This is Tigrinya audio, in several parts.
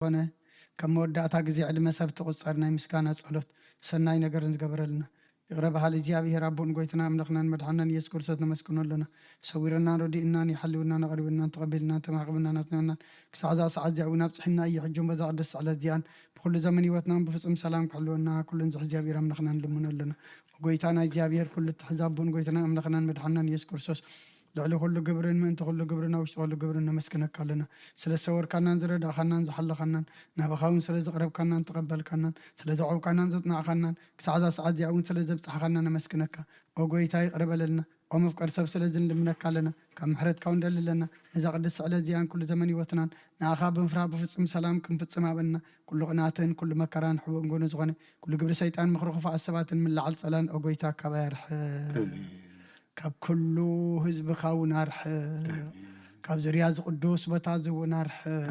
ዝኾነ፣ ከም መወዳእታ ግዜ ዕድመ ሰብ ትቑጸር ናይ ምስጋና ጸሎት፣ ሰናይ ነገርን ዝገበረልና፣ ይቕረ በሃሊ እግዚኣብሔር ኣቦን ጎይታና ኣምላኽናን መድሓናን ኢየሱስ ክርስቶስ ነመስግኖ ኣለና። ሰዊርናን ረዲእናን ይሓልውናን ኣቕሪብናን ተቐቢልናን ተማዕቕብናን ኣጽኒዕናን ክሳዕ እዛ ሰዓት እዚኣ እውን ኣብጽሒና እዩ። ሕጂ እውን በዛ ቅድስቲ ዕለት እዚኣን ብኹሉ ዘመን ህይወትናን ብፍጹም ሰላም ክሕልወና ኩሉን ዝሕዚ እግዚኣብሔር ኣምላኽና ንልምኖ ኣለና። ጎይታና እግዚኣብሔር ኩሉ እትሕዝ ኣቦን ጎይታና ኣምላኽናን መድሓናን ኢየሱስ ክርስቶስ ልዕሊ ኩሉ ግብርን ምእንቲ ኩሉ ግብርን ኣብ ውሽጢ ኩሉ ግብርን ነመስግነካ ኣለና። ስለ ዝሰወርካናን ዝረዳእኻናን ዝሓለኻናን ናባኻ እውን ስለ ዘቕረብካናን ተቐበልካናን ስለ ዘዕብካናን ዘጽናዕኻናን ክሳዕ እዛ ሰዓት እዚኣ እውን ስለ ዘብጽሓኻና ነመስግነካ። ኦ ጎይታ ይቕረ በለልና። ኦ መፍቀር ሰብ ስለዚ ንልምነካ ኣለና። ካብ ምሕረትካ እውን ደሊ ኣለና። ነዛ ቅድስቲ ዕለት እዚኣን ኩሉ ዘመን ህይወትናን ንኣኻ ብምፍራህ ብፍጹም ሰላም ክንፍጽም ሃበና። ኩሉ ቅንኣትን ኩሉ መከራን ሕቡእን ጎኑ ዝኾነ ኩሉ ግብሪ ሰይጣን ምኽሪ ክፉኣት ሰባትን ምላዓል ጸላን ኦ ጎይታ ካባይ ኣርሕቕ። ካብ ኩሉ ህዝብኻ እውን ኣርሕቕ። ካብ ዙርያ እዚ ቅዱስ ቦታ እዚ እውን ኣርሕቕ።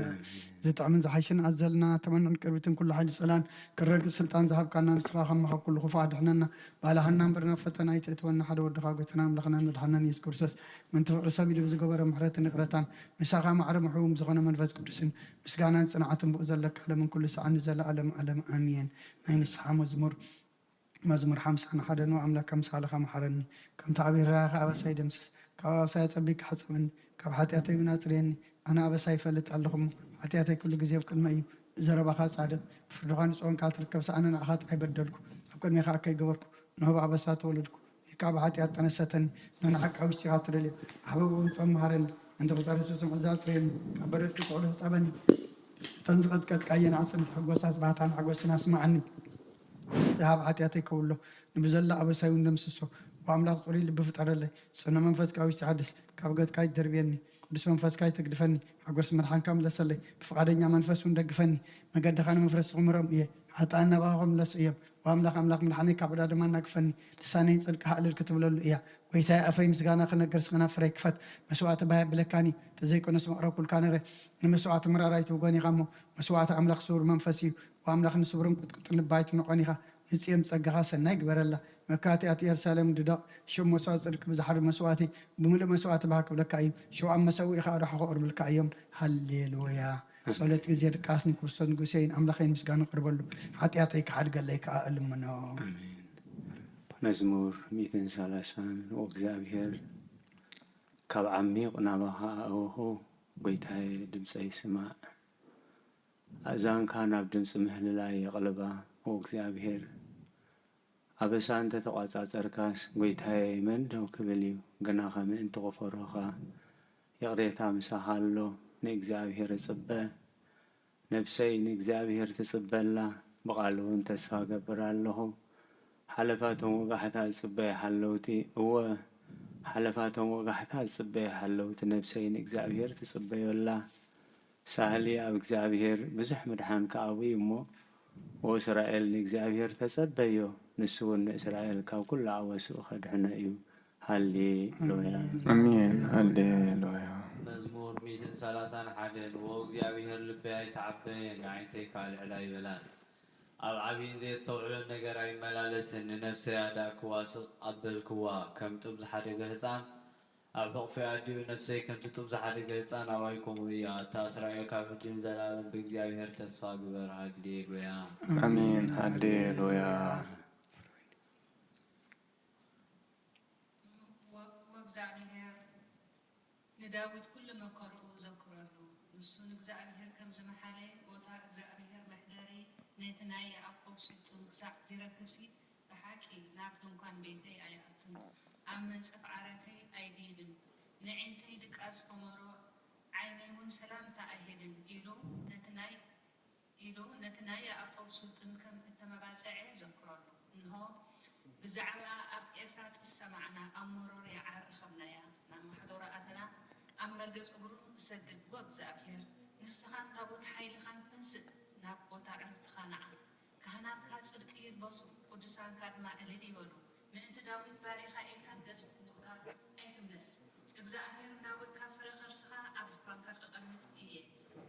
ዝጥዕምን ዝሓይሽን ኣዘልና ተመንን ቅርቢትን ኩሉ ሓይሊ ጸላን ክረግጽ ስልጣን ዝሃብካና ንስኻ ከማኻ ኩሉ ክፉእ ኣድሕነና። ባልሃና እምበር ናብ ፈተና ኣይተእትወና። ሓደ ወድኻ ጎይታና ኣምላኽናን መድሓናን ኢየሱስ ክርስቶስ ምእንቲ ፍቕሪ ሰብ ኢሉ ብዝገበሮ ምሕረትን ይቕረታን ምሳኻ ማዕረ ምሕቡም ዝኾነ መንፈስ ቅዱስን ምስጋናን ጽንዓትን ብኡ ዘለካ ዓለምን ኩሉ ሰዓን ንዘለኣለም ዓለም ኣሜን። ናይ ንስሓ መዝሙር። መዝሙር ሓምሳ ንሓደ ንኣምላክ ኣምሳልኻ መሓረኒ፣ ከምቲ ዓብዪ ርህራኸ ኣበሳይ ደምስስ፣ ካብ ኣበሳይ ኣጸቢቅካ ሕጸበኒ፣ ካብ ሓጢኣተይ እውን ኣጽርየኒ። ኣነ ኣበሳይ ይፈልጥ ኣለኹ እሞ፣ ሓጢኣተይ ኩሉ ግዜ ኣብ ቅድመይ እዩ። ብዘረባኻ ጻድቕ፣ ብፍርድኻ ንጹህ ኾንካ ትርከብ፣ ኣነ ንዓኻ ጥራይ በደልኩ፣ ኣብ ቅድሜኻ እከይ ገበርኩ፣ እንሆ ብኣበሳ ተወለድኩ፣ ኢድካ ብሓጢኣት ጠነሰተኒ፣ እንሆ ንሓቂ ኣብ ውሽጢኻ ትደልዮ፣ ኣሕብብ እውን ጾም መሃረኒ፣ ምእንቲ ክጸርስ ብጽምዒ ኣጽርየኒ፣ ካብ በረድ ክትዕሉ ሕጸበኒ፣ እተን ዝቐጥቀጥካየን ኣዕጽምቲ ሕጎሳት ባህታን ሓጎስን ኣስምዓኒ። ዝሃብ ሓጢኣተይ ከውሎ፣ ንብዘላ ኣበሳይ እውን ደምስሶ። ኦ ኣምላኽ ጽሩይ ልቢ ፍጠረለይ፣ ጽኑዕ መንፈስ ካብ ውሽጢ ሓድስ። ካብ ገጽካ ኣይትደርብየኒ፣ ቅዱስ መንፈስካ ኣይትግድፈኒ። ሓጎስ መድሓንካ ምለሰለይ፣ ብፍቓደኛ መንፈስ እውን ደግፈኒ። መገድኻ ንመፍረስቲ ክምህሮም እየ፣ ሓጥኣን ናባኻ ክምለሱ እዮም። ኦ ኣምላኽ፣ ኣምላኽ መድሓነይ ካብ ዕዳ ድማ ኣናግፈኒ። ልሳነይ ንጽድቅኻ እልል ክትብለሉ እያ። ጎይታይ ኣፈይ ምስጋና ክነግር ስኽና ፍረይ ክፈት። መስዋእቲ ባህ የብለካን እዩ፣ ተዘይኮነስ መቕረብኩልካ ነረ። ንመስዋእቲ ምራር ኣይትውጎን ኢኻ እሞ፣ መስዋእቲ ኣምላኽ ስውር መንፈስ እዩ። ኦ ኣምላኽ ንስብርን ቁጥቁጥን ልቢ ኣይትንቆን ኢኻ። ንጽዮም ጸጋኻ ሰናይ ግበረላ። መካትኣት ኢየሩሳሌም ድደቕ። ሽም መስዋእቲ ጽድቂ ብዝሓሪ መስዋእቲ ብምሉእ መስዋእቲ ባህ ክብለካ እዩ። ሽውኣም መሰውኢኻ ኣርሑ ከቕርብልካ እዮም። ሃሌሉያ። ጸሎት ግዜ ድቃስ ንክርስቶስ ንጉሰይን ኣምላኸይን ምስጋና ቅርበሉ። ሓጢኣተይ ክሓድገለይ ከኣ እልምኖ። ኣሜን። መዝሙር ሚእትን ሰላሳን ንእግዚኣብሔር ካብ ዓሚቕ ናባኻ ኣእወኹ፣ ጐይታየ ድምጸይ ስማዕ። ኣእዛንካ ናብ ድምጺ ምህልላይ የቕልባ፣ ኦ እግዚኣብሔር። ኣበሳ እንተ ተቋጻጸርካስ፣ ጐይታየ መን ደው ክብል እዩ? ግናኸ ምእንቲ ክፈርሁኻ ይቕሬታ ምሳኻ ኣሎ። ንእግዚኣብሔር እጽበ፣ ነብሰይ ንእግዚኣብሔር ትጽበ ኣላ፣ ብቓሉ እውን ተስፋ እገብር ኣለኹ። ሓለፋቶም ወጋሕታ ዝጽበዩ ሓለውቲ፣ እወ፣ ሓለፋቶም ወጋሕታ ዝጽበዩ ሓለውቲ ነብሰይ ንእግዚኣብሔር ትጽበዮ ኣላ። ሳህሊ ኣብ እግዚኣብሔር ብዙሕ ምድሓን ከኣዊ እሞ፣ ኦ እስራኤል ንእግዚኣብሔር ተጸበዮ፣ ንሱ እውን ንእስራኤል ካብ ኩሉ ኣበስኡ ከድሕኖ እዩ። ሃሌሉያ። ኣሜን። ሃሌሉያ። መዝሙር ሚእትን ሰላሳን ሓደን። ዎ እግዚኣብሔር ልበይ ኣይተዓበየን፣ ኣዒንተይ ከኣ ልዕላ ኣይበላን። ኣብ ዓቢይን ዘየስተውዕሎን ነገር ኣይመላለስን። ንነፍሰይ ኣዳእክዋ፣ ስቕ ኣበልክዋ፣ ከም ጡብ ዝሓደገ ህጻን ኣብ ሕቑፈይ ኣዲኡ ነፍሰይ ከምቲ ጡብ ዝሓደገ ህጻን ኣባይ ከምኡ እያ። ኣታ እስራኤል ካብ ሕጂ ንዘለኣለም ብእግዚኣብሔር ተስፋ ግበር። ሃሌሉያ። ኣሜን። ሃሌሉያ። ወ-፣ ወእግዚኣብሔር ንዳዊት ኩሉ መከርኡ ዘክረሉ። ንሱ ንእግዚኣብሔር ከም ዝመሓለ፣ ቦታ እግዚኣብሔር መሕደሪ ነቲ ናይ ያዕቆብ ስልጡን ክሳዕ ዚረክብሲ፣ ብሓቂ ናብ ድንኳን ቤተይ ኣይኣቱን፣ ኣብ መንጸፍ ዓረተይ ኣይድይብን። ነዒንተይ ድቃስ ከመሮ፣ ዓይነይ እውን ሰላምታ ኣይህብን ኢሉ ነቲ ናይ ኢሉ ነቲ ናይ ያዕቆብ ስልጡን ከም እተመባጽዐ ዘክረሉ። እንሆ፣ ብዛዕባ ኣብ ኤፍራጥስ ሰማዕና፣ ኣብ መሮር ያዓ ረኸብናያ። ናብ ማሕደሩ ኣተና፣ ኣብ መርገጽ እግሩ ንሰግድ። ወእግዚኣብሔር፣ ንስኻን ታቦት ሓይልኻን ትንስእ፣ ናብ ቦታ ዕረፍትኻ ንዓ። ካህናትካ ጽድቂ ይልበሱ፣ ቅዱሳንካ ድማ እልል ይበሉ። ምእንቲ ዳዊት ባሪኻ ኢልካ ገጽ ንብኡታ ኣይትምለስ። እግዚኣብሔር እንዳበልካ ፍረ ከርስኻ ኣብ ዝፋንካ ከቐምጥ እየ።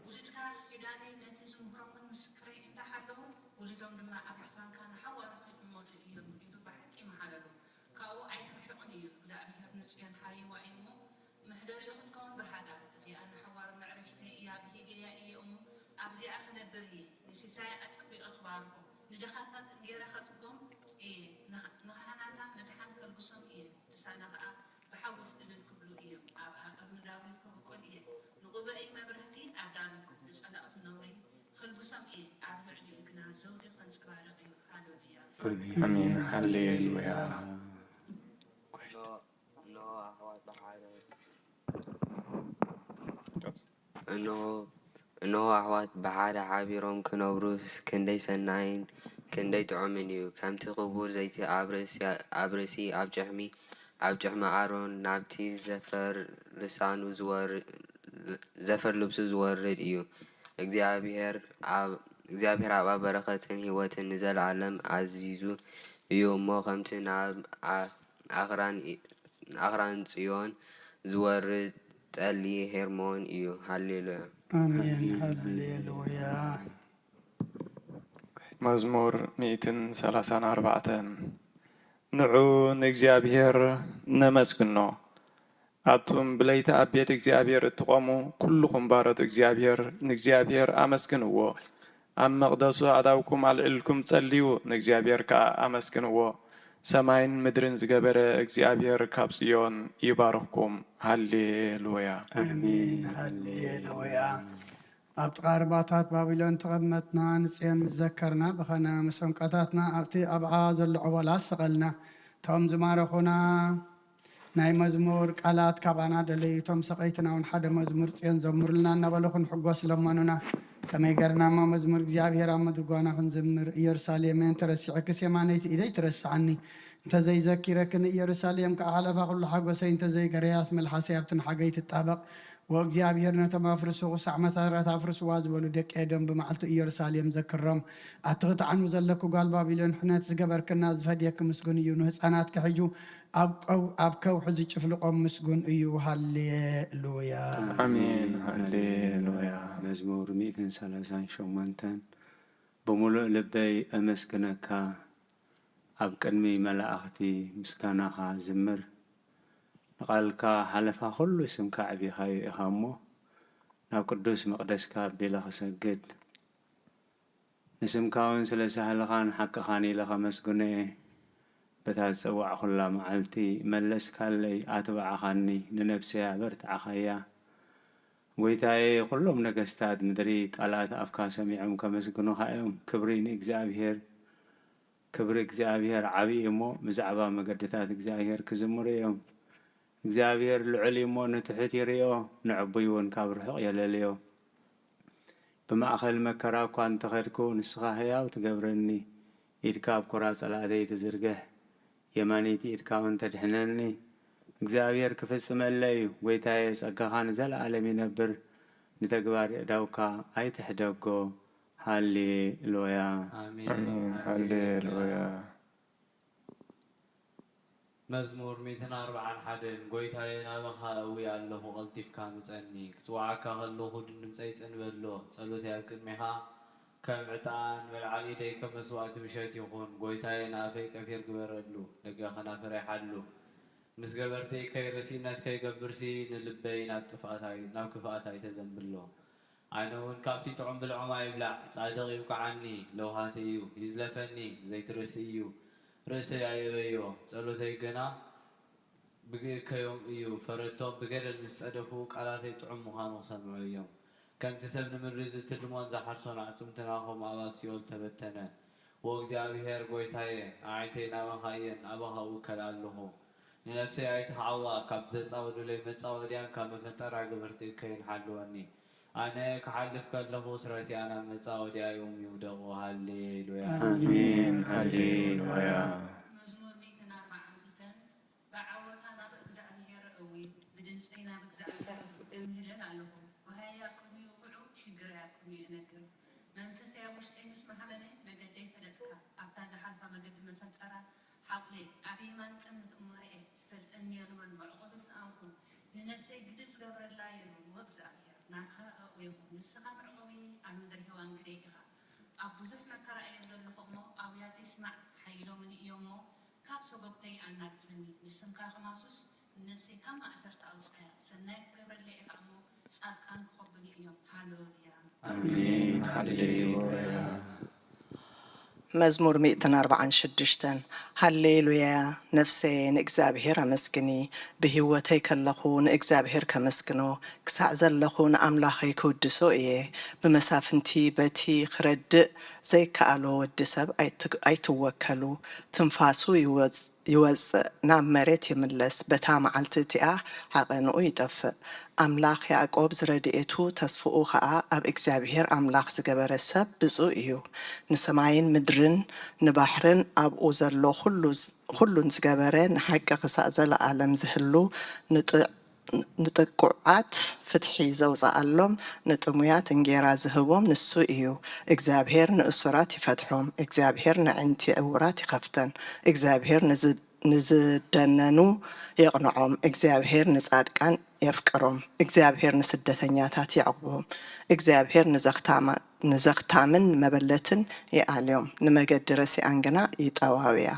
ውሉድካ ኪዳነይ ነቲ ዝምህሮምን ምስክረይ እንተ ሓለዉ፣ ውሉዶም ድማ ኣብ ዝፋንካ ንሓዋሩ ክቕመጡ እዮም ኢሉ ብሓቂ መሓለሉ። ካብኡ ኣይክርሕቕን እዩ። እግዚኣብሔር ንጽዮን ሓልይዋ እዩ እሞ፣ መሕደሪኡ ክትከውን ብሃዳ። እዚኣ ንሓዋሩ መዕረፊተይ እያ፣ ብሂገያ እየ እሞ፣ ኣብዚኣ ክነብር እየ፣ ንሲሳይ ኣጸቢቐ ክባርኾ፣ ንድኻታት እንጌራ ከጽግቦም እየ፣ ንኻ-፣ ንኻህናታ ንድሓን ከልብሶም እየ፣ ቅዱሳና ኸኣ ብሓጎስ እልል ክብሉ እዮም። ኣብ ዓቐርኒ ዳዊት ክብቁል እየ፣ ንጉባኤይ መብርህቲ ኣዳሉ፣ ንጸላእቱ ነውሪ ከልብሶም እየ፣ ኣብ ልዕሊኡ ግና ዘውዲ ከንጸባርቕ እዩ። ሃሌሉያ። ኣሜን። ሃሌሉያ። እንሆ፣ እንሆ ኣሕዋት ብሓደ፣ እንሆ፣ እንሆ ኣሕዋት ብሓደ ሓቢሮም ክነብሩስ ክንደይ ሰናይን ክንደይ ጥዑምን እዩ! ከምቲ ክቡር ዘይቲ ኣብ ርእሲ፣ ኣብ ርእሲ፣ ኣብ ጭሕሚ፣ ኣብ ጭሕሚ ኣሮን ናብቲ ዘፈር ልሳኑ ዝወር-፣ ዘፈር ልብሱ ዝወርድ እዩ። እግዚኣብሔር ኣብ፣ እግዚኣብሔር ኣብኣ በረኸትን ህይወትን ንዘለኣለም ኣዚዙ እዩ እሞ፣ ከምቲ ናብ ኣ-፣ ኣኽራን፣ ኣኽራን ጽዮን ዝወርድ ጠሊ ሄርሞን እዩ። ሃሌሉያ። ኣሜን። ሃሌሉያ። መዝሙር ሚእትን ሰላሳን ኣርባዕተን። ንዑ ንእግዚኣብሔር ነመስግኖ፣ ኣቱም ብለይቲ ኣብ ቤት እግዚኣብሔር እትቖሙ ኩልኹም ባሮት እግዚኣብሔር፣ ንእግዚኣብሔር ኣመስግንዎ። ኣብ መቕደሱ ኣእዳውኩም ኣልዒልኩም ጸልዩ፣ ንእግዚኣብሔር ከኣ ኣመስግንዎ። ሰማይን ምድርን ዝገበረ እግዚኣብሔር ካብ ጽዮን ይባርኽኩም። ሃሌሉያ። ኣሜን። ሃሌሉያ። ኣብ ጥቓ ርባታት ባቢሎን ተቐመጥና፣ ንጽዮን ምስ ዘከርና በኸና፣ ምስ ዕንቆታትና ኣብቲ ኣብኣ ዘሎ ዕቦላ ሰቐልና። እቶም ዝማረኹና ናይ መዝሙር ቃላት ካባና ደለዩ። እቶም ሰቐይትና እውን ሓደ መዝሙር ጽዮን ዘምሩልና እናበሉ ክንሕጎስ ለመኑና። ከመይ ገርና እሞ መዝሙር እግዚኣብሔር ኣብ ምድሪ ጓና ክንዝምር? ኢየሩሳሌመይ እንተረሲዕክስ የማነይቲ ኢደይ ትረስዓኒ። እንተዘይዘኪረክኒ ኢየሩሳሌም ከኣ ሓለፋ ኩሉ ሓጎሰይ፣ እንተዘይገረያስ መልሓሰይ ኣብቲ ንሓገይ ትጣበቕ። ወእግዚኣብሔር ነቶም ኣፍርስኹ ሳዕ መታራት ኣፍርስዋ ዝበሉ ደቂ ኤዶም ብመዓልቱ ኢየሩሳሌም ዘክሮም። ኣቲ ክትዓኑ ዘለኪ ጓል ባቢሎን፣ ሕነት ዝገበርክና ዝፈድየኪ ምስጉን እዩ። ንህፃናትኪ ሕጂ ኣብ ቀው-፣ ኣብ ከውሒ ዝጭፍልቖም ምስጉን እዩ። ሃሌሉያ። ኣሜን። ሃሌሉያ። መዝሙር ሚእትን ሰላሳን ሸሞንተን። ብምሉእ ልበይ እመስግነካ፣ ኣብ ቅድሚ መላእኽቲ ምስጋናኻ ዝምር። ንቓልካ ሓለፋ ኹሉ ስምካ ኣዕቢኻዮ ኢኻ እሞ፣ ናብ ቅዱስ መቕደስካ ኣቢለ ክሰግድ፣ ንስምካ እውን ስለ ሳህልኻን ሓቅኻን ኢለ ከመስግኖ እየ። በታ ዝጸዋዕኹላ መዓልቲ መለስካለይ፣ ኣትባዕኻኒ፣ ንነፍሰይ ኣበርትዓኻያ። ጐይታየ፣ ኵሎም ነገስታት ምድሪ ቃላት ኣፍካ ሰሚዖም ከመስግኑኻ እዮም። ክብሪ ንእግዚኣብሔር። ክብሪ እግዚኣብሔር ዓብዪ እሞ፣ ብዛዕባ መገድታት እግዚኣብሔር ክዝምሩ እዮም። እግዚኣብሔር ልዑል እዩ እሞ፣ ንትሑት ይርእዮ፣ ንዕቡይ እውን ካብ ርሑቕ የለልዮ። ብማእከል መከራ እኳ እንተ ኸድኩ፣ ንስኻ ህያው ትገብረኒ። ኢድካ ኣብ ኵራ ጸላእተይ ትዝርግሕ፣ የማነይቲ ኢድካ እውን ተድሕነኒ። እግዚኣብሔር ክፍጽመለይ እዩ። ጐይታየ፣ ጸጋኻ ንዘለኣለም ይነብር። ንተግባር የእዳውካ ኣይትሕደጎ። ሃሌሉያ። ኣሜን። ኣሜን። ሃሌሉያ። መዝሙር ሚእትን ኣርብዓን ሓደን። ጐይታየ፣ ናባኻ እዊ ኣለኹ፣ ቀልጢፍካ ምጸኒ። ክጽውዓካ ከለኹ ድምጸይ ጽን በሎ፣ ጸሎተይ ኣብ ቅድሜኻ ከም ዕጣን፣ መልዓል ኢደይ ከም መስዋእቲ ምሸት ይኹን። ጐይታየ፣ ንኣፈይ ቀፊር ግበረሉ፣ ደገ ከናፍረይ ሓሉ። ምስ ገበርቲ እከይ ርእሲነት ከይገብርሲ፣ ንልበይ ናብ ጥፍኣት ኣይ-፣ ናብ ክፍኣት ኣይተዘንብሎ። ኣነ እውን ካብቲ ጥዑም ብልዖም ኣይብላዕ፣ ጻድቕ ይብቅዓኒ፣ ለውሃቲ እዩ፣ ይዝለፈኒ፣ ዘይትርእሲ እዩ፣ ርእሰይ ኣየበዮ። ጸሎተይ ግና ብግእከዮም እዩ፣ ፈረድቶም ብገደል ምስ ጸደፉ፣ ቃላተይ ጥዑም ምዃኑ ክሰምዑ እዮም። ከምቲ ሰብ ንምድሪ ዝትልሞን ዝሓርሶን ኣዕጽምትና ኸም ኣባል ሲኦል ተበተነ። ዎ እግዚኣብሔር ጐይታየ፣ ኣዒንተይ ናባኻ እየን፣ ናባኻ እውከል ኣለኹ። ንነፍሰይ ኣይትኽዓዋ፣ ካብ ዘጻወዱለይ መጻወድያን ካብ መፈንጠራ ገበርቲ እከይን ሓልወኒ። ኣነ ክሓልፍ ከለኹስ ረሲኣና መጻወድያዮም ይውደቑ። ሃሌሉያ። ኣሜን። ሃሌሉያ። መዝሙር ሚእትን ኣርባዓን ክልተን። ብዓወታ ናብ እግዚኣብሔር እእዊ፣ ብድምጸይ ናብ እግዚኣብሔር እምህለል ኣለኹ። ጓህየይ ኣብ ቅድሚኡ ኹዑ፣ ሽግረይ ኣብ ቅድሚኡ እነግር። መንፈሰይ ኣብ ውሽጠይ ምስ መሃመነ፣ መገደይ ፈለጥካ። ኣብታ ዝሓልፋ መገዲ መፈንጠራ ሓቑለይ፣ ኣብ የማን ቅድሚት እሞ ርኤ፣ ዝፈልጠኒ የልቦን፣ መዕቆቢ ዝሰኣንኩ። ንነፍሰይ ግዲ ዝገብረላ የልቦን፣ ወእግዚኣብሔር፣ ናብኻ እእዊኹ። ንስኻ መዕቆቢ ኣብ ምድሪ ሄዋን ግደይ ኢኻ። ኣብ ብዙሕ መከራ እየ ዘለኹ እሞ፣ ኣውያተይ ስማዕ፣ ሓይሎምኒ እዮም እሞ፣ ካብ ሰጎግተይ ኣናግፈኒ። ንስምካ ከማሱስ፣ ንነፍሰይ ካብ ማእሰርቲ ኣውጽኣያ። ሰናይ ክትገብረለይ ኢኻ እሞ፣ ጻድቃን ክኸቡኒ እዮም። ሃሌሉያ። ኣሜን። ሃሌሉያ። መዝሙር ሚእትን ኣርባዓን ሽዱሽተን። ሃሌሉያ፣ ነፍሰየ ንእግዚኣብሔር ኣመስግኒ፣ ብህይወተይ ከለኹ ንእግዚኣብሔር ከመስግኖ፣ ክሳዕ ዘለኹ ንኣምላኸይ ክውድሶ እየ። ብመሳፍንቲ በቲ ክረድእ ዘይከኣሎ ወዲ ሰብ ኣይት- ኣይትወከሉ። ትንፋሱ ይወጽ- ይወጽእ፣ ናብ መሬት ይምለስ፣ በታ መዓልቲ እቲኣ ሓቐንኡ ይጠፍእ። ኣምላኽ ያዕቆብ ዝረድኤቱ ተስፍኡ ኸኣ ኣብ እግዚኣብሄር ኣምላኽ ዝገበረ ሰብ ብጹእ እዩ። ንሰማይን ምድርን ንባሕርን ኣብኡ ዘሎ ኹሉ ዝ- ኹሉን ዝገበረ ንሓቂ ኽሳእ ዘለኣለም ዝህሉ ንጥ- ንጥቁዓት ፍትሒ ዘውጽኣሎም ንጥሙያት እንጌራ ዝህቦም ንሱ እዩ። እግዚኣብሄር ንእሱራት ይፈትሖም። እግዚኣብሄር ነዕንቲ ዕውራት ይኸፍተን። እግዚኣብሄር ንዝ- ንዝደነኑ የቕንዖም። እግዚኣብሄር ንጻድቃን የፍቅሮም። እግዚኣብሄር ንስደተኛታት የዕቑቦም። እግዚኣብሄር ንዘኽታማ- ንዘኽታምን ንመበለትን ይኣልዮም፣ ንመገዲ ረሲኣን ግና ይጠዋውያ።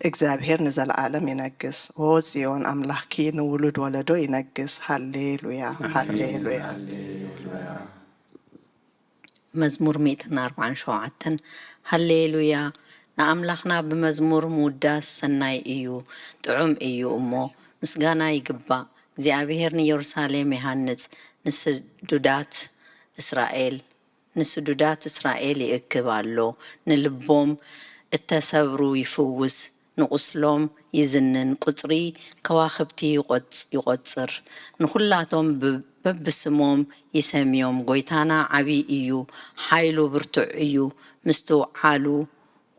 እግዚኣብሄር ንዘለኣለም ይነግስ። ዎ ጽዮን ኣምላኽኪ ንውሉድ ወለዶ ይነግስ። ሃሌሉያ ሃሌሉያ። ሃሌሉያ። መዝሙር ሚእትን ኣርባዓን ሸውዓተን። ሃሌሉያ፣ ንኣምላኽና ብመዝሙር ምውዳስ ሰናይ እዩ፣ ጥዑም እዩ እሞ፣ ምስጋና ይግባእ። እግዚኣብሔር ንኢየሩሳሌም ይሃንጽ፣ ንስዱዳት እስራኤል፣ ንስዱዳት እስራኤል ይእክብ ኣሎ፣ ንልቦም እተሰብሩ ይፍውስ፣ ንቁስሎም ይዝንን፣ ቁጽሪ ከዋኽብቲ ይቆጽ- ይቆጽር፣ ንኹላቶም ብ- በብስሞም ይሰምዮም። ጎይታና ዓቢ እዩ፣ ሓይሉ ብርቱዕ እዩ፣ ምስትውዓሉ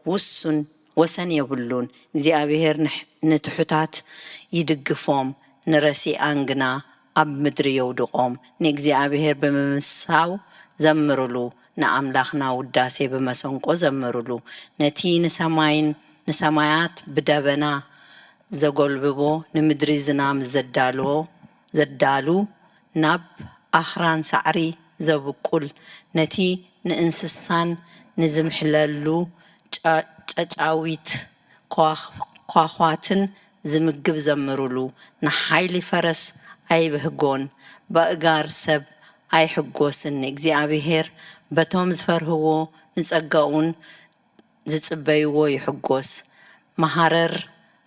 ውሱን ወሰን የብሉን። እግዚኣብሔር ንሕ- ንትሑታት ይድግፎም፣ ንረሲኣን ግና ኣብ ምድሪ የውድቖም። ንእግዚኣብሔር ብምምሳው ዘምርሉ፣ ንኣምላኽና ውዳሴ ብመሰንቆ ዘምርሉ። ነቲ ንሰማይን ንሰማያት ብደበና ዘጎልብቦ፣ ንምድሪ ዝናም ዘዳልዎ ዘዳሉ፣ ናብ ኣኽራን ሳዕሪ ዘብቁል፣ ነቲ ንእንስሳን ንዝምሕለሉ ጫ- ጨጫዊት ኳኽ- ኳዃትን ዝምግብ ዘምሩሉ። ንሓይሊ ፈረስ ኣይብህጎን፣ በእጋር ሰብ ኣይሕጎስን። ንእግዚኣብሔር በቶም ዝፈርህዎ ንጸጋኡን ዝጽበይዎ ይሕጎስ። መሃረር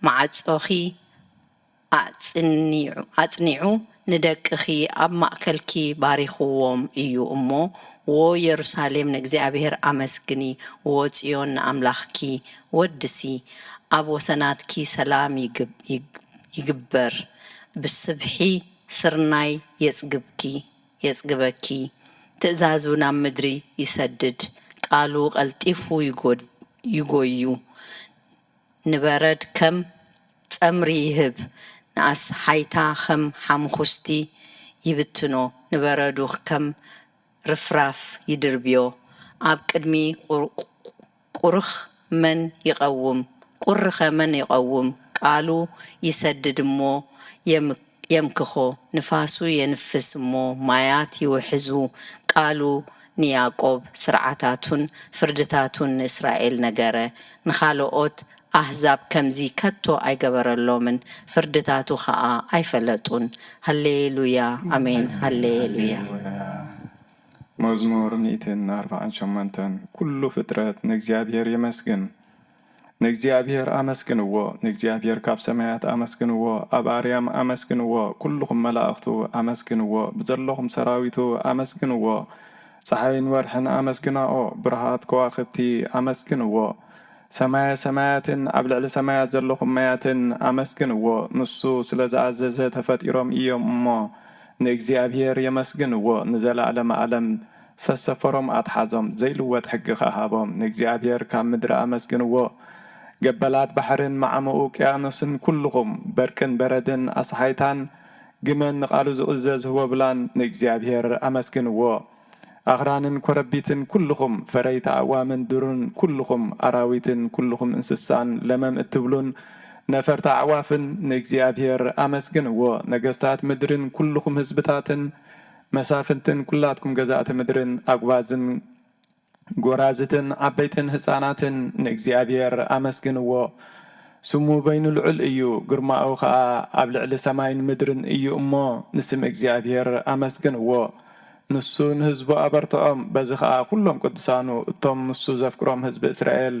ማዕጾኺ ኣጽኒዑ ኣጽኒዑ ንደቅኺ ኣብ ማእከልኪ ባሪኽዎም እዩ እሞ፣ ዎ የሩሳሌም ንእግዚኣብሔር ኣመስግኒ፣ ዎ ጽዮን ንኣምላኽኪ ወድሲ። ኣብ ወሰናትኪ ሰላም ይግብ- ይግ- ይግበር፣ ብስብሒ ስርናይ የጽግብኪ የጽግበኪ። ትእዛዙ ናብ ምድሪ ይሰድድ፣ ቃሉ ቀልጢፉ ይጎድ- ይጎዩ። ንበረድ ከም ጸምሪ ይህብ፣ ንኣስሓይታ ኸም ሓምኹስቲ ይብትኖ፣ ንበረዱ ከም ርፍራፍ ይድርብዮ። ኣብ ቅድሚ ቁር- ቁርኽ መን ይቐውም? ቁርኸ መን ይቐውም? ቃሉ ይሰድድ እሞ የም- የምክኾ፣ ንፋሱ የንፍስ እሞ ማያት ይውሕዙ። ቃሉ ንያዕቆብ ስርዓታቱን ፍርድታቱን ንእስራኤል ነገረ። ንኻልኦት ኣህዛብ ከምዚ ከቶ ኣይገበረሎምን፣ ፍርድታቱ ኸኣ ኣይፈለጡን። ሃሌሉያ ኣሜን። ሃሌሉያ። መዝሙር ሚእትን ኣርባዓን ሸሞንተን። ኩሉ ፍጥረት ንእግዚኣብሔር የመስግን። ንእግዚኣብሔር ኣመስግንዎ፣ ንእግዚኣብሔር ካብ ሰማያት ኣመስግንዎ፣ ኣብ ኣርያም ኣመስግንዎ፣ ኩልኹም መላእኽቱ ኣመስግንዎ፣ ብዘለኹም ሰራዊቱ ኣመስግንዎ። ጸሓይን ወርሕን ኣመስግናኦ፣ ብርሃት ከዋኽብቲ ኣመስግንዎ። ሰማየ ሰማያትን ኣብ ልዕሊ ሰማያት ዘለኹም ማያትን ኣመስግንዎ። ንሱ ስለ ዝኣዘዘ ተፈጢሮም እዮም እሞ፣ ንእግዚኣብሔር የመስግንዎ። ንዘለኣለመ ኣለም ሰሰፈሮም ኣትሓዞም፣ ዘይልወጥ ሕጊ ኸኣ ሃቦም። ንእግዚኣብሔር ካብ ምድሪ ኣመስግንዎ። ገበላት ባሕርን መዓሙቕ ውቅያኖስን ኩልኹም፣ በርቅን በረድን ኣስሓይታን ግመን ንቓሉ ዝእዘዝ ህቦብላን ንእግዚኣብሔር ኣመስግንዎ። ኣኽራንን ኮረቢትን ኩልኹም፣ ፈረይቲ ኣእዋምን ዱርን ኩልኹም፣ ኣራዊትን ኩልኹም እንስሳን ለመም እትብሉን ነፈርቲ ኣዕዋፍን ንእግዚኣብሔር ኣመስግንዎ። ነገስታት ምድርን ኩልኹም ህዝብታትን መሳፍንትን ኩላትኩም ገዛእቲ ምድርን ኣጉባዝን ጎራዝትን ዓበይትን ህፃናትን ንእግዚኣብሔር ኣመስግንዎ። ስሙ በይኑ ልዑል እዩ፣ ግርማኡ ኸኣ ኣብ ልዕሊ ሰማይን ምድርን እዩ እሞ፣ ንስም እግዚኣብሔር ኣመስግንዎ። ንሱ ንህዝቡ ኣበርትዖም፣ በዚ ኸኣ ኵሎም ቅዱሳኑ፣ እቶም ንሱ ዘፍቅሮም ህዝቢ እስራኤል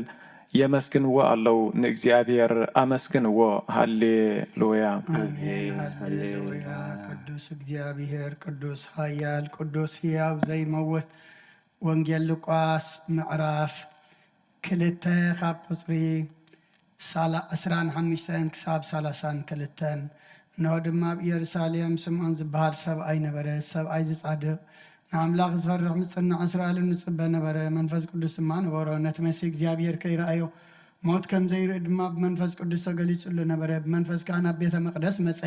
የመስግንዎ ኣለዉ። ንእግዚኣብሔር ኣመስግንዎ። ሃሌሉያ። ኣሜን። ኣሜን። ሃሌሉያ። ሃሌሉያ። ቅዱስ እግዚኣብሔር፣ ቅዱስ ኃያል፣ ቅዱስ ሕያው ዘይመውት። ወንጌል ሉቃስ ምዕራፍ ክልተ ካብ ቁጽሪ ሳላ-፣ ዕስራን ሓሙሽተን ክሳብ ሰላሳን ክልተን። እንሆ ድማ ኣብ ኢየሩሳሌም ስምዖን ዝበሃል ሰብኣይ ነበረ። ሰብኣይ ዝጻድቕ፣ ንኣምላኽ ዝፈርሕ፣ ምጽናዕ እስራኤልን ዝጽበ ነበረ። መንፈስ ቅዱስ ድማ ነበሮ። ነቲ መሲህ እግዚኣብሔር ከይረኣዮ፣ ሞት ከም ዘይርኢ ድማ ብመንፈስ ቅዱስ ተገሊጹሉ ነበረ። ብመንፈስ ከኣ ናብ ቤተ መቕደስ መጸ።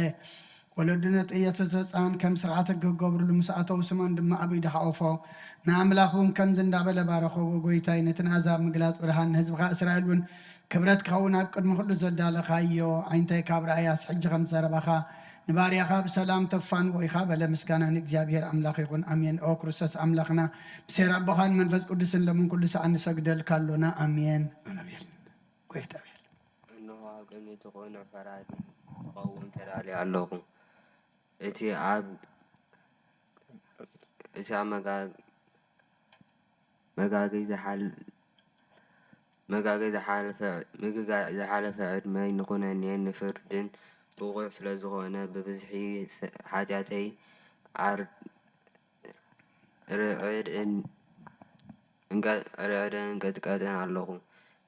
ወለዱ ነቲ ኢየሱስ ህጻን ከም ስርዓት ሕጊ ክገብሩሉ ምስ ኣተዉ፣ ስምዖን ድማ ኣብ ኢዱ ሓቖፎ። ንኣምላኽ እውን ከምዚ እንዳበለ ባረኾ፣ "ጎይታይ፣ ነቲ ንኣሕዛብ ምግላጽ ብርሃን፣ ንህዝብኻ እስራኤል እውን ክብረት ክኸውን ኣብ ቅድሚ ኩሉ ዘዳለኻዮ ዓይንታይ ካብ ረኣያስ፣ ሕጂ ከም ዘረባኻ ንባርያኻ ብሰላም ተፋንዎ ኢኻ" በለ። ምስጋና ንእግዚኣብሔር ኣምላኽ ይኹን። ኣሜን። ኦ ክርስቶስ ኣምላኽና፣ ምስ ሄር ኣቦኻን መንፈስ ቅዱስን ሎምን ኩሉ ሰዓት ንሰግደልካ ኣሎና። ኣሜን። ኣሜን። ጎይታ ኣሜን። እንሆ፣ ኣብ ቅድሚ እቲ ቅኑዕ ፈራዲ ክኸውን ተዳልየ ኣለኹ። እቲ ኣብ፣ እቲ ኣብ መጋ-፣ መጋገይ ዝሓል-፣ መጋገይ ዝሓለፈ፣ ምግጋዕ ዝሓለፈ ዕድመይ ንኹነኔ ንፍርድን ብቑዕ ስለ ዝኾነ፣ ብብዝሒ ስ-፣ ሓጢኣተይ ኣር-፣ ርዕድ እን-፣ እንቀ-፣ ርዕድን እንቅጥቀጥን ኣለኹ።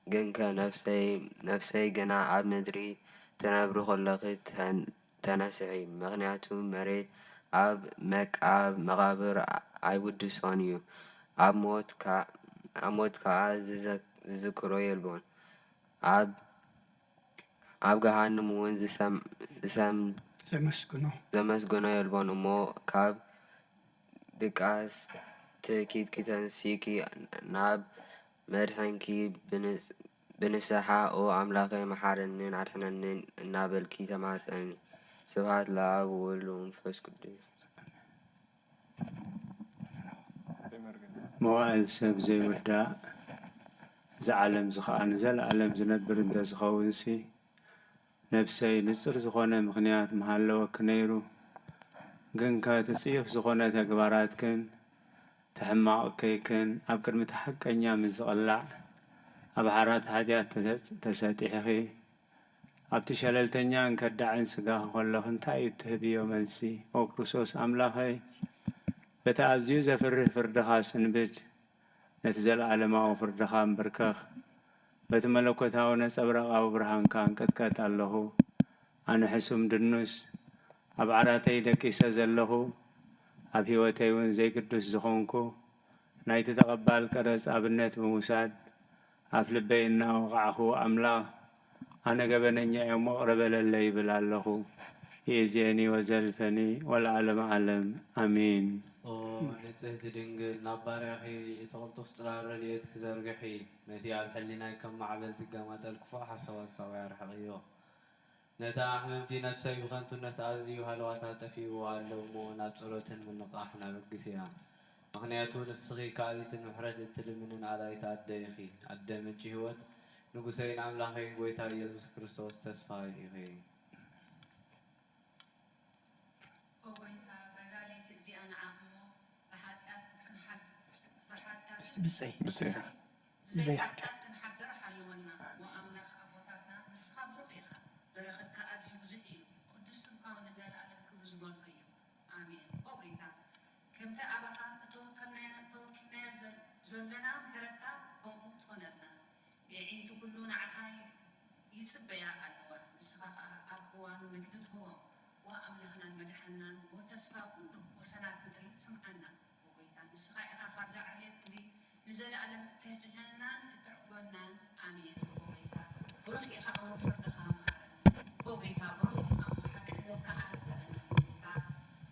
ግንከ ነፍሰይ፣ ነፍሰይ ግና ኣብ ምድሪ ትነብሪ ከለኺ ተን-፣ ተነስሒ፣ ምኽንያቱ መሬት ኣብ መቃብ-፣ መቓብር ኣይውድሶን እዩ፣ ኣብ ሞት ከ-፣ ኣብ ሞት ከኣ ዝዘ-፣ ዝዝክሮ የልቦን። ኣብ፣ ኣብ ገሃንም እውን ዝሰም-፣ ዝሰም-፣ ዘመስግኖ። ዘመስግኖ የልቦን እሞ፣ ካብ ድቃስ ትእኪትኪ ተንሲኪ ናብ መድሕንኪ ብንስ-፣ ብንስሓ "ኦ ኣምላኸይ፣ መሓረንን ኣድሕነንን" እናበልኪ ተማጸኒ። ስብሐት ለኣብ ወወልድ ወመንፈስ ቅዱስ። መዋእል ሰብ ዘይውዳእ፣ እዚ ዓለምዚ ኸኣ ንዘለኣለም ዝነብር እንተ ዝኸውንሲ፣ ነፍሰይ፣ ንጹር ዝኾነ ምኽንያት ምሃለወኪ ነይሩ። ግንከ እቲ ጽዩፍ ዝኾነ ተግባራትክን፣ እቲ ሕማቕ እከይክን ኣብ ቅድሚ እቲ ሓቀኛ ምስ ዝቕላዕ፣ ኣብ ሓራት ሓጢኣት ተሰ-፣ ተሰጢሕኺ፣ ኣብቲ ሸለልተኛን ከዳዕን ስጋኺ ከለኺ እንታይ እዩ እትህብዮ መልሲ? ኦ ክርስቶስ ኣምላኸይ፣ በቲ ኣዝዩ ዘፍርህ ፍርድኻ ስንብድ፣ ነቲ ዘለኣለማዊ ፍርድኻ እምብርከኽ፣ በቲ መለኮታዊ ነጸብራቓዊ ብርሃንካ እንቅጥቀጥ ኣለኹ። ኣነ ሕሱም ድኑስ፣ ኣብ ዓራተይ ደቂሰ ዘለኹ፣ ኣብ ህይወተይ እውን ዘይግዱስ ዝኾንኩ፣ ናይቲ ተቐባል ቀረጽ ኣብነት ብምውሳድ፣ ኣፍ ልበይ እናወቓዕኹ፣ ኣምላኽ፣ ኣነ ገበነኛ እየ እሞ ቅረ በለለይ ይብል ኣለኹ። ይእዜኒ ወዘልፈኒ ወለዓለመ ዓለም። ኣሜን። ኦ ንጽህቲ ድንግል፣ ናብ ባርያኺ እቲ ቅልጡፍ ጽላል ረድኤትኪ ዘርግሒ፣ ነቲ ኣብ ሕሊናይ ከም ማዕበል ዝገማጠል ክፉእ ሓሳባት ካባይ ኣርሕቕዮ። ነታ ኣሕምምቲ ነፍሰይ ብኸንቱነት ኣዝዩ ሃለዋታ ጠፊእዎ ኣሎ እሞ፣ ናብ ጸሎትን ምንቓሕን ኣበግስያ። ምኽንያቱ ንስኺ ካልኢትን ምሕረት እትልምንን ኣላይት ኣደ ኢኺ፣ ኣደ ምንጪ ህይወት፣ ንጉሰይን ኣምላኸይን ጐይታ ኢየሱስ ክርስቶስ ተስፋይ ኢኺ። ኦ ጐይታ፣ በዛ ለይቲ እዚኣ ንዓ እሞ ብሓጢኣት ክንሓድ-፣ ብሓጢኣትን ብዘይ፣ ብዘይ፣ ብዘይ ብዘይ ሓጢኣት። ሓጢኣት ክንሓድር ሃለወና። ኦ ኣምላኽ ኣቦታትና፣ ንስኻ ብሩኽ ኢኻ፣ በረኸትካ ኣዝዩ ብዙሕ እዩ፣ ቅዱስ ስምካ እውን ንዘለኣለም ክብሪ ዝመልኦ እዩ። ኣሜን። ኦ ጐይታ፣ ከምቲ ኣባኻ እተወከልናዮ፣ እተወኪልናዮ ዘል-፣ ዘሎና ምሕረትካ ከምኡ ትኾነልና። የዒንቲ ኩሉ ንዓኻ ይጽበያ ኣለዋ፣ ንስኻ ኸኣ ኣብ እዋኑ መግቢ ትህቦም። ዋ ኣምላኽናን መድሓንናን፣ ወተስፋ ኩሉ ወሰናት ምድሪ፣ ስምዓና። ኦ ጐይታ፣ ንስኻ ኢኻ ካብዛ ዓሌት እዚ ንዘለኣለም እተድሕነናን እተዕቁበናን። ኣሜን። ኦ ጐይታ፣ ብሩኽ ኢኻ እሞ ፍርድኻ መሃረኒ። ኦ ጐይታ፣ ብሩኽ ኢኻ እሞ ሓቅነትካ ኣረድኣኒ። ኦ ጐይታ፣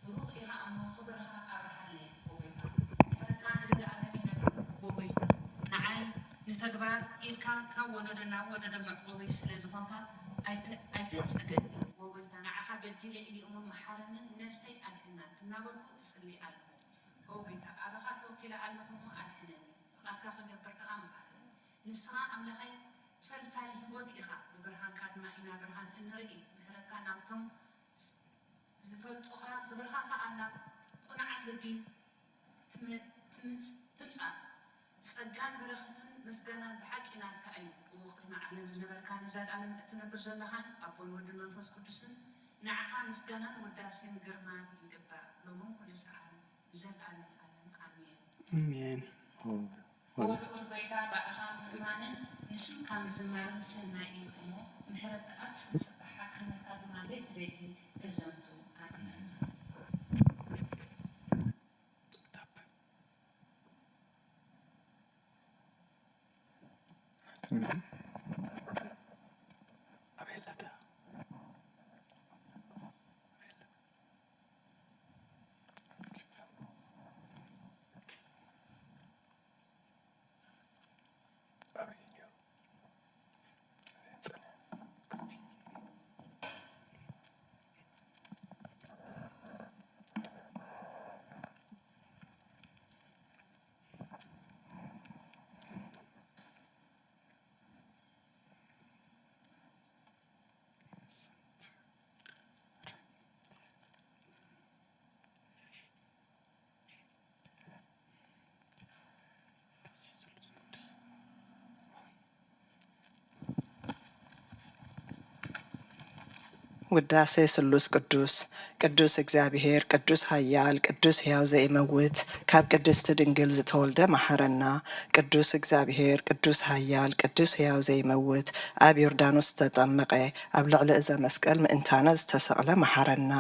ብሩኽ ኢኻ እሞ ክብርኻ ኣብርሃለይ። ኦ ጐይታ፣ ምሕረትካ ንዘለኣለም ይነብር። ኦ ጐይታ፣ ንዓይ ንተግባር ኢልካ ካብ ወለዶ ናብ ወለዶ መዕቆበይ ስለ ዝኾንካ ኣይተ-፣ ኣይትንጸገኒ። ኦ ጐይታ፣ ንዓኻ በዲለ ኢለ እሞ መሓረንን ነፍሰይ ኣድሕናን እናበልኩ እጽሊ ኣለኹ። ኦ ጐይታ፣ ኣባኻ ተወኪለ ኣለኹ እሞ ኣድሕነኒ። ፍቓድካ ክገብር ከኣ ምሃረኒ። ንስኻ ኣምላኸይ ፈልፋሊ ህይወት ኢኻ፣ ብብርሃንካ ድማ ኢና ብርሃን እንርኢ። ምሕረትካ ናብቶም ዝ-፣ ዝፈልጡኻ፣ ክብርኻ ከኣ ናብ ቅኑዓት ልቢ ትምጻእ። ጸጋን በረኸትን ምስጋናን ብሓቂ ናትካ እዩ። እወ ቅድሚ ዓለም ዝነበርካን ንዘለኣለም እትነብር ዘለኻን ኣቦን ወድን መንፈስ ቅዱስን፣ ንዓኻ ምስጋናን ውዳሴን ግርማን ይግባእ፣ ሎምን ኩሉ ሰዓትን ንዘለኣለም ዓለም። ኣሜን። ኣሜን። እወ ልዑል ጐይታ፣ ባዕልኻ ምእማንን ንስምካ ምዝማርን ሰናይ እዩ እሞ፣ ምሕረትካ ኣብ ጽንጽ ሓቅነትካ ድማ ለይቲ ለይቲ ተዘንቱ። ኣሜን። ውዳሴ ስሉስ ቅዱስ። ቅዱስ እግዚኣብሔር፣ ቅዱስ ኃያል፣ ቅዱስ ሕያው ዘይመውት፣ ካብ ቅድስቲ ድንግል ዝተወልደ መሐረና። ቅዱስ እግዚኣብሔር፣ ቅዱስ ኃያል፣ ቅዱስ ሕያው ዘይመውት፣ ኣብ ዮርዳኖስ ዝተጠመቐ፣ ኣብ ልዕሊ እዘ መስቀል ምእንታነ ዝተሰቕለ መሐረና።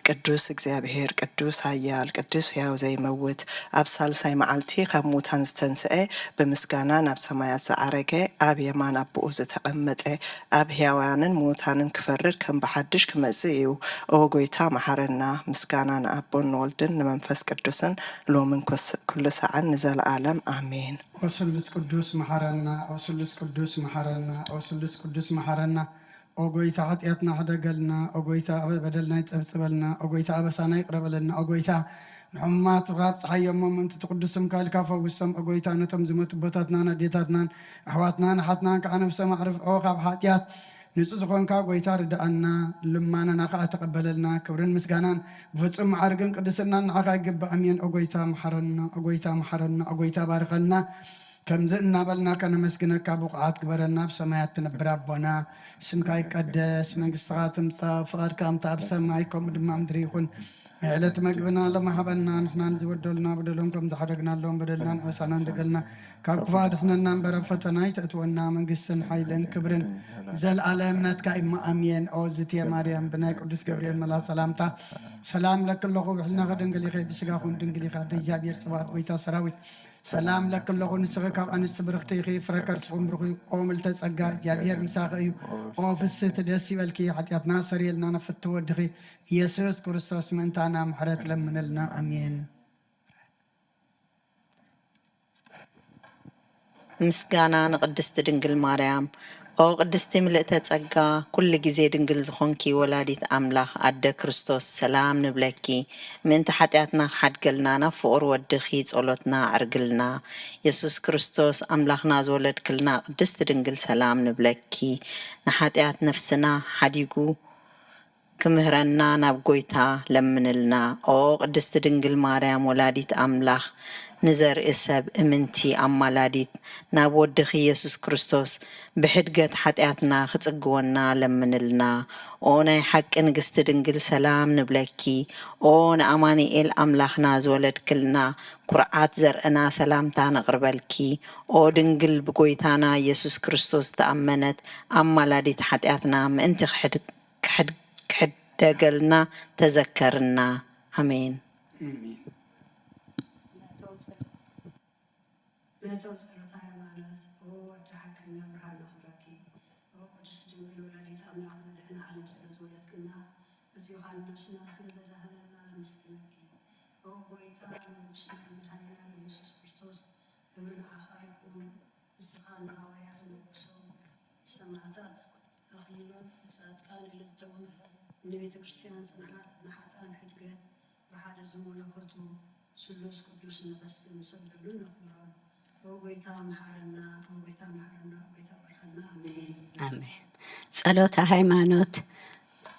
ቅዱስ እግዚኣብሔር፣ ቅዱስ ኃያል፣ ቅዱስ ሕያው ዘይመውት፣ ኣብ ሳልሳይ መዓልቲ ካብ ሙታን ዝተንስአ፣ ብምስጋና ናብ ሰማያት ዝዓረገ፣ ኣብ የማን ኣቦኡ ዝተቐመጠ፣ ኣብ ሕያዋንን ሙታንን ክፈርድ ከም ብሓድሽ ክመጽእ እዩ። ኦ ጐይታ መሓረና። ምስጋና ንኣቦን ንወልድን ንመንፈስ ቅዱስን ሎምን ኩስ-፣ ኩሉ ሰዓን ንዘለኣለም ኣሜን። ኦ ስሉስ ቅዱስ መሓረና፣ ኦ ስሉስ ቅዱስ መሓረና፣ ኦ ስሉስ ቅዱስ መሓረና። ኦ ጐይታ ሓጢኣትና ሕደገልና፣ ኦ ጐይታ ኣብ በደልና ይጸብጽበልና፣ ኦ ጐይታ ኣበሳና ይቕረ በለልና፣ ኦ ጐይታ ንሕሙማት ካብ ጸሓይ እሞ ምእንቲ እቲ ቅዱስ ስምካ ኢልካ ፈውሶም፣ ኦ ጐይታ ነቶም ዝሞቱ ኣቦታትናን ኣዴታትናን ኣሕዋትናን ኣሓትናን ከዓ ነፍሶም ኣዕርፍ፣ ኦ ካብ ሓጢኣት ንጹህ ዝኾንካ ጐይታ ርድኣና፣ ልማናና ኸኣ ተቐበለልና። ክብርን ምስጋናን ብፍጹም መዓርግን ቅድስናን ንዓኻ ይግባእ። ኣሜን። ኦ ጐይታ መሓረና፣ ኦ ጐይታ መሓረና፣ ኦ ጐይታ ባርኸልና። ከምዚ እናበልና ከነመስግነካ ብቑዓት ግበረና። ኣብ ሰማያት ትነብር ኣቦና፣ ስምካ ይቀደስ፣ መንግስትኻ ትምጻእ፣ ፍቓድካ ከምቲ ኣብ ሰማይ ከምኡ ድማ ምድሪ ይኹን። ናይ ዕለት መግብና ሎሚ ሃበና፣ ንሕና ንዝበደሉና በደሎም ከም ዝሓደግናሎም በደልና ንኣበሳና እንደገልና፣ ካብ ክፉእ ኣድሕነና እምበር ኣብ ፈተና ኣይተእትወና፣ መንግስትን ሓይልን ክብርን ዘልኣለም ናትካ እሞ ኣሜን። ኦ ዝትየ ማርያም፣ ብናይ ቅዱስ ገብርኤል መልኣኽ ሰላምታ ሰላም ለኪ ኣለኹ፣ ብሕልናኺ ድንግል ኢኺ፣ ብስጋኹን ድንግል ኢኻ፣ ኣደ እግዚኣብሔር ጽባኦት ጐይታ ሰራዊት ሰላም ለኪ ኣለኹ፣ ንስኺ ካብ ኣንስቲ ብርኽቲ ኢኺ፣ ፍረ ከርስኹም ብሩኽ እዩ። ኦ ምልዕተ ጸጋ፣ እግዚኣብሔር ምሳኺ እዩ። ኦ ፍስህቲ ደስ ይበልኪ፣ ሓጢኣትና ሰርየልና፣ ነፍቲ ወድኺ ኢየሱስ ክርስቶስ ምእንታና ምሕረት ለምንልና። ኣሜን። ምስጋና ንቅድስቲ ድንግል ማርያም። ኦ ቅድስቲ ምልእተ ጸጋ፣ ኩሉ ግዜ ድንግል ዝኾንኪ ወላዲት ኣምላኽ ኣደ ክርስቶስ፣ ሰላም ንብለኪ። ምእንቲ ሓጢኣትና ክሓድገልና ናብ ፍቑር ወድኺ ጸሎትና ኣዕርግልና። የሱስ ክርስቶስ ኣምላኽና ዝወለድክልና ቅድስቲ ድንግል፣ ሰላም ንብለኪ። ንሓጢኣት ነፍስና ሓዲጉ ክምህረና ናብ ጐይታ ለምንልና። ኦ ቅድስቲ ድንግል ማርያም ወላዲት ኣምላኽ፣ ንዘርኢ ሰብ እምንቲ ኣማላዲት፣ ናብ ወድኺ የሱስ ክርስቶስ ብሕድገት ሓጢኣትና ክጽግወና ለምንልና። ኦ ናይ ሓቂ ንግስቲ ድንግል ሰላም ንብለኪ። ኦ ንኣማኑኤል ኣምላኽና ዝወለድክልና ኩርዓት ዘርእና ሰላምታ ነቕርበልኪ። ኦ ድንግል ብጐይታና የሱስ ክርስቶስ ዝተኣመነት ኣማላዲት ሓጢኣትና ምእንቲ ክሕድ-፣ ክሕድ-፣ ክሕደገልና ተዘከርና። ኣሜን። ኣሜን። መእተዊ ጸሎተ ሃይማኖት። ኦ ወዲ ሓቀኛ ብርሃን ነኽብረኪ። ኦ ቅድስት ድንግል ወላዲት ኣምላኽ መድኃኔ ዓለም ስለ ዝወለድክና፣ እዚ ዮሃንስ ነፍስና ስለ ዘድሃነና ነመስግነኪ። ኦ ጐይታ ንጉስና መድኃኒና ኢየሱስ ክርስቶስ፣ ክብሪ ንዓኻ ይኹን። ንስኻ ንሃዋርያት ሞገሶም፣ ንሰማዕታት ኣኽሊሎም፣ ንጻድቃን እልልታኦም፣ ንቤተ ክርስቲያን ጽንዓት፣ ንሓጥኣን ሕድገት፣ ብሓደ ዝመለኮቱ ስሉስ ቅዱስ ነበስን ንሰግደሉን ነኽብሮን። ኦ ጐይታ መሓረና፣ ኦ ጐይታ መሓረና፣ ኦ ጐይታ ባርኸና። ኣሜን። ኣሜን። ጸሎተ ሃይማኖት።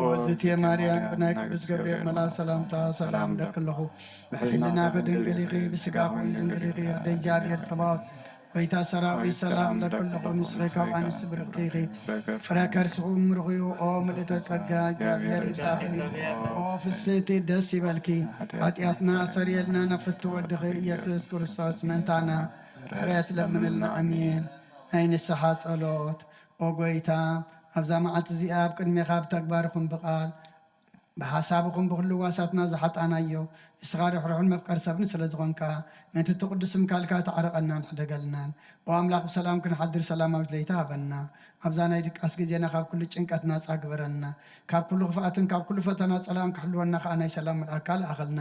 ኦዝቴ ማርያም ብናይ ቅዱስ ገብርኤል መልኣክ ሰላምታ ሰላም እብለኪ ኣለኹ። ብሕልናኺ ድንግል ኢኺ፣ ብስጋኺ እውን ድንግል ኢኺ። ኣደ እግዚኣብሔር ጸባኦት፣ ጎይታ ሰራዊት ሰላም እብለኪ ኣለኹ። ንስኺ ካብ ኣንስቲ ብርኽቲ ኢኺ፣ ፍረ ከርስኺ እውን ምሩኽ እዩ። ኦ ምልእተ ጸጋ፣ እግዚኣብሔር ምሳኺ እዩ። ኦ ፍስህቲ ደስ ይበልኪ፣ ሓጢኣትና ሰሪየልና፣ ናብ ፍትው ወድኺ ኢየሱስ ክርስቶስ ምእንታና ምሕረት ለምንልና። ኣሜን። ናይ ንስሓ ጸሎት። ኦ ጎይታ፣ ኣብዛ መዓልቲ እዚኣ ኣብ ቅድሜኻ ብተግባር ይኹን ብቓል፣ ብሓሳብ ይኹን ብኹሉ ዋሳትና ዝሓጣናዮ፣ ንስኻ ርሕሩሕን መፍቀሪ ሰብን ስለ ዝኾንካ፣ ምእንቲ እቲ ቅዱስ ስምካ ኢልካ ተዓረቐናን ሕደገልናን። ኦ ኣምላኽ፣ ብሰላም ክንሓድር ሰላማዊት ለይቲ ሃበና። ኣብዛ ናይ ድቃስ ግዜና ካብ ኩሉ ጭንቀት ናጻ ግበረና። ካብ ኩሉ ክፍኣትን ካብ ኩሉ ፈተና ጸላእን ክሕልወና ከኣ ናይ ሰላም መልኣካ ልኣኸልና።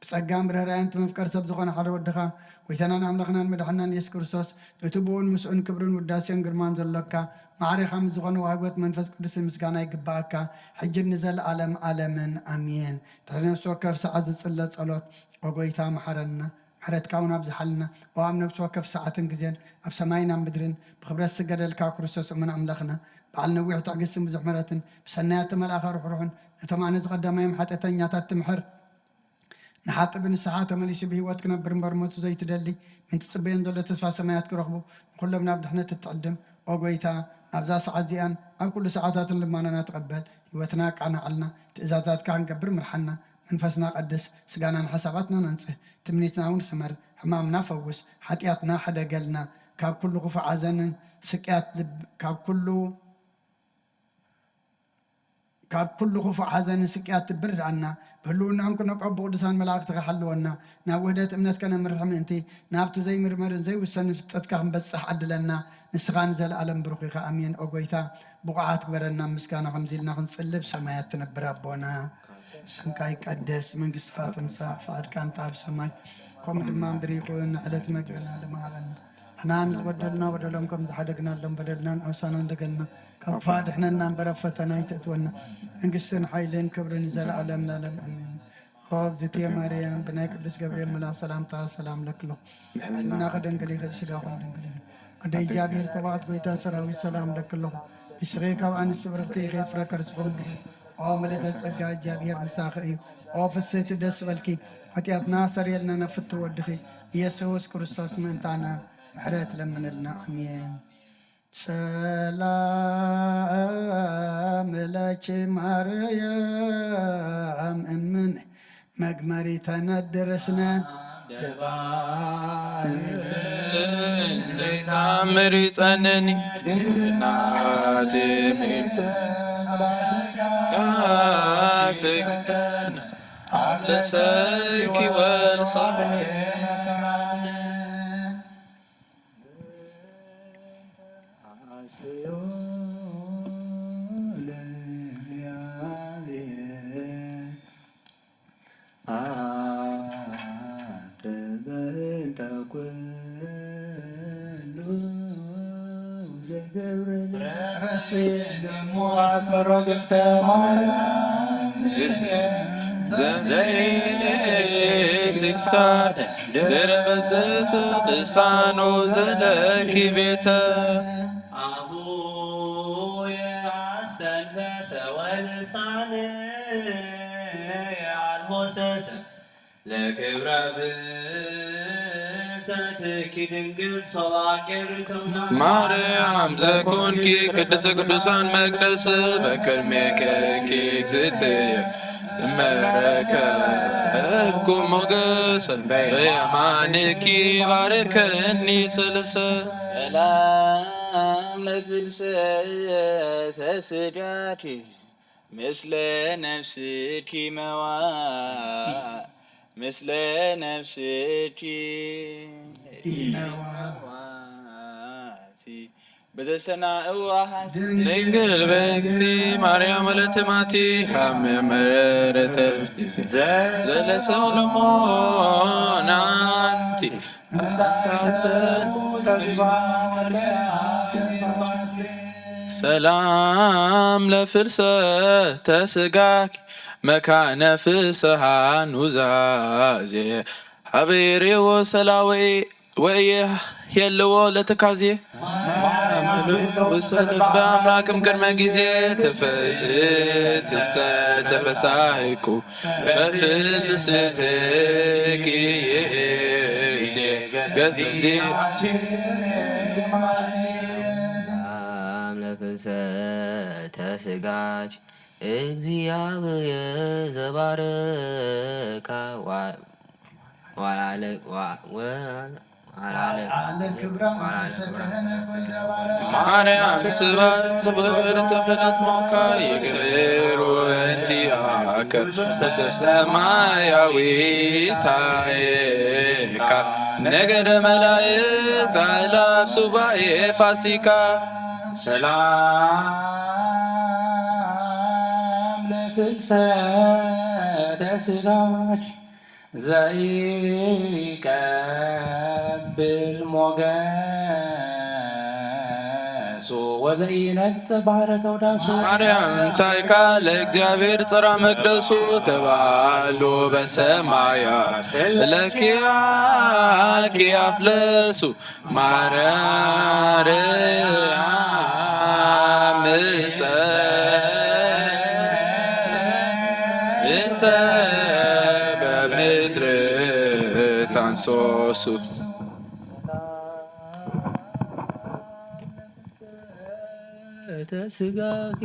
ብጸጋን ብርህራየን እቲ መፍቀሪ ሰብ ዝኾነ ሓደ ወድኻ፣ ጎይታናን ኣምላኽናን መድሓናን የሱስ ክርስቶስ፣ እቲ ብኡን ምስኡን ክብርን ውዳሴን ግርማን ዘሎካ፣ ማዕሬኻ ምስ ዝኾነ ዋህጎት መንፈስ ቅዱስን ምስጋና ይግብኣካ፣ ሕጅን ንዘለኣለም ኣለምን። ኣሜን። ድሕሪ ነፍሲ ወከፍ ሰዓት ዝጽለ ጸሎት፣ ኦ ጎይታ፣ መሓረና፣ ምሕረትካ እውን ኣብዝሓልና። ኦ ኣብ ነፍሲ ወከፍ ሰዓትን ግዜን፣ ኣብ ሰማይን ኣብ ምድርን፣ ብኽብረት ዝስገደልካ ክርስቶስ እሙን ኣምላኽና፣ በዓል ነዊሕ ትዕግስትን ብዙሕ ምሕረትን፣ ብሰናያት መልኣኸ ርሕሩሕን፣ ነቶም ኣነ ዝቐዳማዮም ሓጢኣተኛታት ትምሕር፣ ንሓጢእ ብንስሓ ተመሊሱ ብህይወት ክነብር እምበር ሞቱ ዘይትደሊ፣ ምእንቲ ትጽበዮም ዘሎ ተስፋ ሰማያት ክረኽቡ፣ ንኹሎም ናብ ድሕነት እትዕድም፣ ኦ ጐይታ፣ ናብዛ ሰዓት እዚኣን ኣብ ኩሉ ሰዓታትን ልማናና ተቐበል። ህይወትና ኣቃናዕልና፣ ትእዛዛትካ ክንገብር ምርሓና። መንፈስና ቀድስ፣ ስጋናን ሓሳባትናን ኣንጽህ፣ ትምኒትና እውን ስመር፣ ሕማምና ፈውስ፣ ሓጢኣትና ሕደገልና፣ ካብ ኩሉ ክፉእ ሓዘንን ስቅያት ልብ-፣ ካብ ኩሉ ካብ ኩሉ ክፉእ ሓዘንን ስቅያት ትብርድኣና፣ ብህልውናን ኩነቋ ብቅዱሳን መላእክትኻ ሓልወና፣ ናብ ውህደት እምነት ከነምርሕ ምእንቲ፣ ናብቲ ዘይምርመርን ዘይውሰንን ፍልጠትካ ክንበጽሕ ዓድለና፣ ንስኻ ንዘለኣለም ብሩኽ ኢኻ። ኣሜን። ኦ ጐይታ፣ ብቑዓት ግበረና፣ ምስጋና ከምዚ ኢልና ክንጽሊ፣ ብሰማያት ትነብር ኣቦና፣ ስምካ ይቀደስ፣ መንግስትኻ ትምጻእ፣ ፍቓድካ እንተ ኣብ ሰማይ፣ ከምኡ ድማ ምድሪ ይኹን፣ ዕለት መግብና ሃበና። ንሕና ንዝበደሉና በደሎም ከም ዝሓደግናሎም በደልና ንኣሳና እንደገልና ካብ ክፉእ ኣድሕነና እምበር ኣብ ፈተና ኣይተእትወና። መንግስትን ሓይልን ክብርን ንዘለኣለም ለኣለም ኣሜን። ሆብ ዝቴ ማርያም ብናይ ቅዱስ ገብርኤል መልኣክ ሰላምታ ሰላም ለክሎ። ሕልናኸ ድንግል ኢኺ፣ ብስጋኹም ድንግል ኢኺ። ወደ እግዚኣብሔር ተባዕት ጎይታ ሰራዊት ሰላም ለክሎ። ንስኺ ካብ ኣንስቲ ብርኽቲ ኢኺ፣ ፍረ ከርስኹም ብሩኽ። ኦ ምልእተ ጸጋ እግዚኣብሔር ምሳኺ እዩ። ኦ ፍስህቲ ደስ በልኪ፣ ሓጢኣትና ሰርየልና ናብ ፍትው ወድኺ ኢየሱስ ክርስቶስ ምእንታና ምሕረት ለምንልና። ኣሜን። ሰላም ለኪ ማርያም እምን መግመሪ ተነድርስነ ደባን ዘይታምር ይጸንኒ ድንግልናት ምእንቲ ካትክደን ኣፍለሰኪ ወልሳይ ዘይትግሳት ድርብጽት ልሳኑ ዘለኪ ቤተ ኣፉ የአስተንፈሰ ወልሳን የአልቦሰሰ ለክብረ ፍሰትኪ ድንግል ሶባቄርተውና ማርያም ዘኮንኪ ቅድስተ ቅዱሳን መቅደስ በክርሜ ከኪ እግዝእትየ እመረከብኩ ሞገስ በየማንኪ ባርከኒ ስልሰ ሰላም ለፍልሰተ ስጋኪ ምስለ ነፍስኪ መዋ ምስለ ነፍስኪ መዋቲ በዘሰና እዋሃት ድንግል በክቲ ማርያም ወለተ ማቲ ሃመ መረረተ ዘለሰው ለሞናንቲ ሰላም ለፍልሰተ ስጋኪ መካነ ፍስሃ ኑዛዜ ሀበ የሬዎ ሰላወኤ ወእየ የልዎ ለትካዜ ማርያም ውሰን በአምላክም ቅድመ ጊዜ ተፈስት ተፈሳይኩ በፍልስተኪ ይእዜ ገጽ ጊዜ ለፍልሰተ ስጋች እግዚኣብሔር ዘባረካ ዋላለ አለ ክብራ መንፈሰ ክህነ ወልደ ባረክ ማርያም ስባት ክብርት ፍለት ሞካ ይግብሩ እንቲአከ ሰማያዊታዬ ካ ነገደ መላእክት አእላፍ ሱባኤ ፋሲካ ሰላም ለፍልሰተ ስጋች ዘይቀብል ሞገሱ ወዘኢነጽ ባህረ ተውዳሱ ማርያም ታይካ ለእግዚአብሔር ጽራ መቅደሱ ተባሉ በሰማያት ለኪያኪ አፍለሱ ማርያም እንተ በምድር ታንሶሱ ተስጋኪ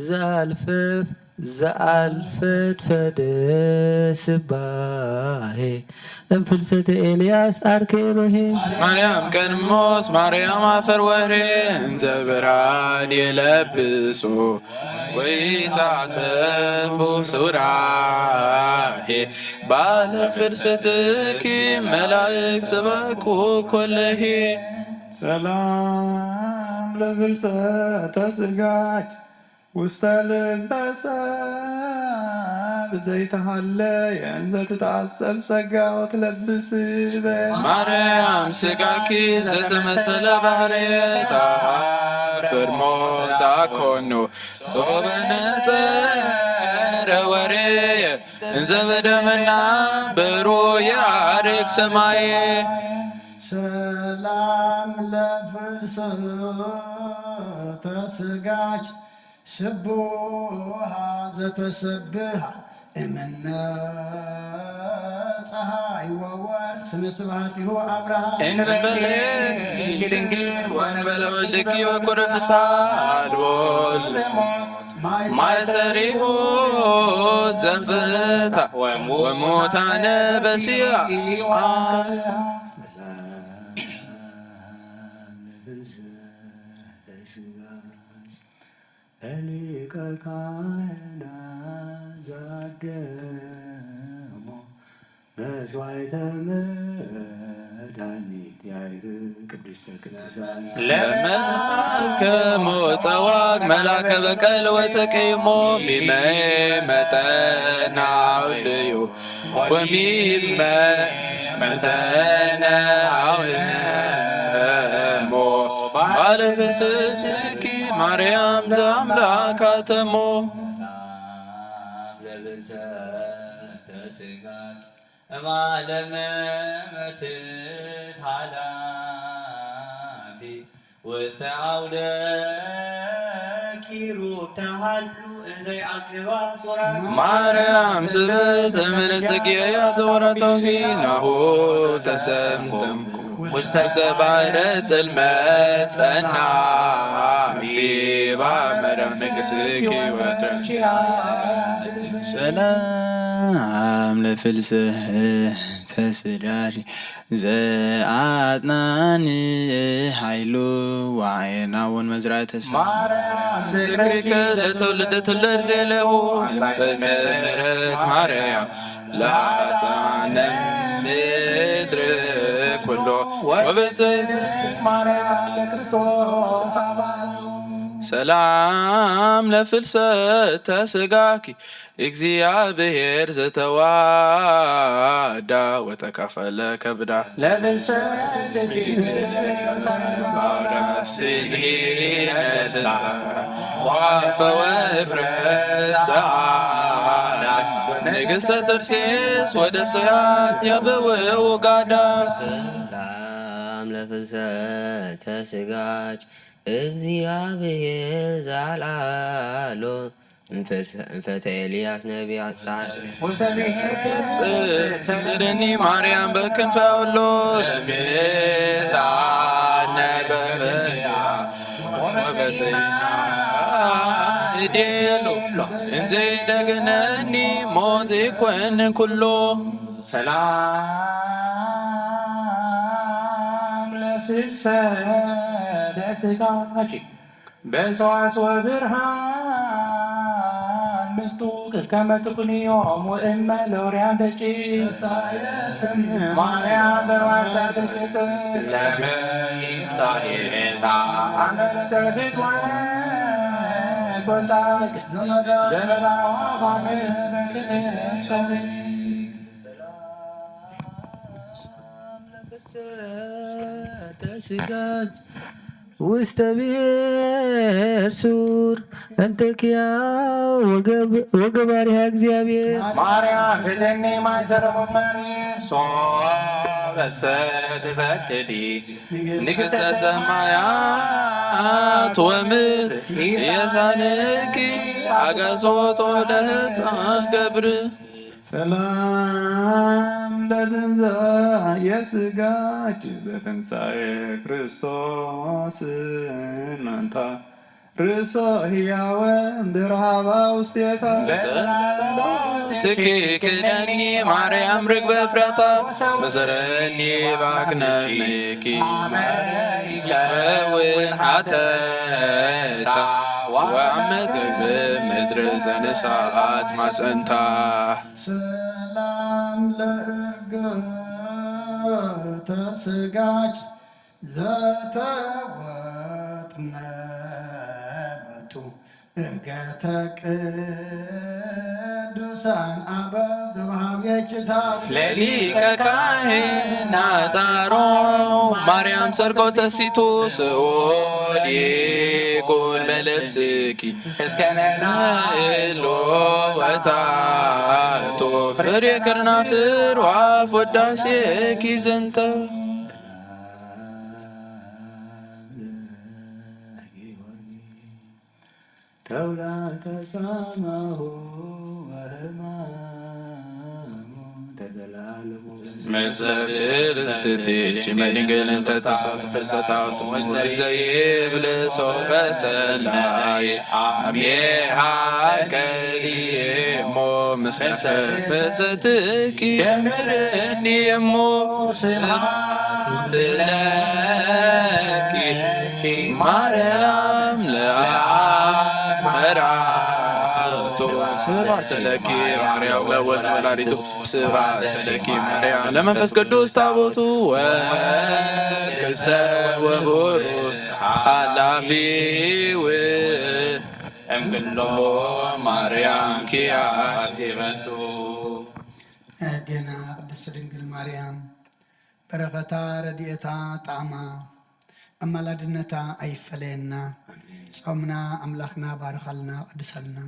ዘአልፈፍ ዘአልፈት ፈደ ስባሄ እምፍልሰተ ኤልያስ አርኬ ኖሄ ማርያም ቀንሞስ ማርያም አፈር ወሬ እንዘ ብርሃን የለብሶ ወይታጸፉ ሱራሄ ባለ ፍልሰትኪ መላእክት ስበኩ ኮለሄ ሰላም ለፍልሰተ ስጋች ውስተ ልበ ሰብ ዘይተሃለየ እንዘ ትትዓጸብ ጸጋ ወትለብስ በ ማርያም ስጋኪ ዘተመሰለ ባህርየታ ፍርሞታ ኮኑ ሶበ ነጸረ ወሬየ እንዘ በደመና በሩ የዐርግ ሰማየ ሰላም ለፍልሰተ ስጋች ስቡሃ ዘተሰብሃ እምነ ፀሃይ ወወር ስነ ስብሃቲሁ አብርሃም እንበሌኪ ድንግል ወንበለ ወልድኪ ወኩር ፍስሓ አልቦ ማእሰሪሁ ዘፍታ ወሙታነ በሲያ ሊቀ ካህናት ዘአደሞ መስዋዕተ መድኃኒት ያዕርግ ቅድስተ ቅዱሳን ለመከሞ ጸዋግ መላከ በቀል ወተቀይሞ ሚመይ መጠና አውድዩ ወሚመ መጠነ አውሞ ባለ ፍስሕትኪ ማርያም ዘአምላክ አተሞ ስጋት እማለመ መትት ኃላፊ ውስተ አውደ ኪሩብ ተሃሉ እንዘይ አቅባ ጾራ ማርያም ስብሕት እምነ ጽጌያ ዘወረተው ናሁ ተሰምተምኩ ውስተ ባሕረ ጽልመት ጸናፊ ባመራ ንግስኪ ወትረ ሰላም ለፍልስህ ተስዳሪ ዘአጥናኒ ኃይሉ ወአየናውን መዝራእተ ሰማይ ዝክሪከ ለተውልደ ትውለድ ዜለሁ ጽንዕት ማርያም ለአጣነ ምድር ኩሎ ወበጽሕት ማርያም ለክርስቶስ አባሉ ሰላም ለፍልሰተ ስጋኪ እግዚአብሔር ዘተዋዳ ወተካፈለ ከብዳ ለፍልሰት ስንሂነ ተሳራ ዋፈወ እፍረት ጸዓዳ ንግሥተ ተርሴስ ወደ ሰያት ያበወ ውጋዳ ሰላም ለፍልሰተ ስጋች እግዚኣብሔር ዘኣልዓሎ፣ እንፈተ ኤልያስ ነቢያ ጻድቅ። ጽደኒ ማርያም በክንፈ ወሎ ለምታ ነበበያ ወበተይና እዴሉ እንዘይደግነኒ ሞት ይኮን ኩሎ። ሰላም ለፍልሰተ ስጋኪ በሰዋስወ ብርሃን ምጡቅ ከመ ትኩንዮም ወእመ ለውርያን ደቂ ማርያም በማሳት ቅጽ ለመይሳኤታ አመተፊት ወሶጻ ዘመዳዋ ፋንበክሰሪ ተስጋጅ ውስተ ብሔር ሱር እንተ ኪያ ወገባሪሃ እግዚኣብሔር። ማርያም ፍትኒ ማይሰረሙ መሪ ሶበሰ ትፈቅዲ ንግሥተ ሰማያት ወምድር የሳንኪ አጋሶቶ ለህጣ ገብር ሰላም ለትንሳኤ ስጋኪ በትንሳኤ ክርስቶስ መንታ ርእሶ ህያወ ድርሃባ ውስቴታ ትኪ ክደኒ ማርያም ርግበ ፍረታ መሰረኒ ባክነፍነኪ ይከውን ሓተታ ወአመት ምግብ ምድር ዘነሳት ማፀንታ ሰላም ለእርገተ ስጋች ዘተወጥነ በቱ እርገተ ቅዱሳን አበው ዘውሃብ የችታ ለሊቀ ካህናት አሮን ማርያም ሰርቆ ተሲቱ ስኦል ይኩን በልብስኪ እስከ ነናእሎ ወታቶ ፍሬ ከርናፍር ዋፍ ወዳሴኪ ዘንተ ተውላተ ጻማሁ ወህማሙ ተዘላለሙ መጸብር ስቴች መድንግል እንተ ተሳቱ ፍልሰታው ጽሙር ዘይብል ሰው በሰላይ አሜሃ ከሊሞ ምስለ ፍልሰትኪ የምርኒ እሞ ስብሐት ለኪ ማርያም ለአብ መርዓቱ ስብሐት ለኪ ማርያም ለወልድ ወላዲቱ ስብሐት ለኪ ማርያም ለመንፈስ ቅዱስ ታቦቱ ወርቅሰ ወቡሩር ኃላፊው እምክሎ ማርያም ኪያት ይበቱ። ጌና ቅድስት ድንግል ማርያም በረኸታ ረድኤታ ጣዕማ ኣማላድነታ ኣይፈለየና። ጾምና ኣምላኽና ባርኻልና ቀድሰልና።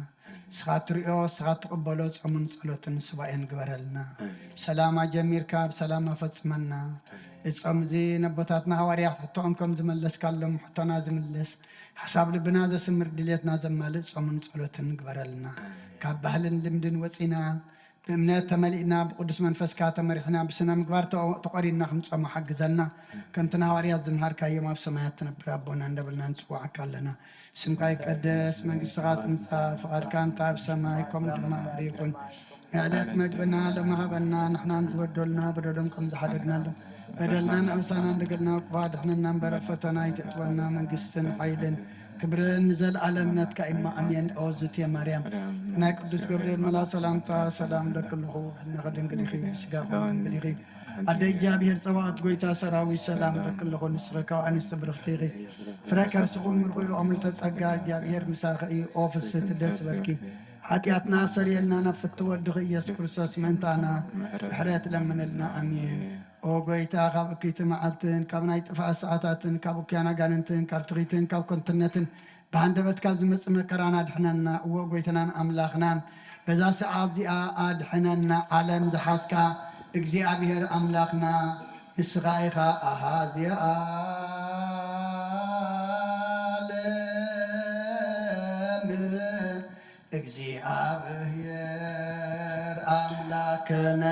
ንስኻ ትሪኦ ንስኻ ትቕበሎ ጾምን ጸሎትን ሱባኤን ግበረልና። ሰላማ ጀሚርካ ብሰላም ኣፈጽመና። እዚ ጾም እዚ ነቦታትና ሃዋርያት ሕቶኦም ከም ዝመለስካሎም ሕቶና ዝምልስ ሓሳብ ልብና ዘስምር ድሌትና ዘማልእ ጾምን ጸሎትን ግበረልና። ካብ ባህልን ልምድን ወጺና ብእምነት ተመሊእና ብቅዱስ መንፈስካ ተመሪሕና ብስነ ምግባር ተቆሪንና ክንጾሞ ሓግዘና። ከምቲ ንሃዋርያት ዝምሃርካዮም ኣብ ሰማያት ትነብር ኣቦና እንዳበልና ንጽዋዓካ ኣለና። ስምካ ይቀደስ፣ መንግስትኻ ትምጻእ፣ ፍቓድካ እንተ ኣብ ሰማይ ከምኡ ድማ ምድሪ ይኹን። ንዕለት መግብና ሎሚ ሃበና፣ ንሕናን ዝበደሉና በደሎም ከም ዝሓደግናሎም በደልናን ኣምሳናን ደገልና ክፋ ድሕነና እምበር ኣብ ፈተና ኣይተእትወና። መንግስትን ሓይልን ክብርን ንዘለኣለም ናትካ እማ ኣሜን። ኦ ዝትየ ማርያም ናይ ቅዱስ ገብርኤል መልኣክ ሰላምታ ሰላም ለክልኹ ብሕልናኺ ድንግል ኢኺ ብስጋኺ ድንግል ኢኺ ኣደ እግዚኣብሔር ጸባኦት ጎይታ ሰራዊት ሰላም ለክልኹ ንስኺ ካብ ኣንስቲ ብርኽቲ ኢኺ ፍረ ከርስኹም ምርኹ እዩ ኣምልተ ጸጋ እግዚኣብሔር ምሳኺ እዩ። ኦ ፍስህቲ ደስ በልኪ ሓጢኣትና ሰርየልና ናብ ፍቲ ወድኺ ኢየሱስ ክርስቶስ ምእንታና ምሕረት ለምንልና ኣሜን። ኦ ጎይታ ካብ እክይቲ መዓልትን ካብ ናይ ጥፍኣት ሰዓታትን ካብ እኩያን ኣጋንንትን ካብ ትኺትን ካብ ከንቱነትን ብሃንደበት ካብ ዝመጽእ መከራና ኣድሕነና። እወ ጎይትናን ኣምላኽናን በዛ ሰዓት እዚኣ ኣድሕነና። ዓለም ዝሓዝካ እግዚኣብሔር ኣምላኽና ንስኻ ኢኻ። ኣሃ እዚኣ ኣብሔር ኣምላክነ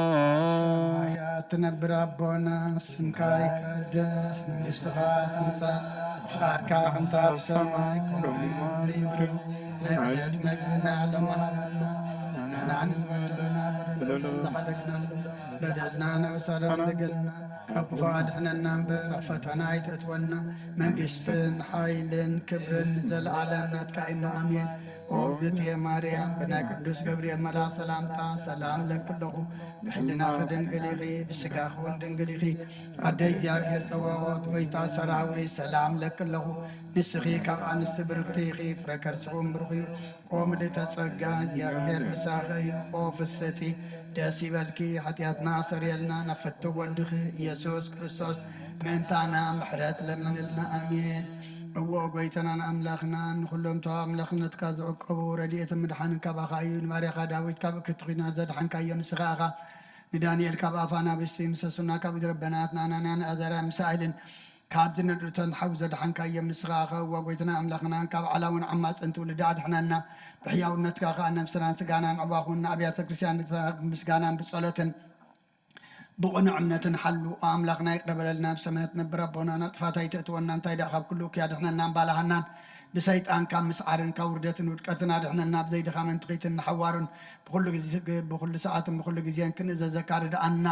ሰማያት ትነብር ኣቦና፣ ስምካ ይቀደስ፣ መንግስትኻ ትምጻእ፣ ፍቓድካ ትኹን ኣብ ሰማይ ከምኡ እውን ኣብ ምድሪ። ናይ ዕለት መግብና ሎሚ ሃበና፣ ንሕና ንዝበደሉና በደልና ዝሓለግናሉ፣ በደልና ንእሰረን ድገለና፣ ካብ ክፉእ ኣድሕነና እምበር፣ ኣብ ፈተና ኣይተእትወና። መንግስትን ሓይልን ክብርን ንዘለኣለም ናትካ እዩ። ኣሜን። ኦ እግዝእትየ ማርያም፣ ብናይ ቅዱስ ገብርኤል መልኣኽ ሰላምታ ሰላም እለኪ ኣለኹ። ብሕልናኺ ድንግል ኢኺ፣ ብስጋኺ እውን ድንግል ኢኺ። ኣደ እግዚኣብሔር ጸባኦት፣ ጎይታ ሰራዊት፣ ሰላም እለኪ ኣለኹ። ንስኺ ካብ ኣንስቲ ብርክቲ ኢኺ፣ ፍረ ከርስኺ እውን ብሩኽ እዩ። ኦ ምልእተ ጸጋ፣ እግዚኣብሔር ምሳኺ እዩ። ኦ ፍስቲ፣ ደስ ይበልኪ፣ ሓጢኣትና ኣሰርየልና፣ ናብ ፍትው ወድኺ ኢየሱስ ክርስቶስ ምእንታና ምሕረት ለምንልና። ኣሜን። እዎ፣ ጎይታናን ኣምላኽናን፣ ንኹሎም ተዋ ኣምላኽነትካ ዝዕቀቡ፣ ረድኤትን ምድሓንን ካባኻ እዩ። ንባርያኻ ዳዊት ካብ እክብቲ ኲናት ዘድሓንካዮ ንስኻ ኢኻ። ንዳንኤል ካብ ኣፋ ኣናብስቲ፣ ንሰሱና ካብ ኢድ ረበናት፣ ንኣናንያን ኣዛርያን ሚሳኤልን ካብ ዝነድዱ እቶን ሓዊ ዘድሓንካዮም ንስኻ ኢኻ። እዎ፣ ጎይታና ኣምላኽና፣ ካብ ዓላውን ዓማጽን ትውልዲ ኣድሕነና። ብሕያውነትካ ኸኣ ነብስናን ስጋናን ዕባኹን ንኣብያተ ክርስቲያን ምስጋናን ብጸሎትን ብቕኑዕ እምነትን ሓሉ። ኦ ኣምላኽና፣ ይቕረ በለልና፣ ኣብ ሰማያት ትነብር ኣቦና፣ ናብ ጥፋት ኣይተእትወና፣ እንታይ ደኣ ካብ ኩሉ እኩይ ኣድሕነና፣ እምባላሃናን ብሰይጣን ካብ ምስዓርን ካብ ውርደትን ውድቀትን ኣድሕነና፣ ብዘይ ድኻምን ትኽይትን ንሓዋሩን ብኹሉ ግዜ፣ ብኹሉ ሰዓትን ብኹሉ ግዜን ክንእዘዘካ ርድኣና።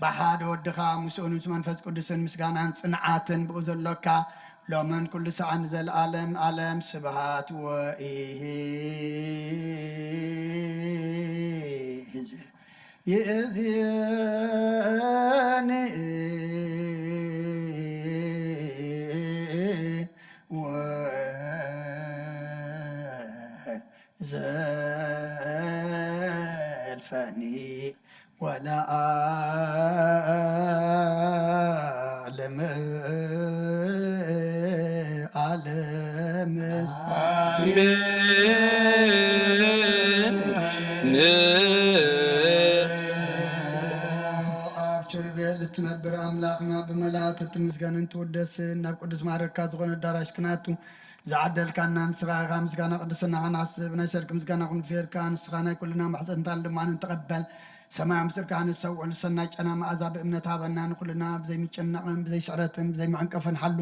ብሓደ ወድኻ ምስኡን ምስ መንፈስ ቅዱስን ምስጋናን ጽንዓትን ብኡ ዘሎካ ሎምን ኩሉ ሰዓን ንዘለኣለም ኣለም ስብሃት ወኢሂ ይእዜኒ ወዘልፈኒ ወለዓለም ዓለም። ኣሜን። ኣብ ኪሩቤል እትነብር ኣምላኽና፣ ብመላእክት እትምስገንን ትውደስን፣ ናብ ቅዱስ ማረካ ዝኾነ ኣዳራሽ ክናቱ ዝዓደልካና ንስኻ ኢኻ። ምስጋና ቅድስናኻ ንሓስብ፣ ናይ ሰርክ ምስጋና ክንፍየልካ፣ ንስኻ ናይ ኩልና ማሕፀንታን ልማንን ተቐበል። ሰማያዊ ምስጢርካ ንሰውዕ፣ ንሰናይ ጨና መኣዛ ብእምነት ሃበና። ንኹልና ብዘይምጭናቕን ብዘይስዕረትን ብዘይመዕንቀፍን ሓሉ።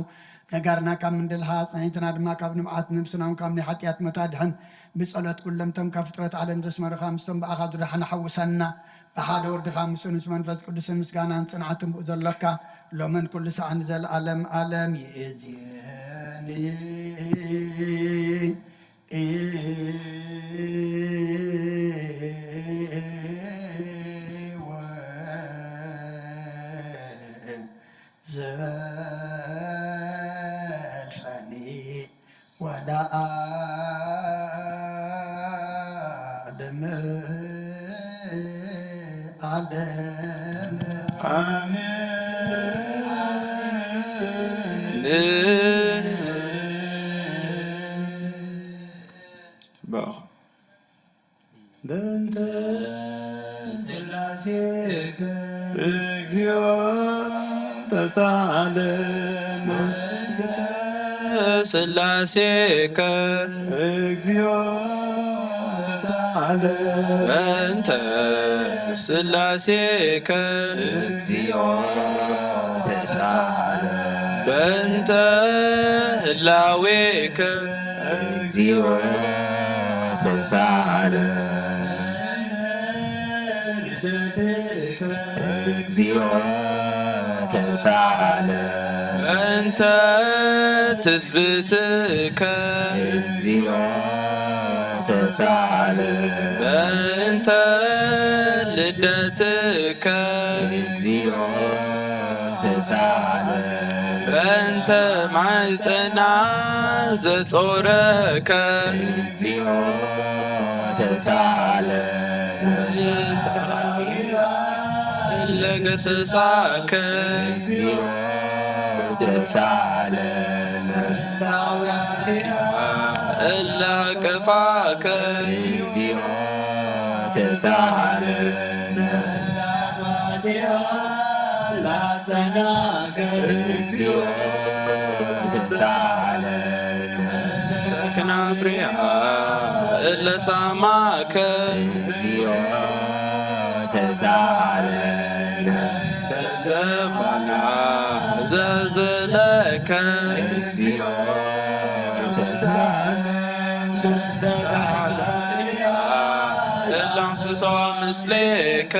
ነጋርና ካብ ምንድልሃ፣ ኣጽናይትና ድማ ካብ ንብዓት፣ ነብስና እውን ካብ ናይ ሓጢኣት ሞት ኣድሕን። ብጸሎት ኩሎም እቶም ካብ ፍጥረት ዓለም ዘስመሩኻ፣ ምስቶም ብኣኻ ዝደሓኑ ሓውሰና። ብሓደ ወድኻ ምስኡ ምስ መንፈስ ቅዱስን ምስጋናን ጽንዓትን ብኡ ዘሎካ፣ ሎምን ኩሉ ሰዓን ንዘለኣለም ኣለም ይእዜኒ። ወዘልፈኒ ወለዓለም ዓለም። ኣሜን። ጽቡቕ። በእንተ ስላሴከ እግዚኦ ተሳለም። በእንተ ስላሴከ እግዚኦ ተሳለም። በእንተ ስላሴከ እግዚኦ ተሳለም። በእንተ ህላዌከ እግዚኦ ተሳለ። እግዚኦ ተሳለ። በእንተ ትስብእትከ እግዚኦ ተሳለ። በእንተ ልደትከ እግዚኦ ተሳለ። በእንተ ማሕፀና ዘጾረከ እግዚኦ ተሳለ። ለገሰሳከ እግዚኦ ተሳሃለነ። እለ አቅፋከ እግዚኦ ተሳሃለነ። ላጸናከ እግዚኦ ተሳሃለነ። ተክናፍሪሃ እለ ሳማከ እግዚኦ ተሳሃለነ። ተዘባና ዘዝለከ እግዚኦ ተሳሃለነ። እለ እንስሳ ምስሌከ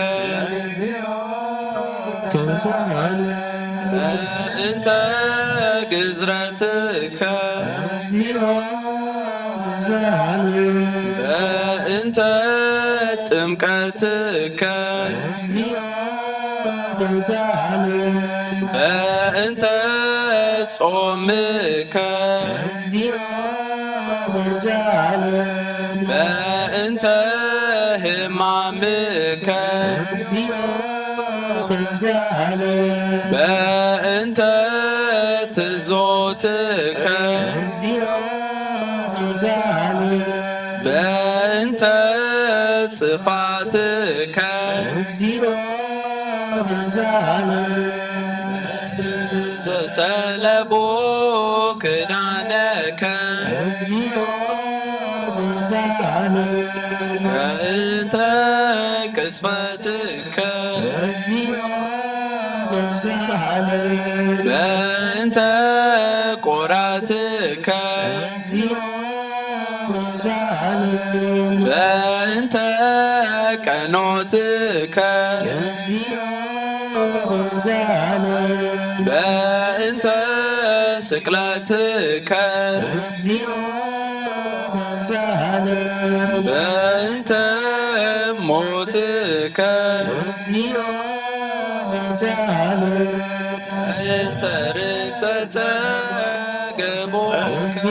ተሳሃለነ። እንተ ግዝረትከ በእንተ ጥምቀትከ በእንተ ጾምከ በእንተ ሕማምከ በእንተ ትዞትከ በእንተ ጽፋትከ ሰሰለቡ ክዳነከ በእንተ ቅስፈትከ በእንተ ቆራትከ በእንተ ቀኖትከ በእንተ ስቅለትከ በእንተ ሞትከ በእንተ ርክሰተ ገቦከ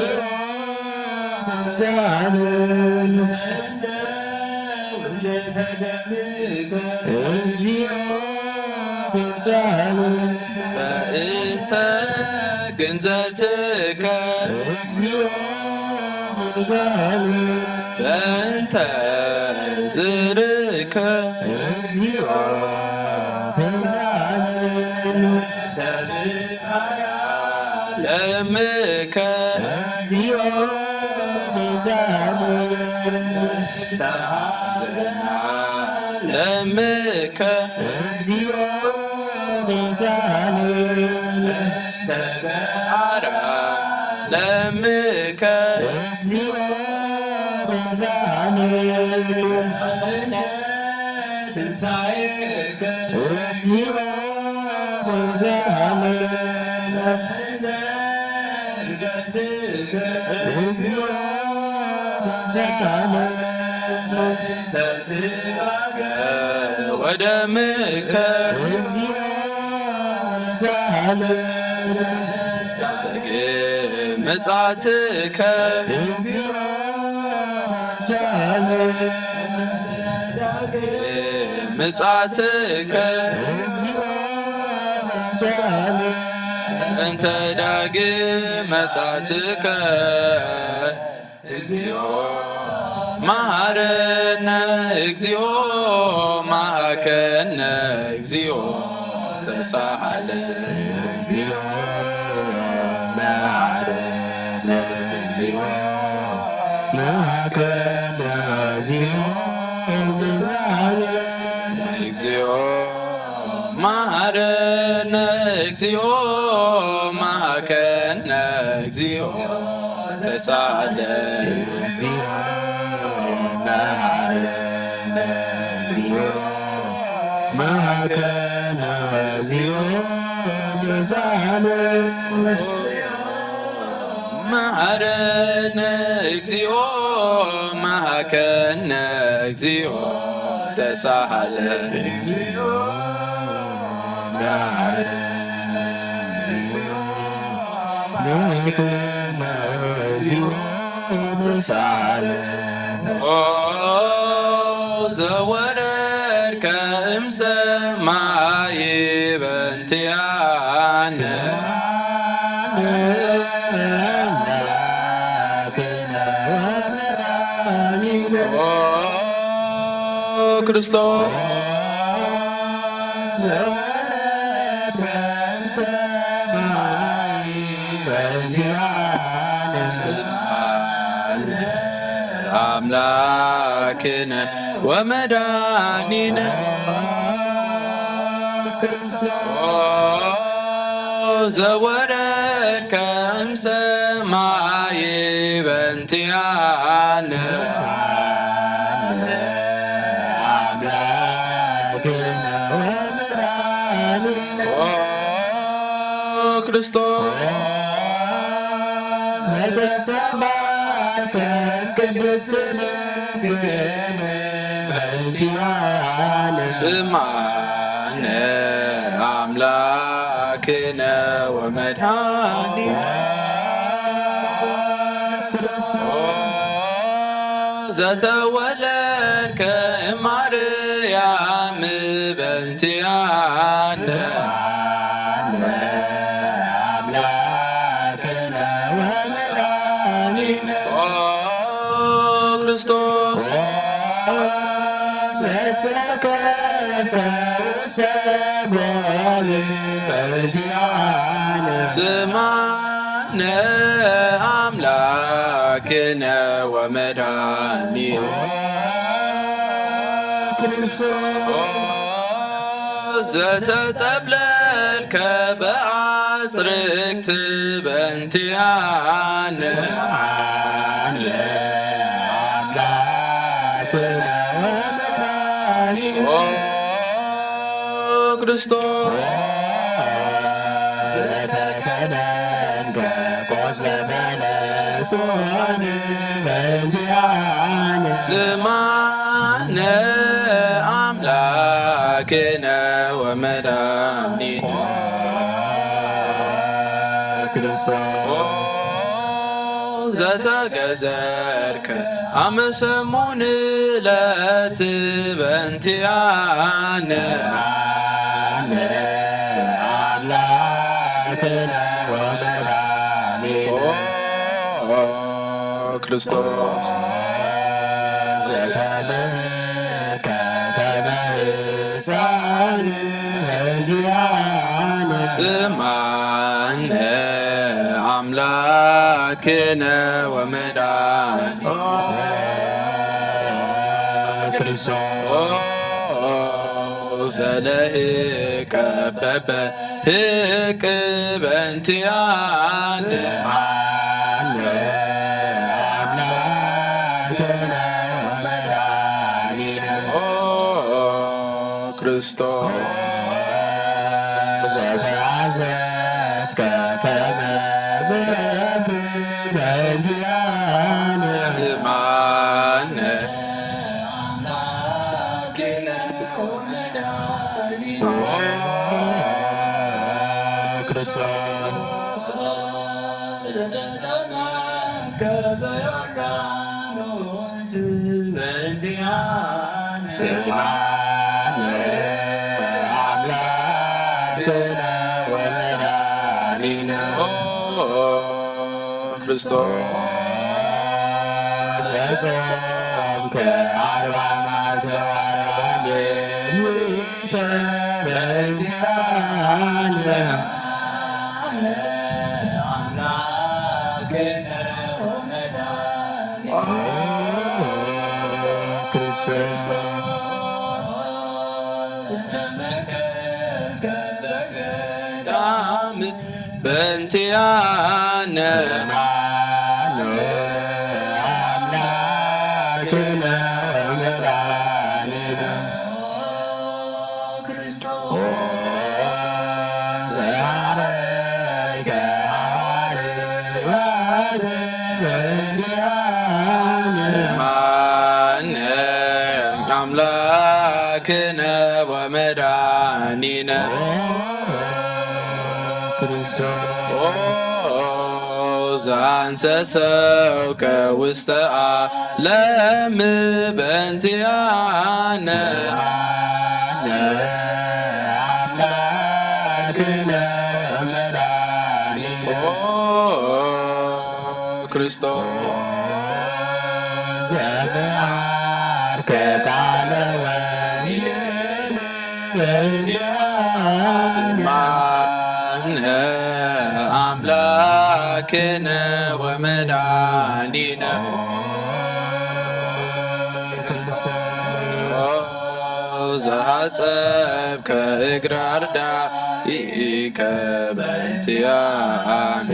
በእንተ ግንዘትከ በእንተ ዝርከ ለምከ ለምከ አራ ለምከ ወደምከ ምጻትከ ምጻትከ እንተ ዳግም መጻትከ እግዚኦ መሐረነ እግዚኦ መሐከነ እግዚኦ ተሳሃለ እግዚኦ መሐረነ እግዚኦ መሐከነ እግዚኦ ተሳሃለ እግዚኦ መሐረነ እግዚኦ መሐከነ እግዚኦ ተሳለ እግዚኦ መሐረነ እግዚኦ መሐከነ እግዚኦ ተሳለ መሐረነ እግዚኦ መሐከነ እግዚኦ ተሳለ ኦ ዘወረድከ እምሰማይ በእንቲኣነ ኦ ክርስቶስ ስምዓነ ኣምላክነ ወመድኃኒነ ኦ ዘወረድከ እምሰማይ በእንቲአነ ኦ ክርስቶስ ዘተሰማይከ ቅድስት ድንግል በእንቲአነ ስምዓነ ኣምላክነ ወመድኃኒነ ኦ ዘተወለድከ እማርያም በእንቲአነ ኦ ክርስቶስ ስምዓነ ኣምላክነ ወመድኃኒነ ዘተጠብለልከ በአጽርቅት በእንቲአነ ኦ ክርስቶስ ዘተከደንከ ቆጽለ በለስ ሆን በእንቲአነ ስምዓነ ኣምላክነ ወመድኃኒነ ክርስቶስ ዘተገዘርከ አመ ሰሙን ዕለት በእንቲአነ አምላክነ ወመድኃኒነ ኦ ክርስቶስ ዘተልከ ከመ ሕፃን በእንቲአነ ስምዓነ አምላክነ ወመድኃኒነ ክርስቶስ ዘለህቀ በበ ህቅ በእንቲአነ አምላክነ ወመድኃኒነ ኦ ክርስቶስ ዘተአዘዝከ ከመ በእንቲአነ ስምዓነ አምላክነ ወመድኃኒነ ኦ ክርስቶስ ዘተጠመቅከ በዮርዳኖስ በእንቲአነ ስምዓነ አምላክነ ወመድኃኒነ ኦ ክርስቶስ ዘጾምከ አርባ መዓልተ ወአርባ ሌሊት በእንቲአነ አምላክነ ወመድኃኒነ ኦ ክርስቶስ ዘተመከርከ በገዳም በእንቲአነ አምላክነ ወመድኃኒነ ክርስቶስ ዘአረይከ ሐዋርያት በእንቲአነ ስምዓነ አምላክነ ወመድኃኒነ ክርስቶስ ኦ ዘአንሰሰውከ ውስተ ዓለም በእንቲአነ አምላክነ ወመድኃኒነ ክርስቶስ ዘምሃርከ ቃለ ወንጌል ስማነ አምላክነ ወመድኃኒነ ዘሐጸብከ እግረ አርዳኢከ በእንቲአነ።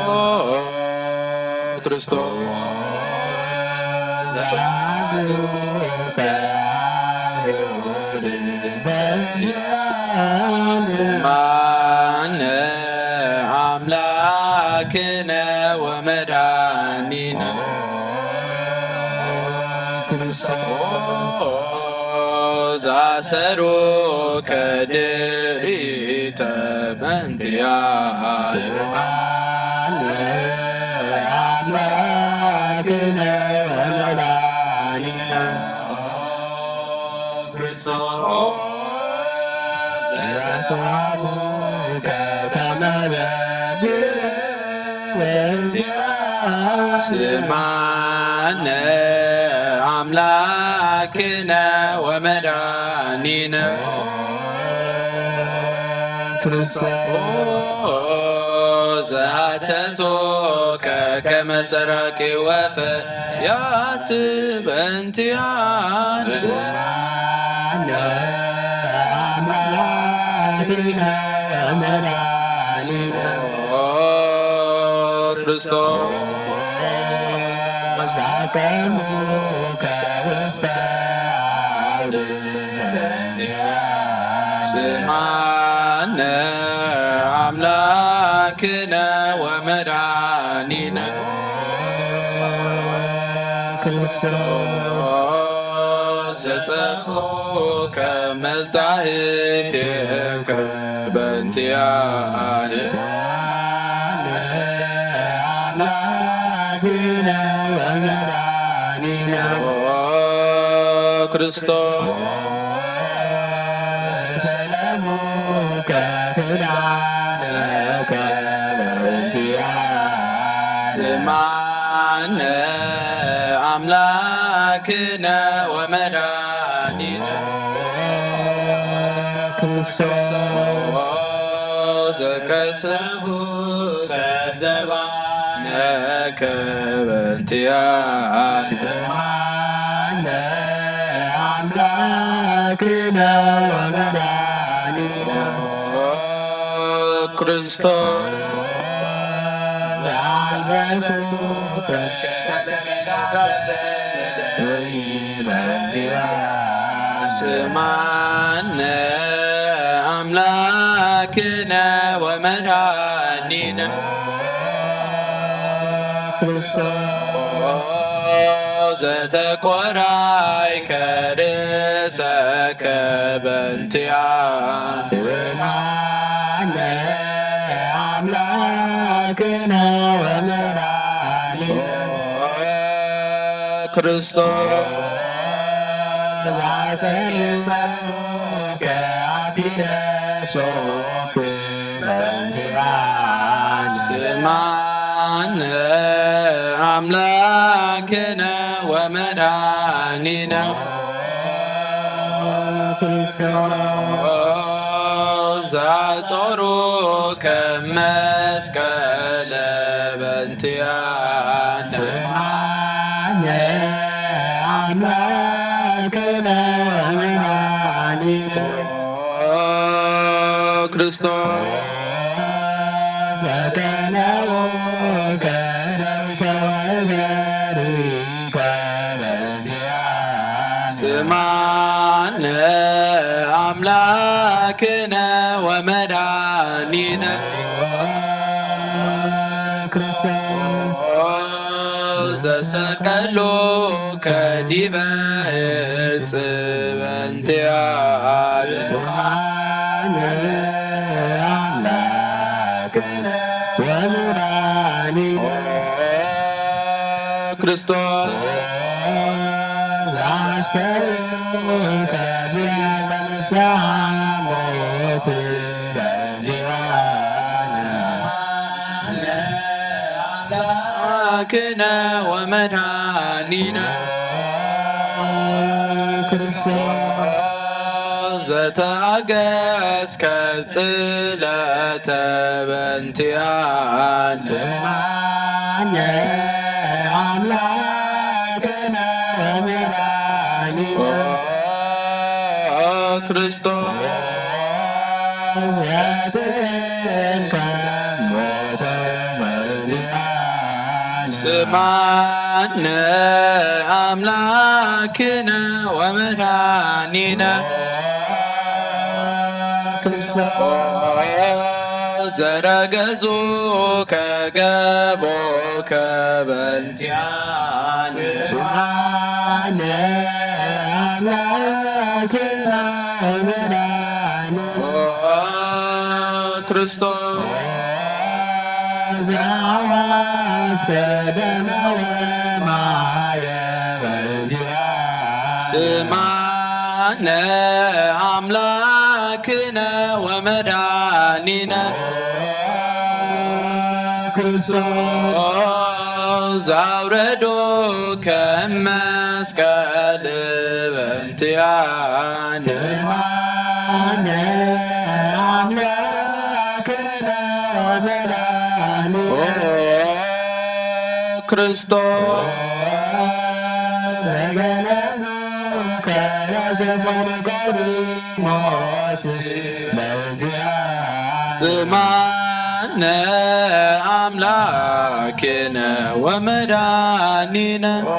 ኦ ክርስቶስ ስማነ አምላክነ ወመድኃኒነ ክርስቶስ አሰሮ ከድሪተ በእንቲአነ። አምላክነ ወመድኃኒነ ክርስቶስ ዘሰአሉከ ከመ በግዕ ስማነ አምላክነ ወመድኃኒነ ክርስቶስ ዘአተቶከ ከመ ሰራቂ ወፈ ያት በእንቲአነ። አምላክነ ወመድኃኒነ ክርስቶስ ዛቀሙከ ውስተ አውድ ስማነ አምላክነ ወመድኃኒነ ክርስቶስ ዘጸፍኡከ መልጣህቴከ በእንቲአነ። አምላክነ ወመድኃኒነ ክርስቶስ ሰለሙከ ክዳነከ በእንቲአነ። ስማነ አምላክነ ወመድኃኒነ ክርስቶስ ዘቀሰፉከ ዘባነከ በእንቲአነ። ስማነ አምላክነ ወመድኃኒነ ክርስቶስ ዘአልበሱከ ስማነ አምላክነ ወመድኃኒነ ክርስቶስ ዘተቆራይከ ርእሰከ በእንቲአነ። ስማነ አምላክነ ወመድኃኒነ ክርስቶስ ዘአሰርጸከ አክሊለ ሾክ በእንቲአነ። ስማነ አምላክነ ወመድኃኒነ ክርስቶስ ዘአጾሩከ መስቀለ በእንቲአነ። ስማነ አምላክነ ወመድኃኒነ ክርስቶስ ዘተነውከ ደምከ ወገሪከ በእንቲአነ። ስማነ አምላክነ ወመድኃኒነ ክርስቶስ ዘሰቀሉከ ዲበ ዕፅ በእንቲአነ። ስማነ አምላክነ ወመድኃኒነ ክርስቶስ ዘአስተርእዮከ ብርሃነ ምስለ አሞ ኣምላክነ ወመድኃኒነ ክርስቶስ ዘተአገስከ ጽለተ በንቲኣነ ስምዓነ ኣምላክነ ወመድኃኒነ ኦ ክርስቶስ ዘትእንከ ሞተ በንቲኣነ ስምዓነ ኣምላክነ ወመድኃኒነ ክርስቶስ ዘረገዙ ከገቦ ከበንቲኣነ ስምዓነ ኣምላክነ ወመድኃኒነ ኦ ክርስቶስ ዘአዋስከ ደመ ወማየ በንቲኣነ ስምዓነ ኣምላክነ ወመድኃኒነ ክርስቶስ ዛውረዶ ከመስቀል በንቲኣነ ስምዓነ ኣምላክነ ወመድኃኒነ ኦ ክርስቶስ ዘገነዙ ከረዘፈን ቀዲሞስ በንቲኣነ ስምዓነ ኣምላክነ ወመድኃኒነ ኦ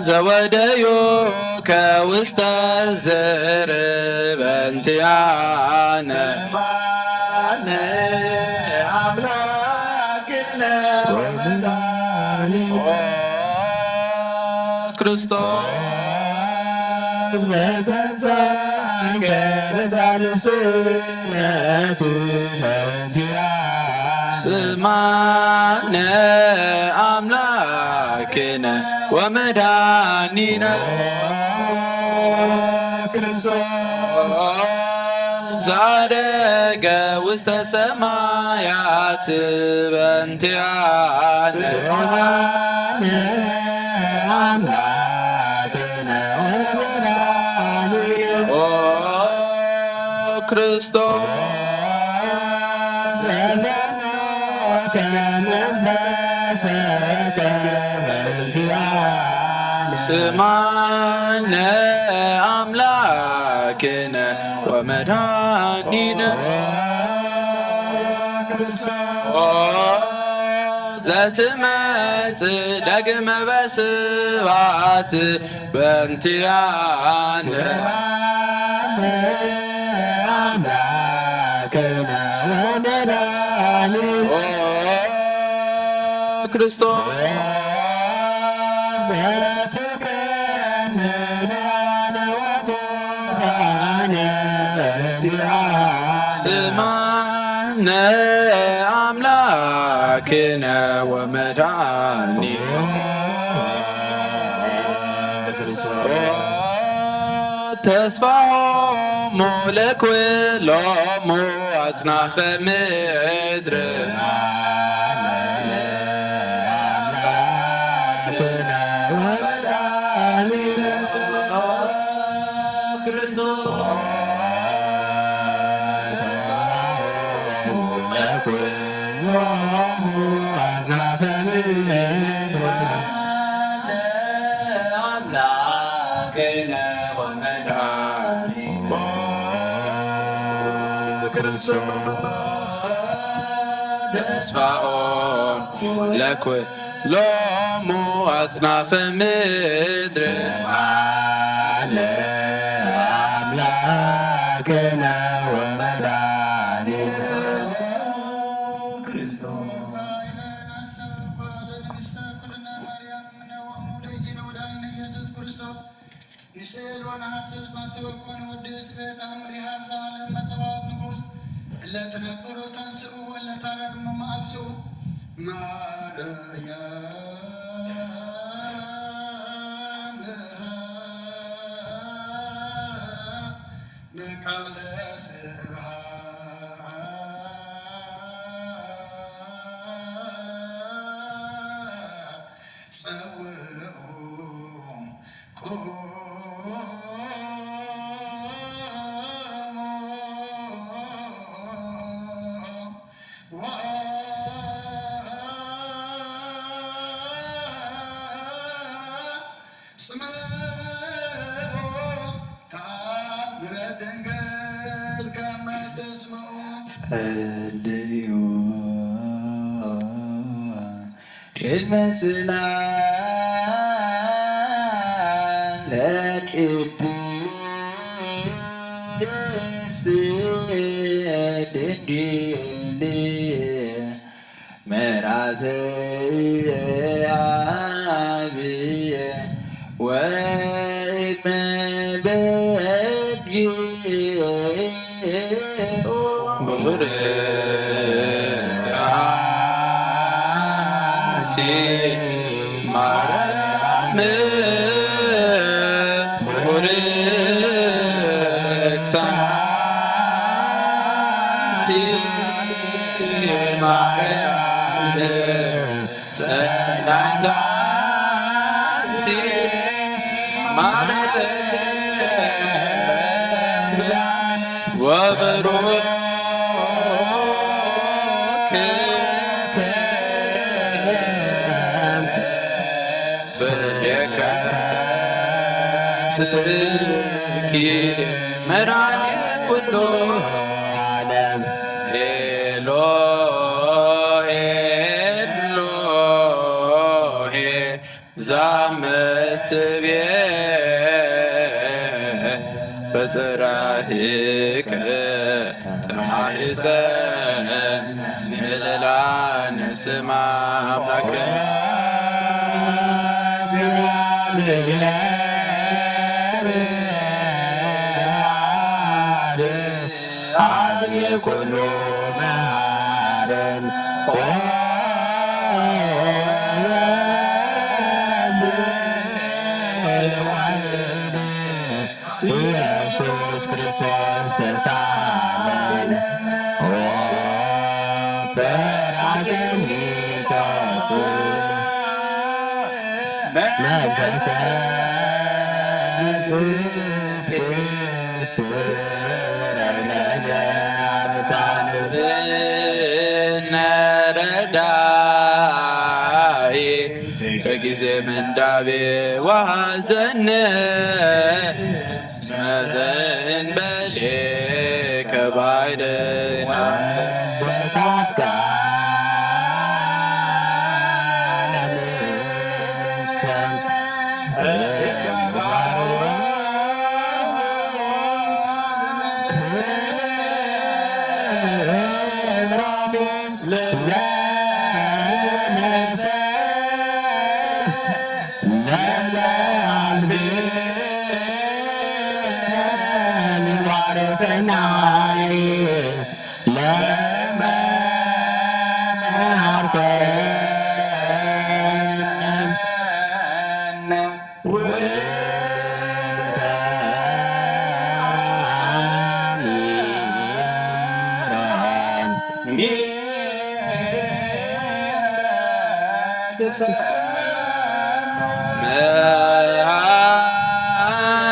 ዘወደዮ ከውስተ ዝርበንቲኣነ ኣምላክነ ወመድኃኒነ ኦ ክርስቶስ ዘተንሳእከ በሳልስነት በንቲኣነ ስምዓነ ኣምላክነ ወመድኃኒነ ክርስቶስ ዘዐረገ ውስተ ሰማያት በንቲኣነ ስምዓነ ኣምላክነ ወመድኃኒነ ኦ ክርስቶስ ዘፈኖከ መንፈሰከ በንቲኣነ ስምዓነ ኣምላክነ ወመድኃኒነ ኦ ዘትመጽእ ዳግመ በስብሐት በንቲኣነ ኣምላክነ ወመድኃኒነ ኦ ክርስቶስ ስምዓነ ኣምላክነ ወመድኃኒነ ተስፋሆሙ ለኩሎሙ አጽናፈ ምድር ተስፋኦም ለኩ ሎሙ አጽናፈ ምድር አምላክነ ወመድኃኒነ ክርስቶስ። ንስእል ወነሐስስ ናስበኮ ንወድስ በተአምር ይሃብ ዘዓለም መጸባዖት ንጉስ እለ ትነብሩ ተንስኡ ወለ ታረር መማአብሱ ማርያም ጽምኦ ተኣምረ ድንግል ከመ ትስምኦ። ጸልዩ ቅድመ ጽላለ ቅድስት ድንግል መራተ አብ ወእመ በግ ቡርክት አንቲ ማርያም ቡርክት አንቲ ማርያም ሰላምታ አንቲ ማርያም ወብሩክ ፍሬ ከርስኪ መድኃኒት ኩሉ ዓለም። ኤሎሄ ኤሎሄ ዛመትቤ በጽራሂከ ተማሂፀ ንልላ ንስማ ኣምላክ አዝየ ኩሉ መሃረን ኢየሱስ ክርስቶስ ተሳለን ኦ ጰራቅሊጦስ መንፈሰ ነረዳኢ በጊዜ ምንዳቤ ወሐዘን እስመ ዘእንበሌከ ባይደይና ወጻድቃን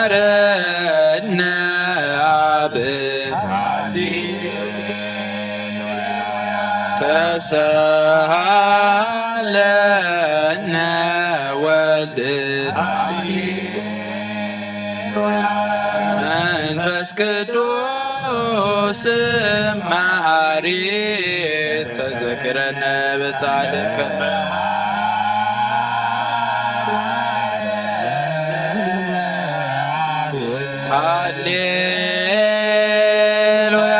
መሐረነ አብ ተሳሃለነ ወልድ መንፈስ ቅዱስ መሐሪ ተዘክረነ በጻድቅ ሃሌሉያ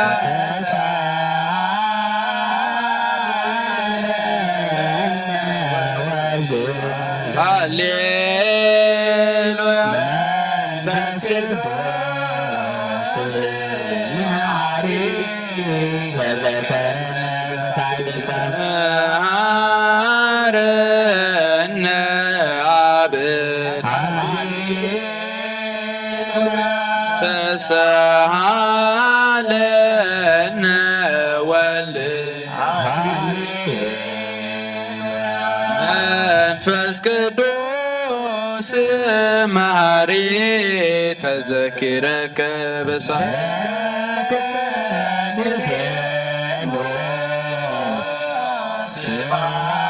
ሃሌሉያ መንፈስ ቅዱስ መሐሪ ተዘከረነ ሳይልከ መሐረነ አብ ተሳሃለነ ወልድ መንፈስ ቅዱስ መሃሪ ተዘኪረከ በሳ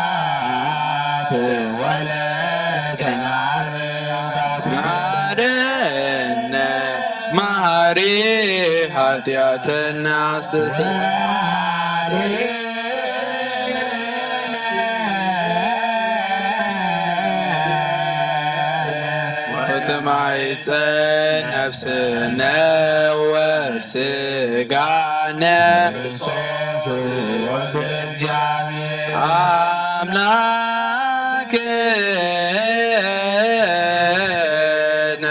ስብሐት ወለከ መሃረነ መሃሪ ኃጢአተነ አስተስርይ ወትማይፀን ነፍስነ ወስጋነ አምላክነ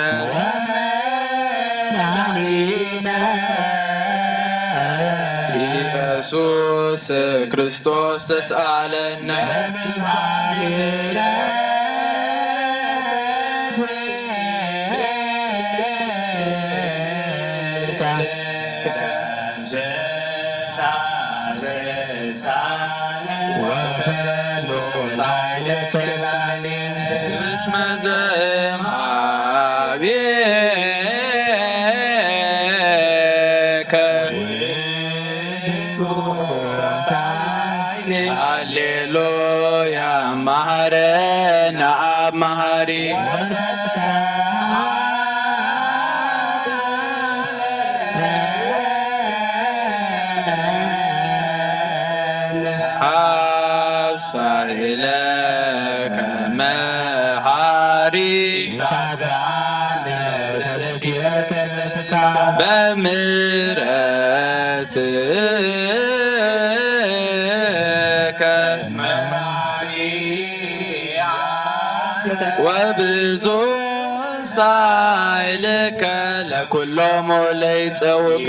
ኢየሱስ ክርስቶስ ተስአለነ። እስመ ዘእምሃቤከ ሃሌሉያ መሐረነ አብ መሐሪ ሀብ ሳይለ ከመ ሐሪ በምሕረትከ ወብዙ ሳይልከ ለኩሎሙ ለይጸውከ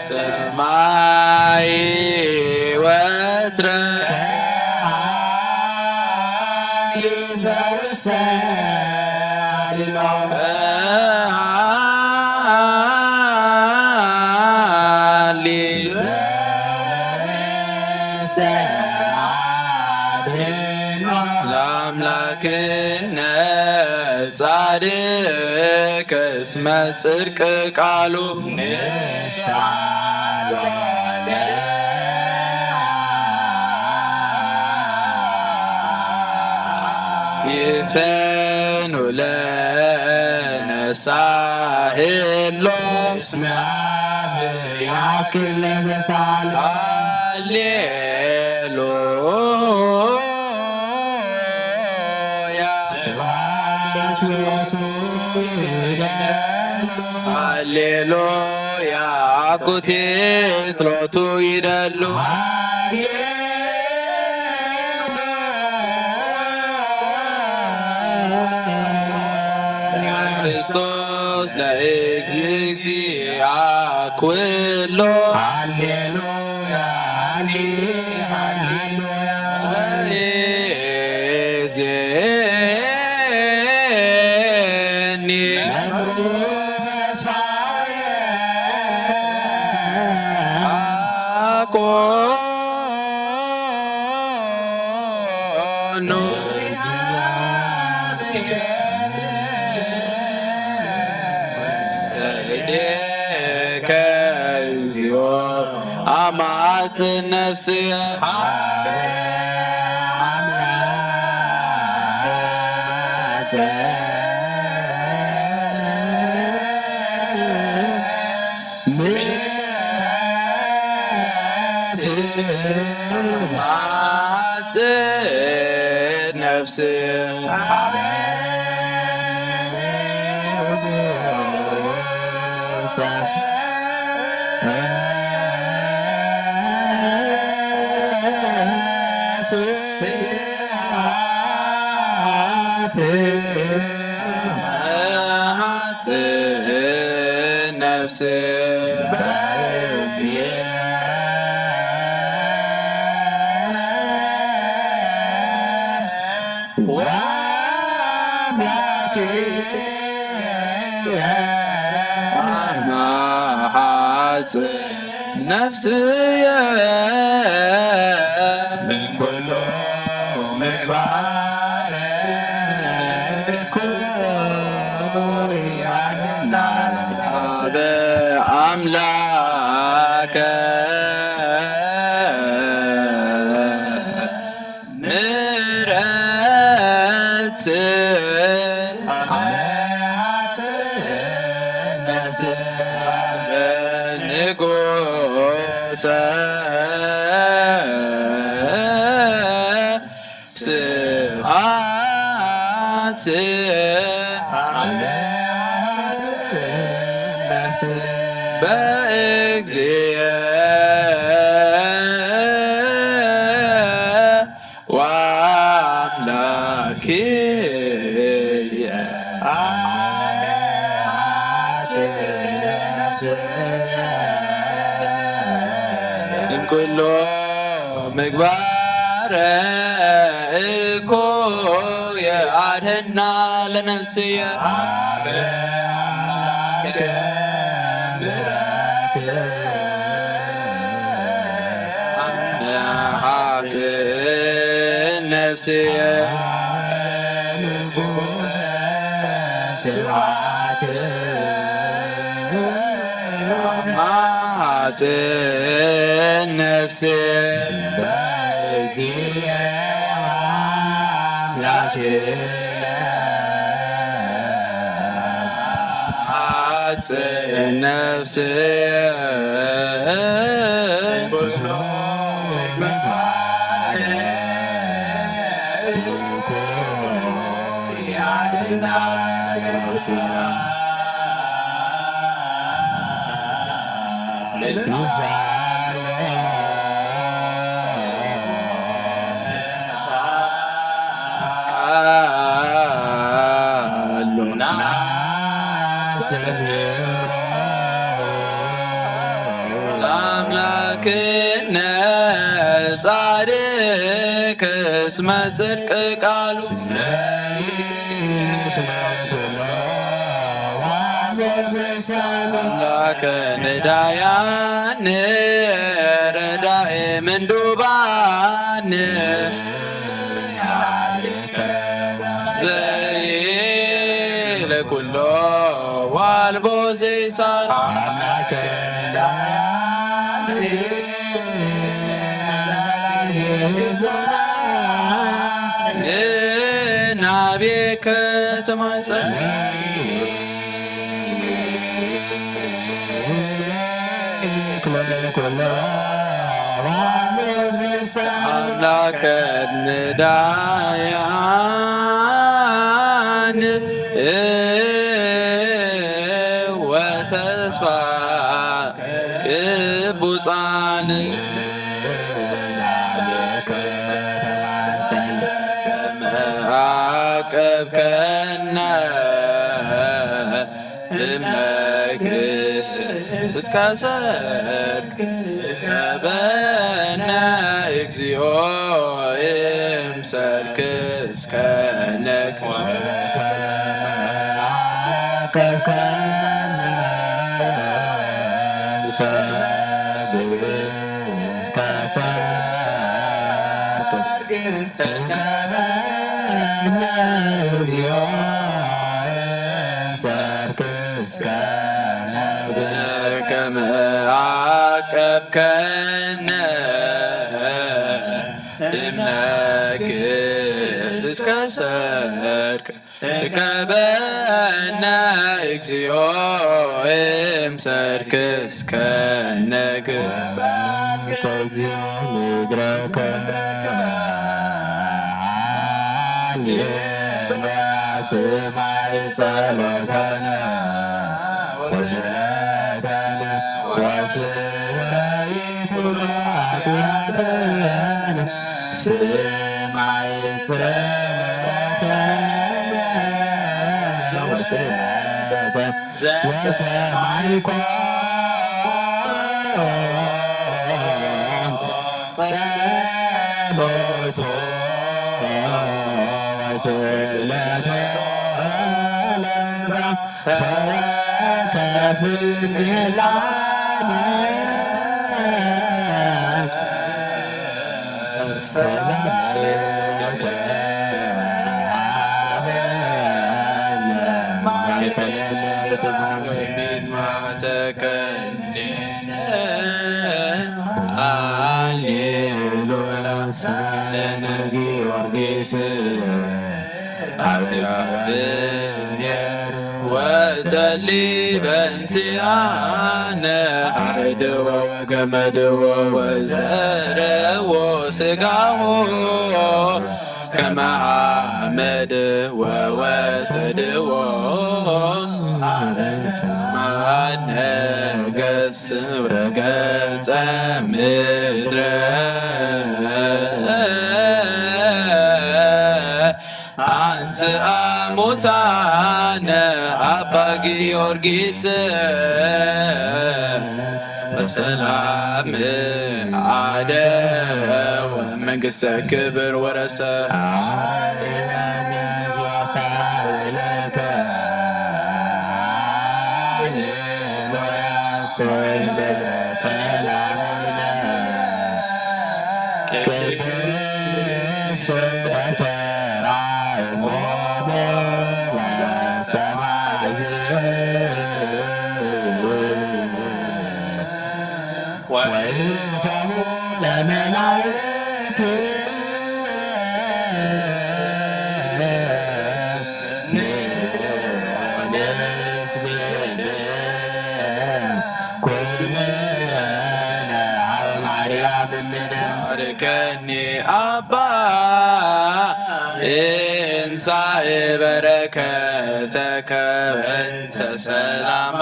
ሰማይ ወትረ ለአምላክነት ጻድቅ እስመ ጽድቅ ቃሉ ይፈኑ ለነሳሄሎ ያክል ለተሳለ ሃሌሉያ ሃሌሉያ አኩቴት ሎቱ ይደሉ ክርስቶስ ለእግዚአ ኩሎ ሃሌሉያ ሃሌሉያ ዜኒ አኮኑ እግዚኦ አማጽን ነፍስየ አማጽን ነፍስየ ነፍስ ነፍስየ ምን ኩሉ ምግባር እኩይ ኣድና። ኣብ ኣምላከ ምረት ንጉሰ ስብሐት በእግዚእ ወአምላክየ እምኩሎ ምግባረ እኩየ አድህና ለነፍስየ። ሓጥእን ነፍስየ። ሓጥእን ነፍስየ። ሓጥእን ነፍስየ። ሎና ሰሚሮ ለአምላክነ ጻድቅ እስመ ጽድቅ ቃሉ ዘይትለብሎ ዋሞ ዘይሳኑ አምላከ ነዳያን ረዳኤ ምንዱባን ዘይለ ኩሎ ዋልቦ ዘይሳን ናብየ ከተማጸን አምላከ ነዳያን ወተስፋ ቅቡጻን መዓቀብከነ እምነግር እስከ ሰርክ ቀበነ እግዚኦ እምሰርክ እስከ ነክ ከመ አቀብከነ እምነግር እስከ ሰርክ እቀበነ እግዚኦ እምሰርክ እስከ ነግር። እግዚኦ ምድረከ ስማይ ጸሎተነ ወስእለተነ ወስረይ ኩሉ ኃጢአተነ። ስማይ ጸሎተነ ወስእለተነ ዘሰማይኮ ጸሎቶ ወስእለቶ ለዛ ተወከፍንላ ሃሌሉያ ሳለነ ጊዮርጊስ። እግዚአብሔር ወጸሊ በእንቲአነ አርድዎ ወገመድዎ ወዘረዎ ስጋሁ ከመ አመድ ወወሰድዎ አርያም ነገሥት ረገጸ ምድረ አንስአ ሙታነ አባ ጊዮርጊስ በሰላም አደወ መንግሥተ ክብር ወረሰ። ቅድስት በተራእሞሙ ለሰማዕት ወይቶሙ ለመላእክት ንስግድ ኩልነ ሀበ ማርያም እምነ። ባርከኒ አባ እንሳኤ በረከተከ በእንተ ሰላማ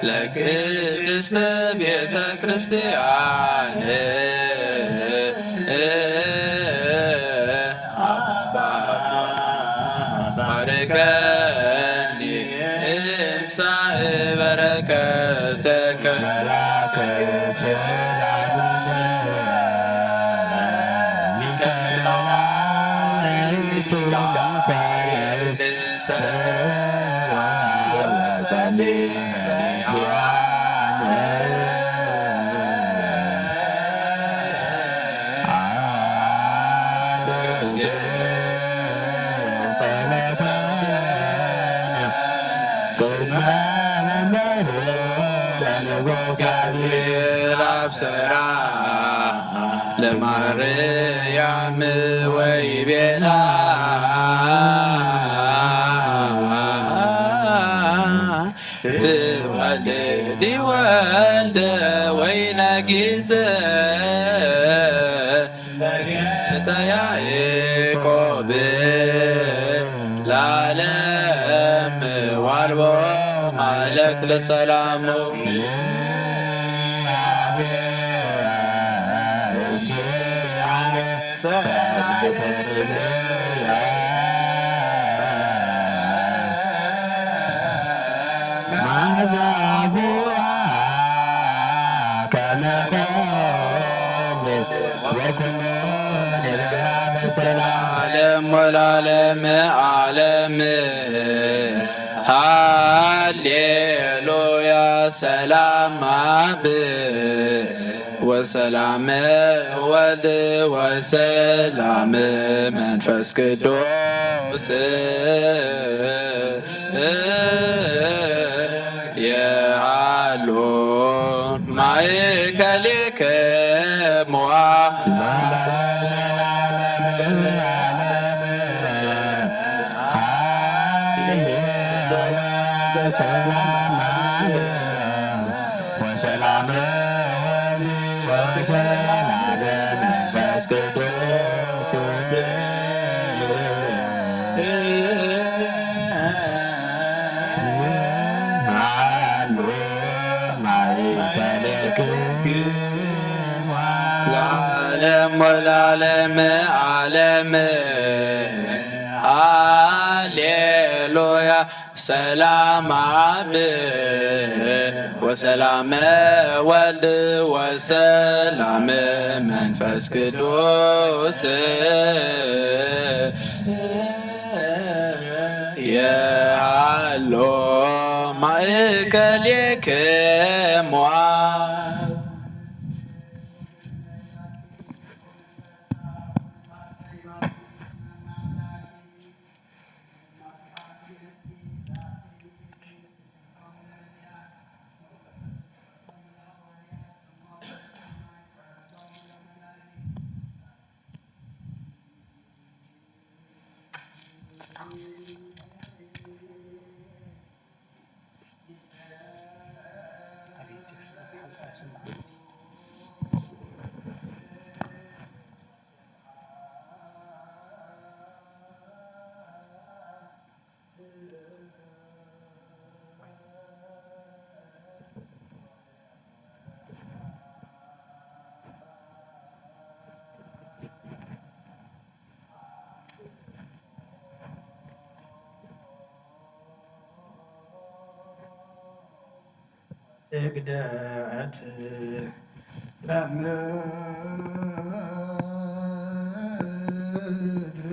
ለቅድስት ቤተ ክርስቲያን አባ ባርከኒ እንሳእ በረከተከ። ገብርኤል አብሰራ ለማርያም ወይቤላ ትወልዲ ወልደ ወይነ ጊስ ለገተ ያዕቆብ ለዓለም ዋልቦ ማለት ለሰላሙ። ዓለም ወለዓለመ ዓለም ሃሌሉያ። ሰላም አብ ወሰላም ወልድ ወሰላም መንፈስ ቅዱስ የሃሉ ማእከሌክሙ። ወሰላም ወሰላም መንፈስ ቅዱስ አሉ ማእከሌክሙ ለዓለም ወለዓለመ ዓለም። ሃሌሉያ። ሰላም አብ ወሰላም ወልድ ወሰላም መንፈስ ቅዱስ የሃሎ ማእከሌክም ሞዓል። ስግደት በምድር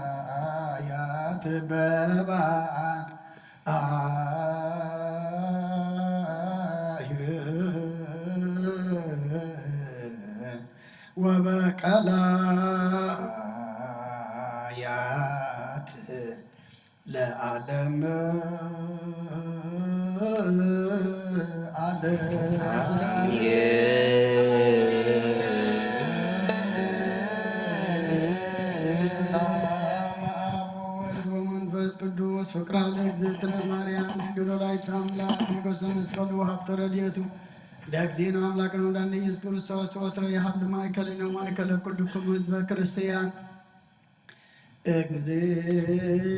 ወበሰማያት በባህር ወበቀላያት ለዓለም ዓለም። ሰላም አብ ወወልድ ወመንፈስ ቅዱስ። ፍቅራ ለእግዝእትነ ማርያም ድንግል ወላዲተ አምላክ ሞገሰ መስቀሉ ሀብተ ረድኤቱ ለእግዚእነ አምላክነ ወመድኃኒነ ኢየሱስ ክርስቶስ ወትረ ይሃሉ ማእከሌነ ወማእከለ ኩልክሙ ህዝበ ክርስቲያን። እግዚእ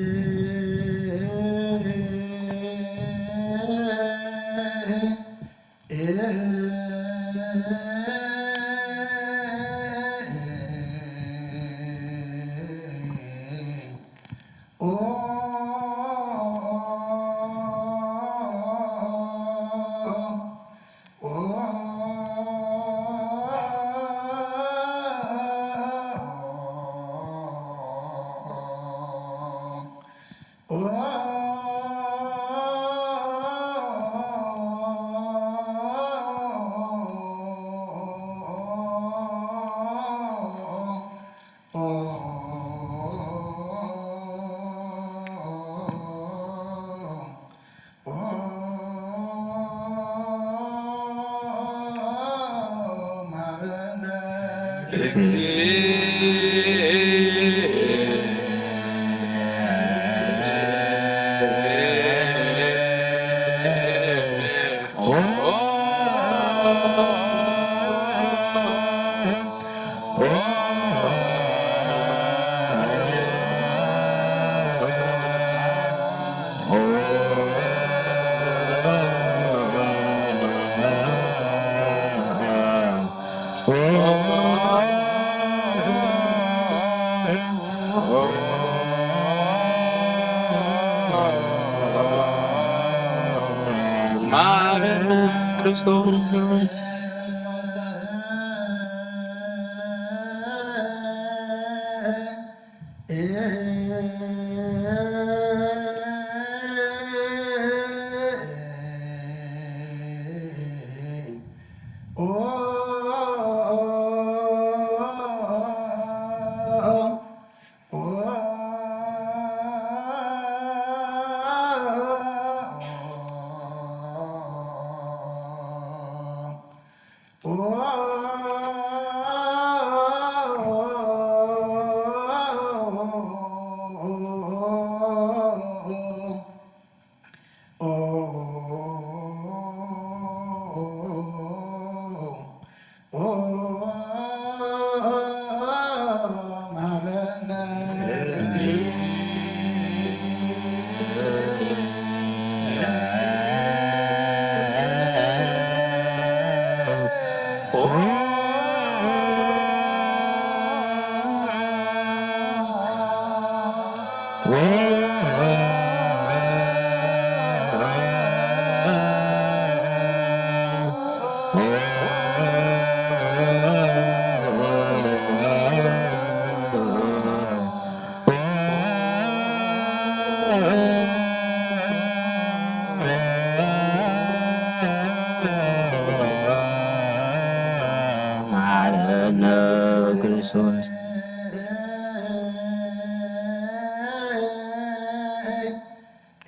ማረነ ክርስቶስ።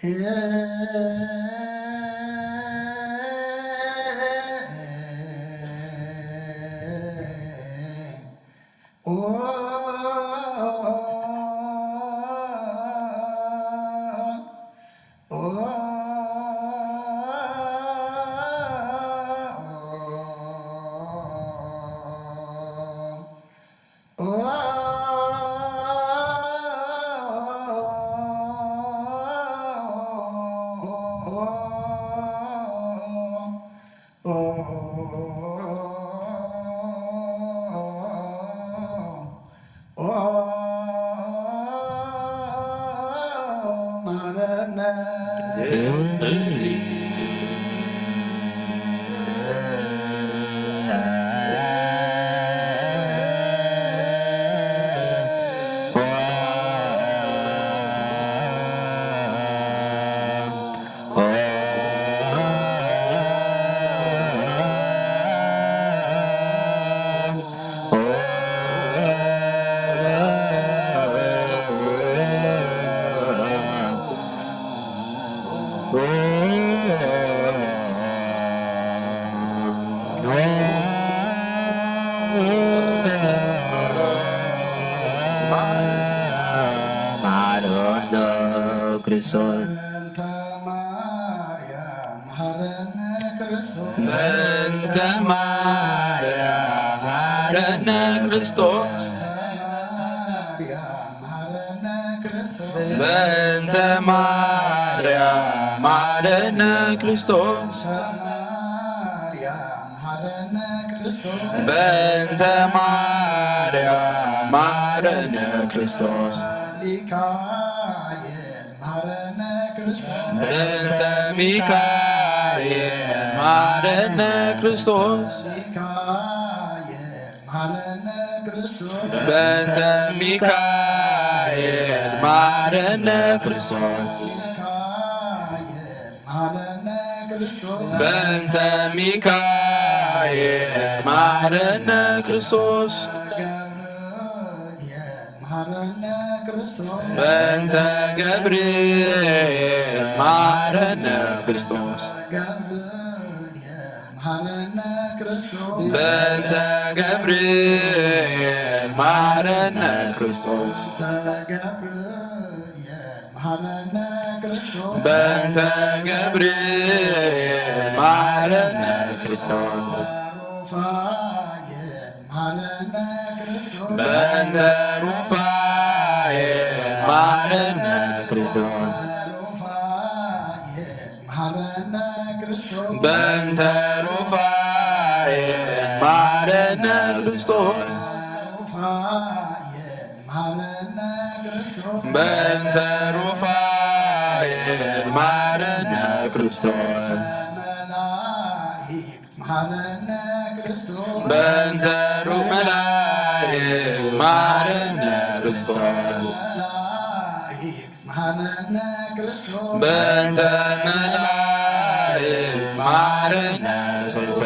በእንተ ማርያም መሐረነ ክርስቶስ። በእንተ ማርያም መሐረነ ክርስቶስ። በእንተ ማርያም መሐረነ ክርስቶስ። በእንተ ማርያም መሐረነ ክርስቶስ። በእንተ ማርያም መሐረነ ክርስቶስ። ሚካኤል መሐረነ ክርስቶስ። በእንተ ሚካኤል መሐረነ ክርስቶስ። ሚካኤል መሐረነ ክርስቶስ። በእንተ ሚካኤል መሐረነ ክርስቶስ። ሚካኤል መሐረነ ክርስቶስ። በእንተ ሚካኤል መሐረነ ክርስቶስ። ገብርኤል መሐረነ ክርስቶስ። በእንተ ገብርኤል መሐረነ ክርስቶስ። ገብርኤል መሐረነ ክርስቶስ። በእንተ ገብርኤል መሐረነ ክርስቶስ። በእንተ ገብርኤል መሐረነ ክርስቶስ። በእንተ ገብርኤል መሐረነ ክርስቶስ። ሩፋኤል መሐረነ ክርስቶስ። በእንተ ሩፋኤል መሐረነ ክርስቶስ። ሩፋኤል መሐረነ ክርስቶስ። በእንተ ሩፋኤል መሐረነ ክርስቶስ። ሩፋኤል መሐረነ ክርስቶስ። በእንተ ሩፋኤል መሐረነ ክርስቶስ። መላእክት መሐረነ ክርስቶስ። በእንተ ሩ-፣ መላእክት መሐረነ ክርስቶስ። መላእክት መሐረነ ክርስቶስ። በእንተ መላእክት መሐረነ ክርስቶስ።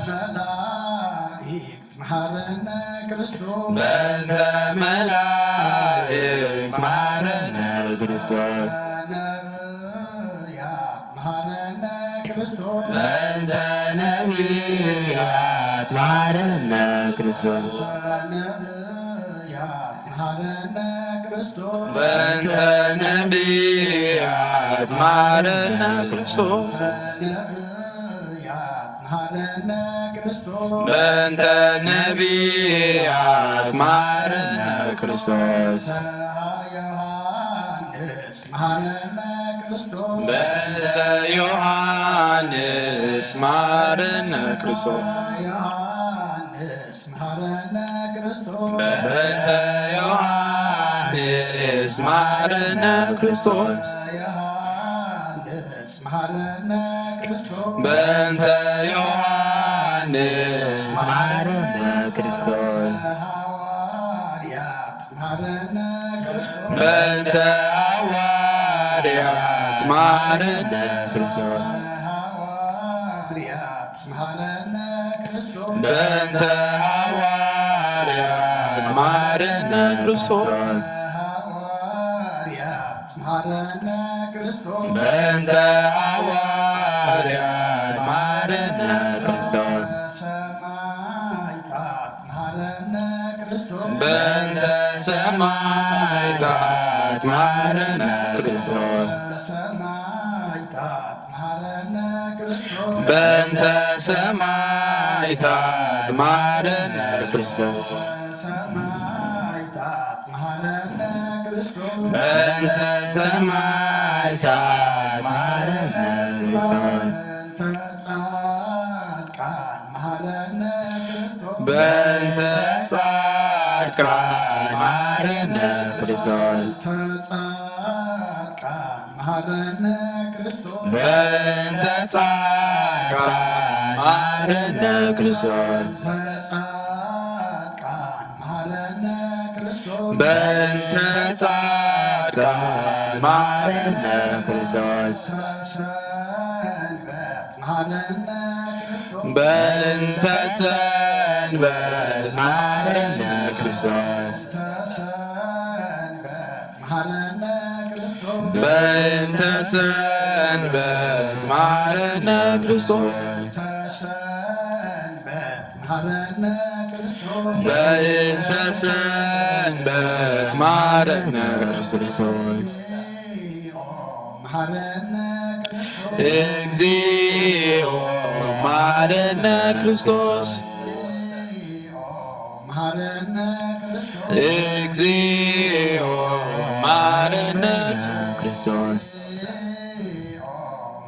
መላእክት መሐረነ ክርስቶስ። በእንተ መላእክት መሐረነ ክርስቶስ። ነቢያት መሐረነ ክርስቶስ። በእንተ ነቢያት መሐረነ ክርስቶስ። ነቢያት መሐረነ ክርስቶስ። በእንተ ነቢያት መሐረነ ክርስቶስ። ነቢያት መሐረነ ክርስቶስ። በእንተ ነቢያት መሐረነ ክርስቶስ። በእንተ ዮሐንስ መሐረነ ክርስቶስ። በእንተ ዮሐንስ መሐረነ ክርስቶስ። ዮሐንስ መሐረነ ክርስቶስ። በእንተ ዮሐንስ መሐረነ ክርስቶስ። ዮሐንስ መሐረነ ክርስቶስ። በእንተ ዮሐንስ መሐረነ ክርስቶስ። ሐዋርያት መሐረነ ክርስቶስ። በእንተ ሐዋርያት መሐረነ ክርስቶስ። ሐዋርያት መሐረነ ክርስቶስ። በእንተ ሐዋርያት መሐረነ ክርስቶስ። ሐዋርያት መሃረነ ክርስቶስ በእንተ ሃዋርያት መሃረነ ክርስቶስ ሰማዕታት መሃረነ ክርስቶስ በእንተ ሰማዕታት መሃረነ ክርስቶስ ሰማዕታት መሃረነ ክርስቶስ በእንተ ሰማዕታት መሃረነ ክርስቶስ ሰማዕታት መሃረነ ክርስቶስ በእንተ ሰማዕታት መሃረነ ክርስቶስ በእንተ ጻድቃን መሃረነ ክርስቶስ በእንተ ጻድቃን መሃረነ ክርስቶስ በእንተ ጻድቃን መሃረነ ክርስቶስ በእንተ ጻድቃን መሃረነ ክርስቶስ በእንተ ጻድቃን መሃረነ ክርስቶስ በእንተ ጻድቃን መሃረነ ክርስቶስ ተሰንበት መሃረነ ክርስቶስ በእንተ ሰንበት መሃረነ ክርስቶስ ተሰንበት መሃረነ ክርስቶስ በእንተ ሰንበት መሃረነ ክርስቶስ ተሰንበት መሃረነ ክርስቶስ በእንተ ሰንበት መሃረነ ክርስቶስ መሃረነ ክርስቶስ እግዚኦ መሃረነ ክርስቶስ መሃረነ ክርስቶስ እግዚኦ መሃረነ ክርስቶስ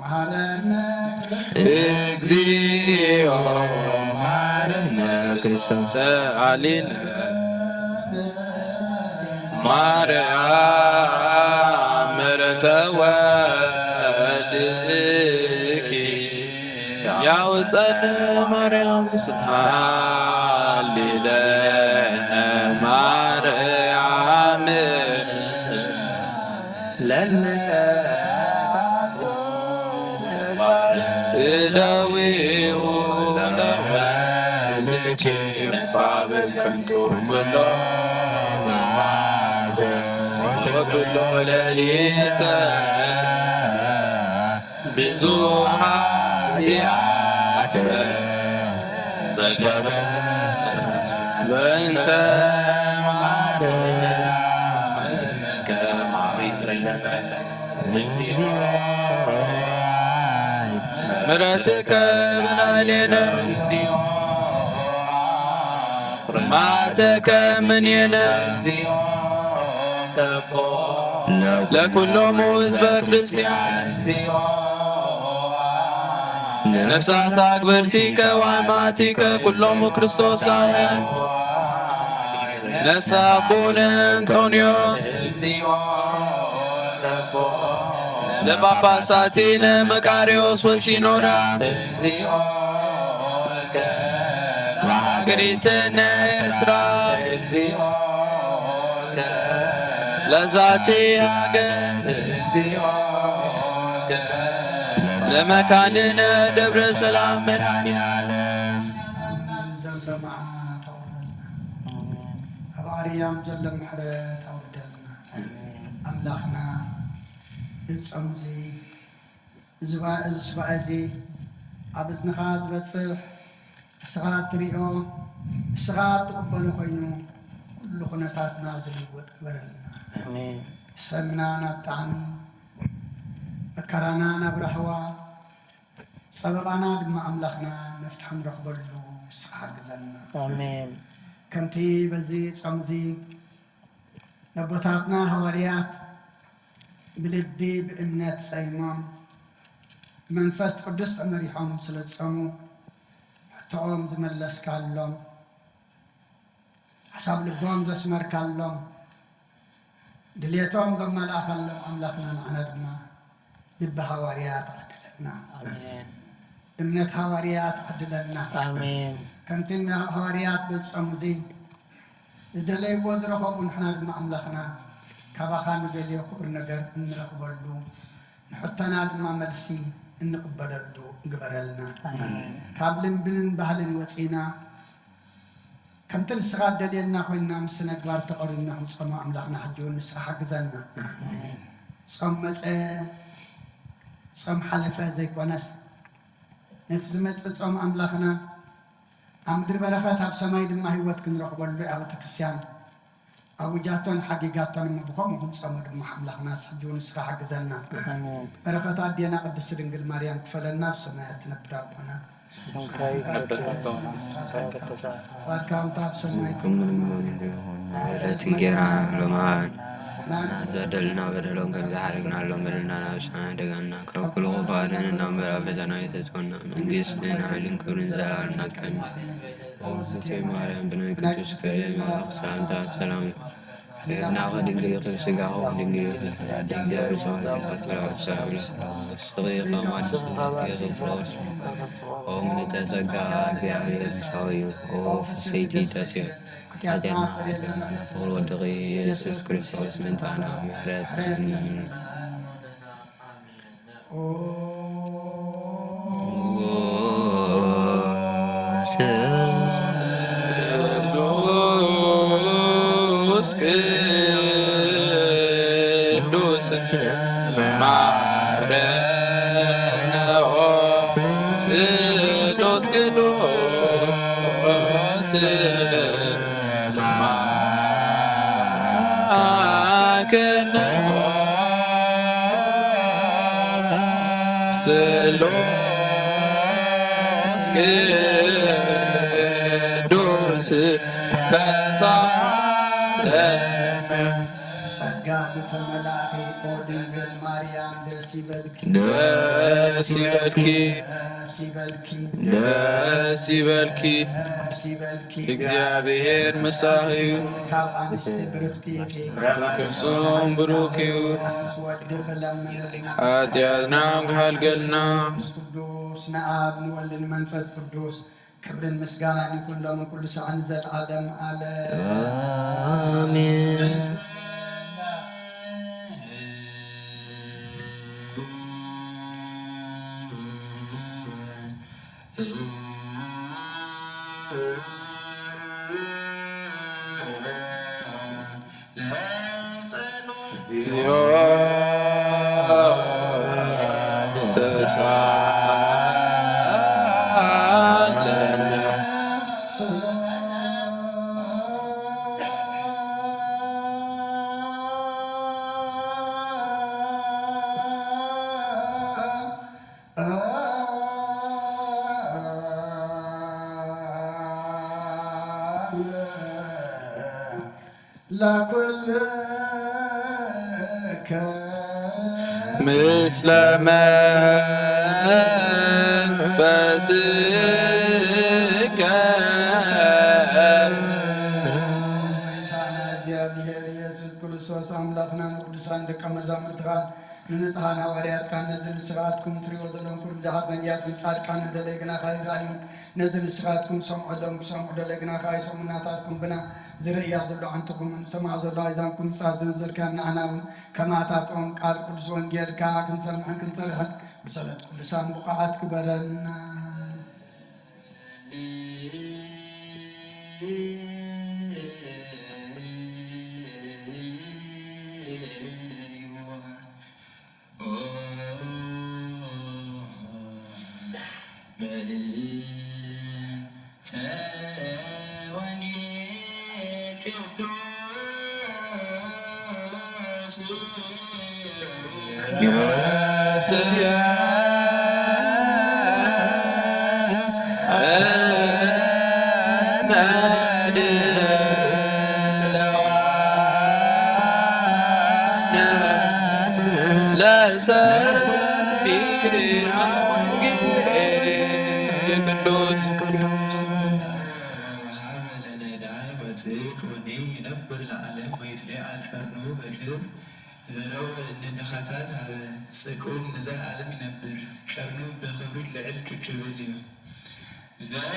መሃረነ ክርስቶስ እግዚኦ መሃረነ ክርስቶስ ሰአሊነ ማርያም ምሕረተ ወልድኪ ያውፀን ማርያም ሰአሊ ለነ ማርያም ለነ እደዊሁ ለወልድኪ ጻብእ ከንቱ ኩሎ መዓልቲ ወኩሎ ሌሊት ብዙ ኃጢአት በእንተ ማርያም ምሕረትከ በላዕሌነ መዓልትከ እምኔነ ለኩሎሙ ህዝበ ክርስቲያን ነፍሳት አክብርቲከ ወአማቲከ ኩሎሙ ክርስቶሳውያን ነፍሰ አቡነ እንጦንዮስ ለጳጳሳቲነ መቃርዮስ ወሲኖዳ ለሀገሪትነ ኤርትራ ለዛቲ ሀገር ለመካንነ ደብረ ሰላም መድኃኔዓለም ዘሎ መዓት ኣውርደልና። ኣብ ኣርያም ዘሎ ምሕረት ኣውርደልና። ኣምላኽና እዚ ጾም እዚ እዚ ባ- እዚ ሱባኤ እዚ ኣብ እዝንኻ ዝበጽሕ እስኻ እትሪኦ እስኻ እትቕበሎ ኮይኑ ኩሉ ኩነታትና ዝልውጥ ግበረልና። ኣሜን። ሰምና ናብ ጣዕሚ መከራና ናብ ራህዋ ጸበባና ድማ ኣምላኽና መፍትሒ ንረኽበሉ ንስኻ ሓግዘና። ኣሜን። ከምቲ በዚ ጾም እዚ ነቦታትና ሃዋርያት ብልቢ ብእምነት ጸይሞም ብመንፈስ ቅዱስ ተመሪሖም ስለ ዝጸሙ ሕቶኦም ዝመለስካሎም ሓሳብ ልቦም ዘስመርካሎም ድሌቶም ዘማልኣካሎም ኣምላኽና ንዓና ድማ ልቢ ሃዋርያት ዓድለና። ኣሜን። እምነት ሃዋርያት ዓድለና። ኣሜን። ከምቲ ሃዋርያት በዝጾም እዚ ዝደለይዎ ዝረኸቡ ንሕና ድማ ኣምላኽና ካባኻ ንደልዮ ክቡር ነገር እንረኽበሉ ንሕቶና ድማ መልሲ እንቕበለሉ ግበረልና። ካብ ልምድን ባህልን ወፂና ከምቲ ንስኻ ደልየና ኮይንና ምስ ነግባር ተቐሪብና ክንፀሞ ኣምላኽና ሕጂ እውን ንስኻ ሓግዘና። ጾም መጸ፣ ጾም ሓለፈ ዘይኮነስ፣ ነቲ ዝመጽእ ጾም ኣምላኽና ኣብ ምድሪ በረኸት፣ ኣብ ሰማይ ድማ ህይወት ክንረኽበሉ፣ እያ ቤተ ክርስቲያን ኣውጃቶን ሓጊጋቶን እሞ፣ ብኸምኡ ክንጸሙ ድማ ኣምላኽና ሕጂ እውን ንስኻ ሓግዘና። ኣሜን። በረኸት ኣዴና ቅድስቲ ድንግል ማርያም ክፈለና፣ ኣብ ሰማያት ትነብር ኣቦና። ስምካ ይቀደስ፣ መንግስትኻ ትምጻእ፣ ፍቓድካ ከምታ ኣብ ሰማይ ከምኡ ድማ ኣብ ምድሪ ይኹን። ዕለት እንጌራና ሎሚ ሃበና። ንዘደልና በደሎም ከም ዝሓረግናሎም በደልና ናብ ሰማይ ደጋና ካብ ኩሉ ክፉእ ኣድሕነና እምበር ኣብ ፈተና ኣይተእትወና። መንግስትን ሓይልን ክብርን ዘለዓለም ናትካ እዩ። እግዝእትየ ማርያም ብናይ ቅዱስ ገብርኤል መልኣኽ ሰላምታ ሰላም ይኹን። ብናኻ ድንግል ኢኺ፣ ብስጋኻ ድንግል ኢኺ፣ ኣደ እግዚኣብሔር ሰማይ ሰላም ሰላም ይኹን። ስቕይ ከማን ስቕይ ፍቕር ኦም ንተጸጋ እግዚኣብሔር ምሳው እዩ። ኦ ፍስሕቲ ደስ እዩ። ሓጢኣትና ፍቕሪ ወድኺ ኢየሱስ ክርስቶስ ምንታና ምሕረት ስሉስ ቅዱስ ማረነ ኦ ስሉስ ቅዱስ ማከነ ስሉስ ቅዱስ ተሳለመ። ጸጋ ዝተመላእኪ ኦ ድንግል ማርያም ደስ ይበልኪ። ደስ ይበልኪ። ደስ ይበልኪ። ደስ ይበልኪ። ደስ ይበልኪ። እግዚኣብሔር ምሳኺ እዩ። ካብ ኣንስቲ ብርክቲ ኢኺ። ፍጹም ብሩክ እዩ። ወድኺ ለምንልና። ኃጢኣትና ክሃልገልና። ቅዱስ ንኣብ ንወልድ ንመንፈስ ቅዱስ ክብርን ምስጋናን ይኹን ሎምን ኩሉ ሰዓትን ንዘለዓለም ዓለም። ኣሜን። እግዚኦ ተሳለነ። ላኩልከ ምስለ መንፈስከ። ጌታና እግዚኣብሔር ኢየሱስ ክርስቶስ ኣምላኽና ንቅዱሳን ደቀ መዛሙርትኻ ንንጹሓን ሃዋርያትካ ነዚ ንስኻትኩም ትሪእዎ ዘለኹም ብዙሓት ነቢያትን ጻድቃንን ደለየ ግናኻ ይረኣዩ። ነዚ ንስኻትኩም ትሰምዑ ዘለኹም ክሰምዑ ደለየ ግናኻ ኣይሰምዑን። ናታትኩም ግና ዝርእያ ዘሎ ዓንትኹምን ዝሰምዓ ዘሎ ኣእዛንኩም ምጽኣት ዘንዘልካ ንዓና እውን ከማታቶም ቃል ቅዱስ ወንጌልካ ክንሰምዕን ክንሰርሕን ብጸሎት ቅዱሳን ብቑዓት ግበረና። ቅዱስ ወሀበ ለነዳይ ወጽድቅ ወኔ ይነብር ለዓለም ወይትለዓል ቀርኑ በክብር። ዘለው እንድኻታት ኣብ ጽቁል ንዘለዓለም ይነብር፣ ቀርኑ ብኽብሪ ልዕል ክብል እዩ። ዘረ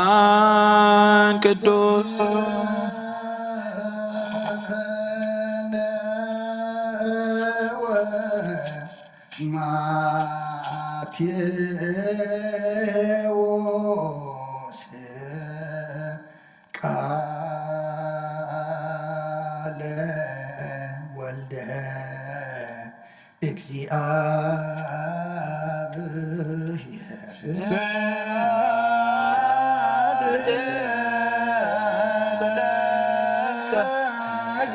በአማን ቅዱስ ማቴዎስ ቃለ ወልደ እግዚአብሔር። ስብሐት ለከ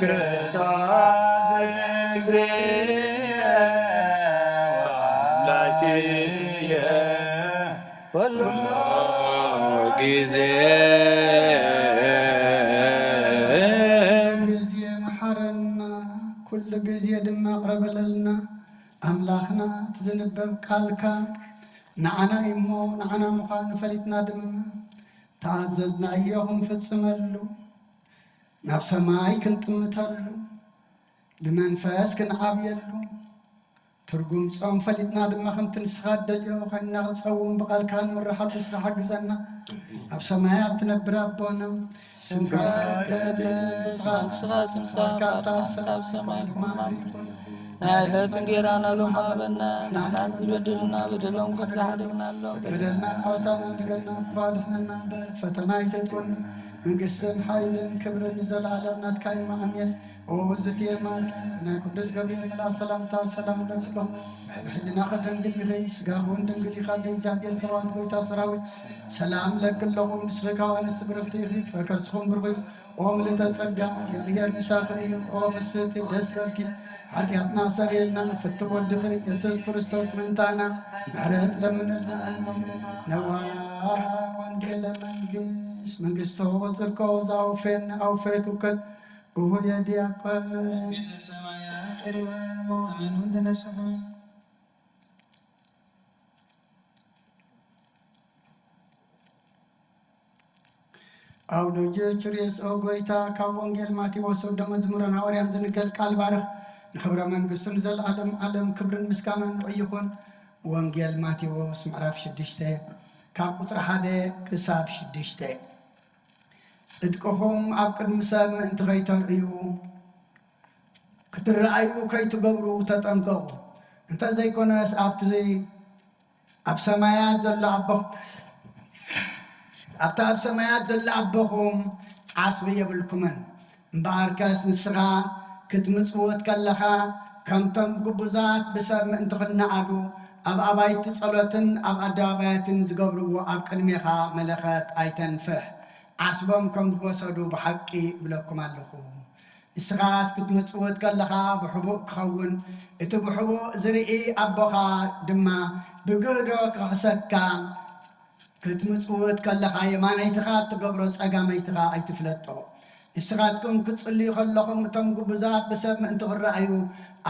ክርስቶስ እግዚእ ወአምላክየ ኩሉ ጊዜ። ጊዜ መሓረና፣ ኩሉ ጊዜ ድማ ቅረበለልና። ኣምላኽና፣ እቲ ዝንበብ ቃልካ ንዓና እዩ እሞ፣ ንዓና ምዃኑ ፈሊጥና ድማ፣ ተኣዘዝናዮ ክንፍጽመሉ፣ ናብ ሰማይ ክንጥምተሉ፣ ብመንፈስ ክንዓብየሉ፣ ትርጉም ጾም ፈሊጥና ድማ፣ ከምቲ ንስኻ እትደልዮ ኮይንና ክንጸውም፣ ብቓልካ ንምርሓሉ ንስኻ ሓግዘና። ኣብ ሰማያት ትነብር ኣቦና፣ ስምካ ይትቀደስ፣ መንግስትኻ ትምጻእ፣ ፍቃድካ ኣብ ሰማይ ከማኡ ይኹን። ናይ ዕለት እንጌራና ሎሚ ሃበና፣ ንሕና ዝበደሉና በደሎም ከም ዝሓደግናሎም፣ በደልና ሓውሳና ንገና፣ ክፉእ ኣድሕነና እምበር፣ ፈተና ኣይተእትወና። መንግስትን ሓይልን ክብርን ንዘለኣለም ናትካ እዩ። ኣሜን። ኦ ዝትየ ማርያም፣ ናይ ቅዱስ ገብርኤል መልኣክ ሰላምታ ሰላም እብለኪ ኣለኹ። ብሕሊናኺ ድንግል ኢኺ፣ ስጋኺ እውን ድንግል እዩ። ኣደ እግዚኣብሔር ጸባኦት፣ ጎይታ ሰራዊት፣ ሰላም እብለኪ ኣለኹ። ንስኺ ካብ ኣንስቲ ብርኽቲ ኢኺ፣ ፍረ ከርስኺ እውን ብሩኽ እዩ። ኦ ምልዕተ ጸጋ፣ እግዚኣብሔር ምሳኺ እዩ። ኦ ፍስሕቲ ደስ በልኪ፣ ሓጢኣትና ሰሪየልና፣ ፍትው ወድኺ የሱስ ክርስቶስ ምእንታና ምሕረት ለምንልና። ነዋ ወንጌለ መንግስት፣ መንግስቶ ወጽድቆ ዘአውፌን አውፌኩከ እሁ የዲያቆን። መንግስተ ሰማያት ቀሪባ፣ መዋዕመኑን ተነስሑ። አውዶጆ ችሪየስ ኦ ጎይታ፣ ካብ ወንጌል ማቴዎስ ወደ መዝሙረን ሃዋርያን ዝንገር ቃል ባርኽ፣ ንኽብረ መንግስቱ ንዘለዓለም ዓለም ክብርን ምስጋናን ንዑ ይኹን። ወንጌል ማቴዎስ ምዕራፍ ሽዱሽተ፣ ካብ ቁጽሪ ሓደ ክሳብ ሽዱሽተ። ጽድቅኹም ኣብ ቅድሚ ሰብ ምእንቲ ከይተርእዩ፣ ክትረኣዩ ከይትገብሩ ተጠንቀቑ። እንተ ዘይኮነስ ኣብቲ ኣብ ሰማያት ዘሎ ኣቦ-፣ ኣብቲ ኣብ ሰማያት ዘሎ ኣቦኹም ዓስቢ የብልኩምን። እምበኣርከስ ንስኻ ክትምጽውት ከለኻ፣ ከምቶም ግቡዛት ብሰብ ምእንቲ ኽነኣዱ ኣብ ኣባይቲ ጸሎትን ኣብ ኣደባባያትን ዝገብርዎ ኣብ ቅድሜኻ መለኸት ኣይተንፍሕ። ዓስቦም ከም ዝወሰዱ ብሓቂ እብለኩም ኣለኹ። ንስኻስ ክትምጽውት ከለኻ ብሕቡእ ክኸውን፣ እቲ ብሕቡእ ዝርኢ ኣቦኻ ድማ ብግህዶ ክኽሕሰካ። ክትምጽውት ከለኻ የማነይትኻ እትገብሮ ጸጋመይትኻ ኣይትፍለጦ። ንስኻትኩም ክትጽልዩ ከለኹም፣ እቶም ግቡዛት ብሰብ ምእንቲ ክረኣዩ፣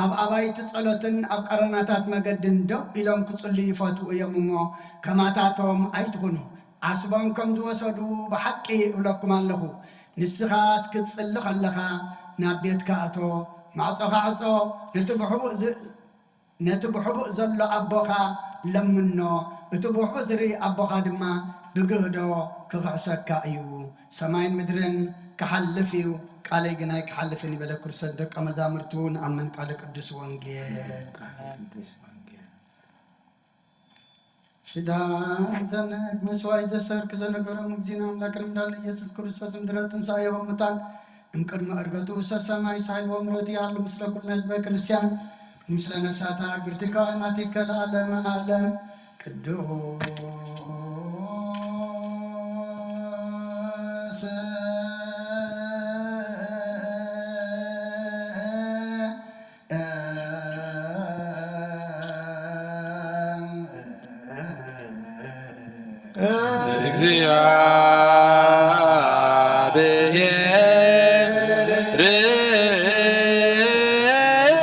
ኣብ ኣባይቲ ጸሎትን ኣብ ቀረናታት መገድን ደው ኢሎም ክጽልዩ ይፈትዉ እዮም እሞ፣ ከማታቶም ኣይትኹኑ። ዓስቦም ከም ዝወሰዱ ብሓቂ እብለኩም ኣለኹ። ንስኻስ ክትጽሊ ከለኻ፣ ናብ ቤትካ እቶ፣ ማዕጾኻ ዕጾ፣ ነቲ ብሕቡእ ዝ-፣ ነቲ ብሕቡእ ዘሎ ኣቦኻ ለምኖ፣ እቲ ብሕቡእ ዝርኢ ኣቦኻ ድማ ብግህዶ ክኽሕሰካ እዩ። ሰማይን ምድርን ክሓልፍ እዩ፣ ቃለይ ግን ኣይክሓልፍን እዩ በለ ክርስቶስ ንደቀ መዛሙርቱ። ንኣምን ቃለ ቅዱስ ወንጌል። ሽዳ ዘነግ መስዋዕት ዘሰርክ ዘነገሮም እግዚእነ ኣምላክን መድኃኒነ ኢየሱስ ክርስቶስ እምድረ ትንሣኤሁ እሙታን እምቅድመ ዕርገቱ ውስተ ሰማይ ሳይል ወምሕረት ይሃሉ ምስለ ኩልነ ህዝበ ክርስቲያን ምስለ ነፍሳታ ግብርቲከ ወአማቲከ ለዓለመ ዓለም። ቅዱስ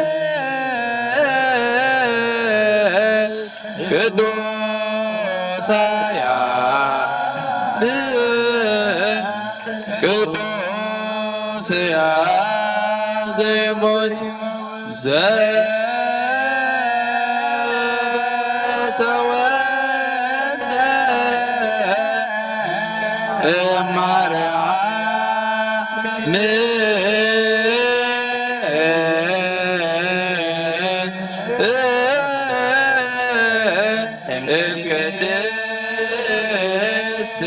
እግዚአብሔር ቅዱሳያ ቅዱስያ ዘይሞት ዘተወልደ እማርያም እምቅድስት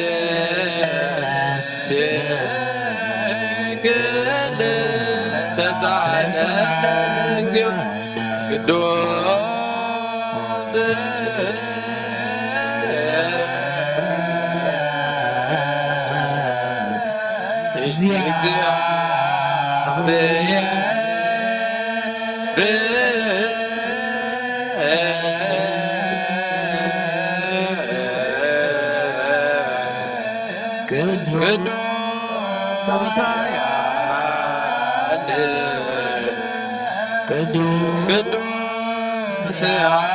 ድንግል ተሳለ እግዚኦ ቅዱስ እግዚአብሔር ቅዱስ ኃያል ቅዱስ ቅዱስ ኃያል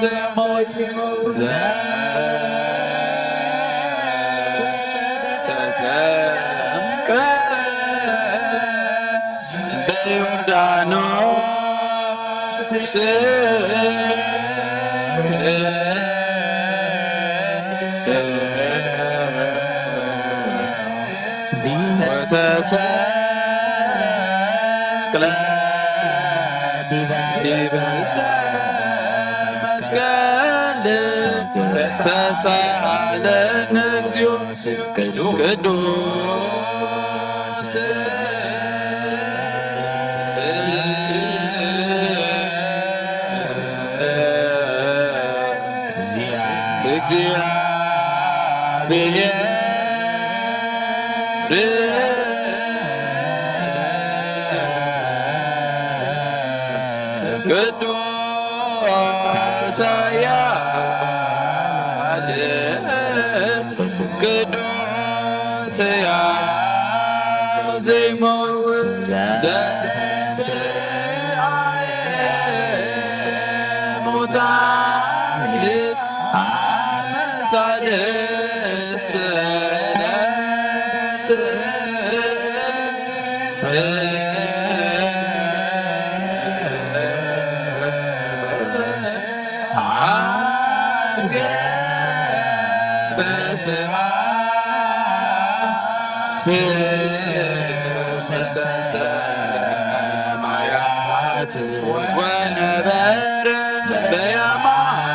ዘሞት ዘተጠምቀ በዮርዳኖስ ወተሰቅለ ዲበ ዕፀ መስቀል ተሳሃለን እግዚኦ ቅዱስ እግዚአብሔር ቅዱስ ኃያል ቅዱስ ሕያው ዘይሞት ዘተንሥአ እሙታን አመ ሣልስት ዕለት ዐርገ በስብሐት ውስተ ሰማያት ወነበረ በየማነ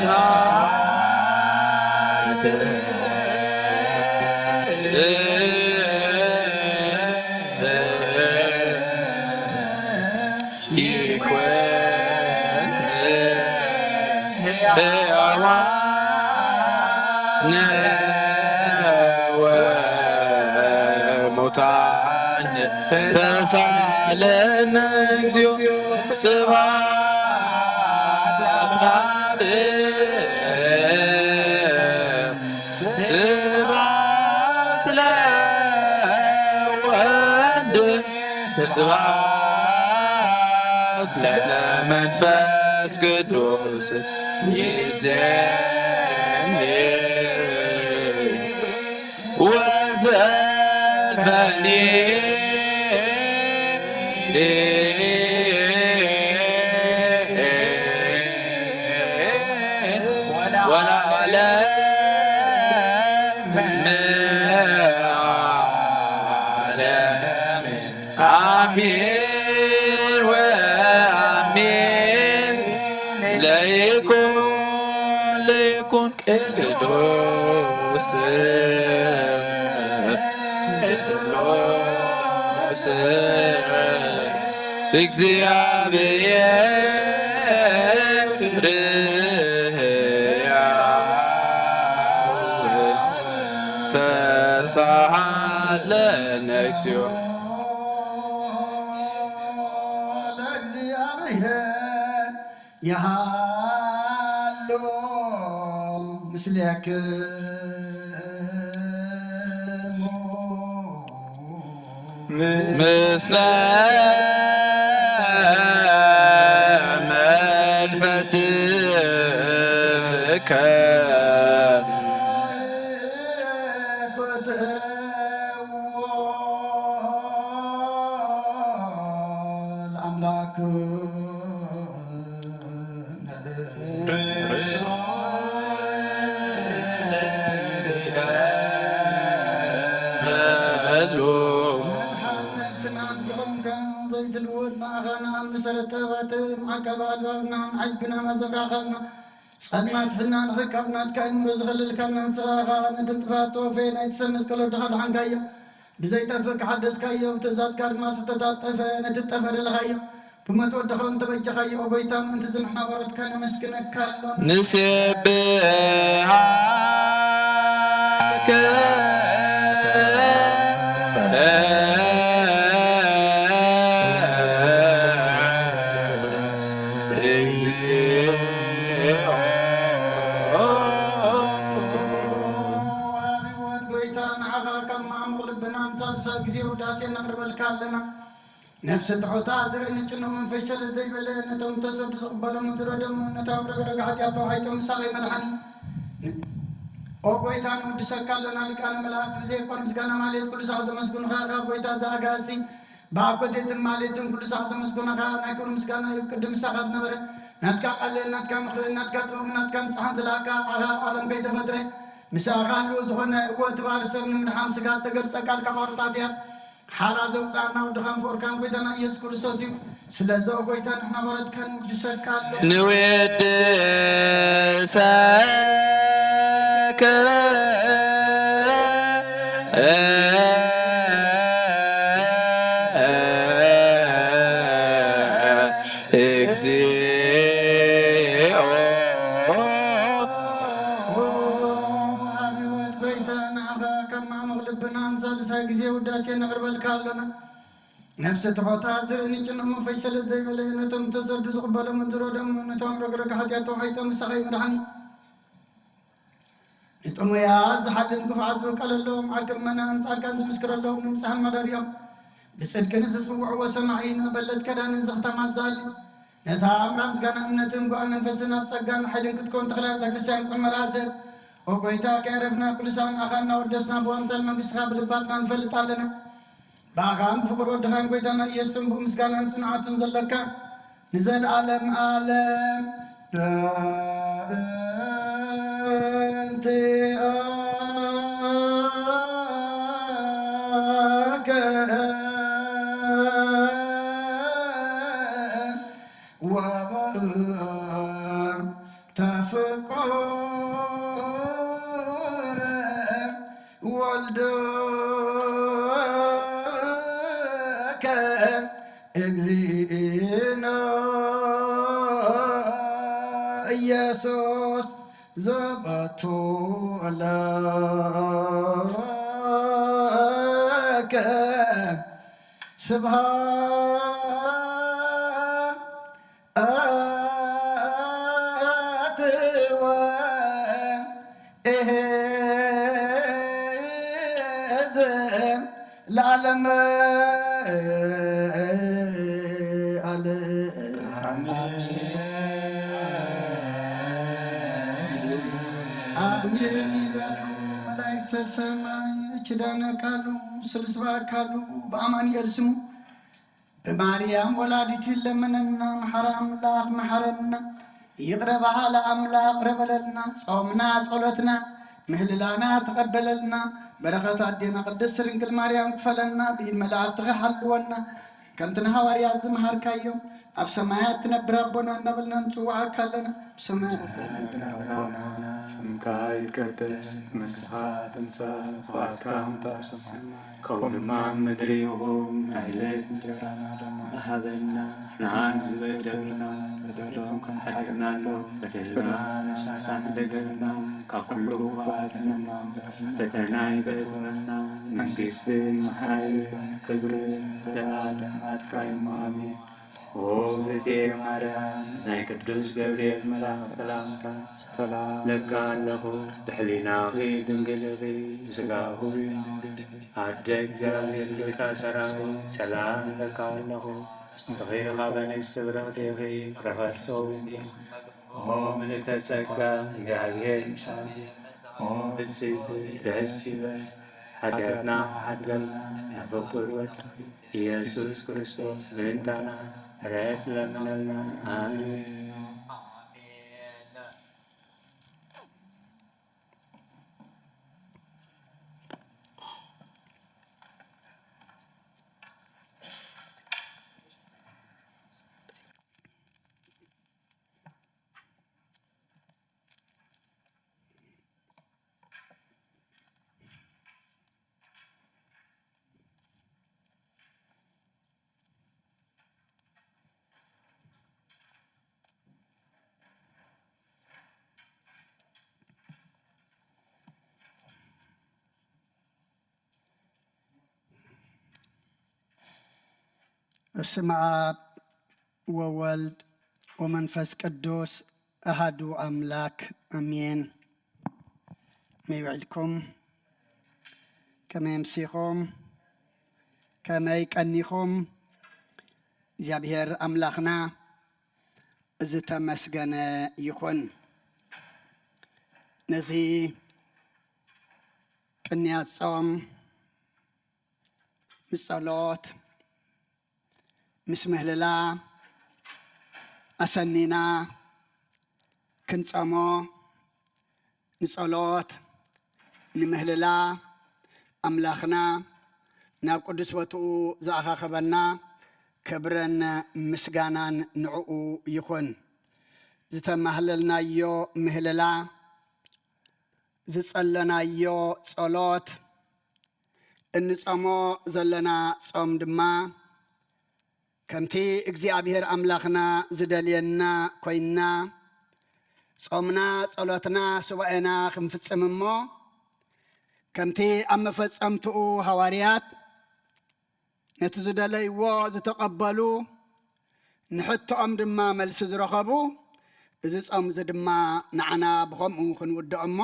አብ። ይኩን ሕያዋን ወሙታን ተሳለን እግዚኦ። ስብሐት ለአብ ስብሐት ለወልድ ስብሐት ለመንፈስ ቅዱስ ይዜኒ ወዘልፈኒ ወለዓለመ ዓለም። አሜን ወአሜን። ለይኩን ለይኩን ቅዱስ ቅዱስ እግዚአብሔር ሕያው ተሳሃለነ እግዚኦ። ለእግዚአብሔር የሃሎ ምስሌክሙ ምስለ ከ ጸልማት ሕና ንኽካብ ናትካ እምሮ ዝኸልልካ ናንስኻ ኸኣ ነቲ ጥፋት ተወፈየ ናይቲ ሰብ መስቀል ወድኻ ደሓንካዮ። ብዘይጠፍእ ከሓደስካዮ፣ ብትእዛዝካ ድማ ዝተጣጠፈ ነቲ ጠፈ ደለኻዮ። ብሞት ወድኻ እውን ተበጀኻዮ። ኦ ጐይታ፣ ምእንቲ እዚ ንሕና ባሮትካ ነመስግነካ ኣሎና። ንሴብሃከ ጐይታ ንዓኻ ካብ መዓሙቕ ልብና ንሳልሳይ ግዜ ውዳሴ ነቕርበልካ ኣለና። ነፍሲ ትሑታ ዝርኢ ንጭኑ መንፈስ ሸለል ዘይበለ ነቶም ተሰዱ ዝቕበሎም ዝረደሙ ነቶም ረግረግ ሓጢኣት ተዋሒጦም ንሳቐይ መድሓኒ ኦ ጐይታ ንውድሰካ ኣለና። ሊቃነ መላእክት ብዘይቆር ምስጋና ማሌት ኩሉ ሳዕ ዘመስግኑኻ ካብ ጐይታ ዘኣጋእዝቲ ብኣብ ኮቴትን ማሌትን ኩሉ ሳዕ ዘመስግኑኻ ናይ ክብሪ ምስጋና እዩ። ቅድም ምሳኻ ዝነበረ ናትካ ቃልን ናትካ ምኽርን ናትካ ጥበብን ናትካ ንስሓን ዝለኣካ ዓኻ ዓለም ከይተፈጥረ ምሳኻ ህልው ዝኾነ እወ እቲ ባህሪ ሰብ ንምድሓን ስጋ ዝተገልጸ ቃል ካብ ኣውርጣት እያ። ሓራ ዘውፅኣና ወድኻን ፍቕርካን ጎይታና ኢየሱስ ክርስቶስ እዩ። ስለዚ ኦ ጎይታ ንሕና ባሮትካ ንውድሰካ ኣሎ። ንውድሰከ እግዚኦ ኣቤት ጎይታ ንዓኻ ካብ ማዕሙቕ ልብና ንሳልሳይ ግዜ ውዳሴ ነቕርበልካ ኣሎና። ነፍሲ ትሑታ ዝርእን ጭኑቕ መንፈስ ሸለል ዘይበለ ነቶም ተሰዱ ዝቕበሎም ዝረደሙ ነቶም ረግረግ ሓጢኣት ተዋሒጦም ንስኻ እዩ መድሓኒ። ንጥሙያት ዝሓልን ክፉዓት ዝውቀለሎም ዓርኪ ምእመናን ጻድቃን ዝምስክረሎም ንንጹሓን ማደሪኦም ብጽድቂ ንዝጽውዕዎ ሰማዒ ንመበለት ከዳንን ዘኽታም ኣዛሊ ነታ ኣምራ ምስጋና እምነትን ጓል መንፈስን ኣብ ጸጋን ሓይልን ክትከውን ተኽለ ቤተ ክርስቲያን ጥዕመ ራእሰ ኦ ጐይታ ከየረፍና ቅዱሳን ኣኻ እናወደስና ብወንጸል መንግስትኻ ብልባትና ንፈልጥ ኣለና። ብኣኻን ብፍቕሪ ወድኻን ጐይታና ኢየሱስን ብኡ ምስጋናን ጽንዓትን ዘሎካ ንዘለዓለም ዓለም በእንቲኣከ ወበእንተ ፍቁር ወልድከ እግዚእነ ኢየሱስ ዘበቱ ለከ ስብሐት ወእሄዝ ለዓለመ ዓለም። ኣሜን ይበሉ መላእክተ ሰማይ፣ ኪዳነካሉ ስሉስ በኣካሉ ብኣማኑኤል ስሙ ብማርያም ወላዲቱ ይለመነና። መሓሪ ኣምላኽ መሓረና፣ ይቕረ በሃሊ ኣምላኽ ይቕረ በለልና። ጾምና ጸሎትና ምህልላና ተቐበለልና። በረኸት ኣዴና ቅድስት ድንግል ማርያም ክፈለና፣ ብኢድ መላእክትኺ ሓልወና። ከምቲ ንሃዋርያት ዝመሃርካዮም ኣብ ሰማያት ትነብር ኣቦና እናበልና ንጽውዓካ ኣለና። ብሰማያት ትነብር ኣቦና፣ ስምካ ይትቀደስ፣ መንግስትኻ ትምጻእ፣ ፍቓድካ ከምቲ ኣብ ሰማይ ከምኡ ድማ ኣብ ምድሪ ይኹን። ናይ ዕለት እንጀራና ድማ ሃበና፣ ንሕና ንዝበደሉና በደሎም ከም ትሓድገና ኣሎ፣ በደልና ንስኻ ንደገና፣ ካብ ኩሉ ክፉእ ኣድሕነና እምበር፣ ፈተና ኣይተእትወና፣ መንግስትን ሓይልን ክብርን ዘለኣለም ናትካ እዩ። ኣሜን። ኦ እግዝእትየ ማርያም፣ ናይ ቅዱስ ገብርኤል መልኣኽ ሰላምታ ሰላም እብለኪ ኣለኹ፣ ብሕሊናኺ ድንግል ኢኺ፣ ብስጋኺ እውን ድንግል ኢኺ። ኣደ እግዚኣብሔር፣ ጌታ ሰራዊት፣ ሰላም እብለኪ ኣለኹ፣ ንስኺ ካብ ኣንስቲ ብርኽቲ ኢኺ፣ ፍረ ከርሲ እውን እዩ። ኦ ምልእተ ጸጋ፣ እግዚኣብሔር ምሳኺ፣ ኦ ፍጽሕቲ ደስ ይበል። ሓጢኣትና ሓድገልና፣ ንፍቁር ወድኺ ኢየሱስ ክርስቶስ ምእንታና ምሕረት ለምነልና። ኣሜን። በስመ አብ ወወልድ ወመንፈስ ቅዱስ አሃዱ አምላክ አሜን። ከመይ ውዒልኩም? ከመይ ኣምሲኹም? ከመይ ቀኒኹም? እግዚኣብሔር ኣምላኽና ዝተመስገነ ይኹን። ነዚ ቅንያት ጾም ምስ ጸሎት፣ ምስ ምህልላ ኣሰኒና ክንጸሞ፣ ንጸሎት፣ ንምህልላ ኣምላኽና ናብ ቅዱስ ቦትኡ ዝኣኻኸበና ክብርን ምስጋናን ንዕኡ ይኹን። ዝተማህለልናዮ ምህልላ፣ ዝጸለናዮ ጸሎት፣ እንጸሞ ዘለና ጾም ድማ ከምቲ እግዚኣብሔር ኣምላኽና ዝደልየና ኮይንና፣ ጾምና፣ ጸሎትና፣ ሱባኤና ክንፍጽም እሞ፣ ከምቲ ኣብ መፈጸምትኡ ሃዋርያት ነቲ ዝደለይዎ ዝተቐበሉ፣ ንሕቶኦም ድማ መልሲ ዝረኸቡ፣ እዚ ጾም እዚ ድማ ንዓና ብኸምኡ ክንውድኦ እሞ፣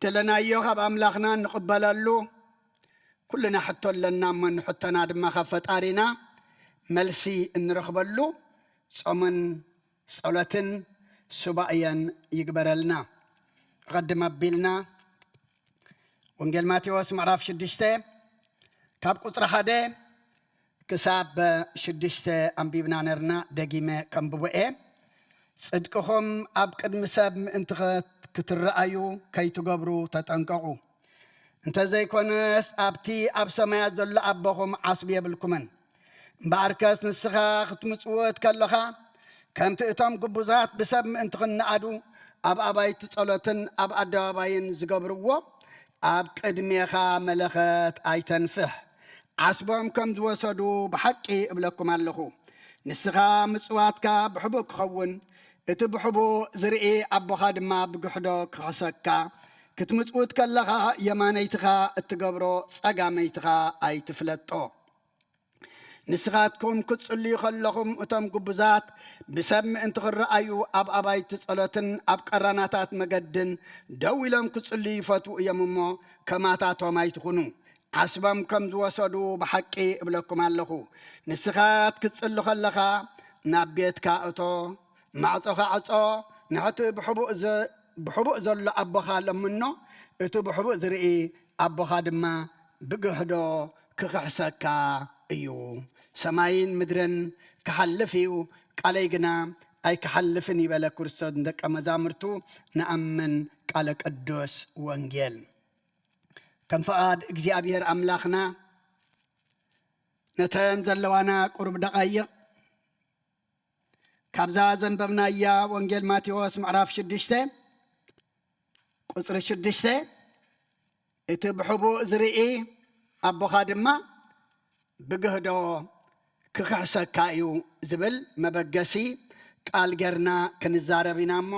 ደለናዮ ካብ ኣምላኽና እንቕበለሉ፣ ኩልና ሕቶ ኣለና እሞ፣ ንሕቶና ድማ ካብ ፈጣሪና መልሲ እንረኽበሉ ጾምን ጸሎትን ሱባኤን ይግበረልና። ኣቐድም ኣቢልና ወንጌል ማቴዎስ ምዕራፍ ሽዱሽተ ካብ ቁጽሪ ሓደ ክሳብ ሽዱሽተ ኣንቢብና ነርና፣ ደጊመ ከንብቦ እየ። ጽድቅኹም ኣብ ቅድሚ ሰብ ምእንቲ ኸ-፣ ክትረኣዩ ከይትገብሩ ተጠንቀቑ። እንተ ዘይኮነስ ኣብቲ ኣብ ሰማያት ዘሎ ኣቦኹም ዓስቢ የብልኩምን። እምበኣርከስ ንስኻ ክትምጽውት ከለኻ፣ ከምቲ እቶም ግቡዛት ብሰብ ምእንቲ ኽነኣዱ ኣብ ኣባይቲ ጸሎትን ኣብ ኣደባባይን ዝገብርዎ፣ ኣብ ቅድሜኻ መለኸት ኣይተንፍሕ። ዓስቦም ከም ዝወሰዱ ብሓቂ እብለኩም ኣለኹ። ንስኻ ምጽዋትካ ብሕቡእ ክኸውን፣ እቲ ብሕቡእ ዝርኢ ኣቦኻ ድማ ብግሕዶ ክኽሕሰካ። ክትምጽውት ከለኻ የማነይትኻ እትገብሮ ጸጋመይትኻ ኣይትፍለጦ። ንስኻትኩም ክትጽልዩ ከለኹም፣ እቶም ግቡዛት ብሰብ ምእንቲ ክረኣዩ ኣብ ኣባይቲ ጸሎትን ኣብ ቀራናታት መገድን ደው ኢሎም ክጽልዩ ይፈትዉ እዮም እሞ፣ ከማታቶም ኣይትኹኑ። ዓስቦም ከም ዝወሰዱ ብሓቂ እብለኩም ኣለኹ። ንስኻ ክትጽሊ ከለኻ፣ ናብ ቤትካ እቶ፣ ማዕጾኻ ዕጾ፣ ንሕቲ ብሕቡእ ዘ-፣ ብሕቡእ ዘሎ ኣቦኻ ለምኖ፣ እቲ ብሕቡእ ዝርኢ ኣቦኻ ድማ ብግህዶ ክኽሕሰካ እዩ። ሰማይን ምድርን ክሓልፍ እዩ፣ ቃለይ ግና ኣይክሓልፍን እዩ በለ ክርስቶስ ንደቀ መዛሙርቱ። ንኣምን ቃለ ቅዱስ ወንጌል። ከም ፍቓድ እግዚኣብሔር ኣምላኽና፣ ነተን ዘለዋና ቁሩብ ደቓይቕ ካብዛ ዘንበብናያ ወንጌል ማቴዎስ ምዕራፍ ሽዱሽተ ቁጽሪ ሽዱሽተ፣ እቲ ብሕቡእ ዝርኢ ኣቦኻ ድማ ብግህዶ ክኽሕሰካ እዩ ዝብል መበገሲ ቃል ጌርና ክንዛረብ ኢና እሞ፣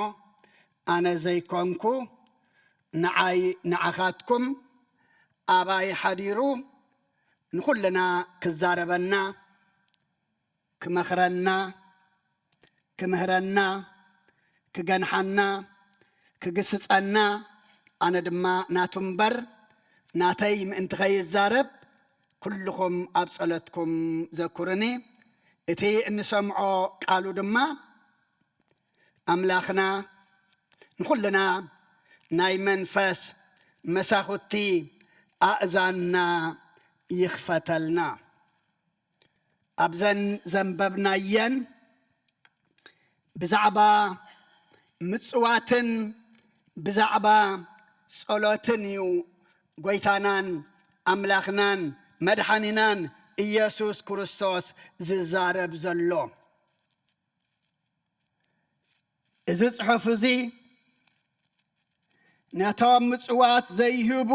ኣነ ዘይኮንኩ፣ ንዓይ ንዓኻትኩም፣ ኣባይ ሓዲሩ ንኹልና ክዛረበና፣ ክመኽረና፣ ክምህረና፣ ክገንሓና፣ ክግስጸና፣ ኣነ ድማ ናቱ እምበር ናተይ ምእንቲ ኸይዛረብ፣ ኩልኹም ኣብ ጸሎትኩም ዘኩርኒ። እቲ እንሰምዖ ቃሉ ድማ ኣምላኽና ንኹልና ናይ መንፈስ መሳኹቲ ኣእዛንና ይኽፈተልና። ኣብዘን ዘንበብናየን ብዛዕባ ምጽዋትን ብዛዕባ ጸሎትን እዩ ጐይታናን ኣምላኽናን መድሓኒናን ኢየሱስ ክርስቶስ ዝዛረብ ዘሎ። እዚ ጽሑፍ እዚ ነቶም ምጽዋት ዘይህቡ፣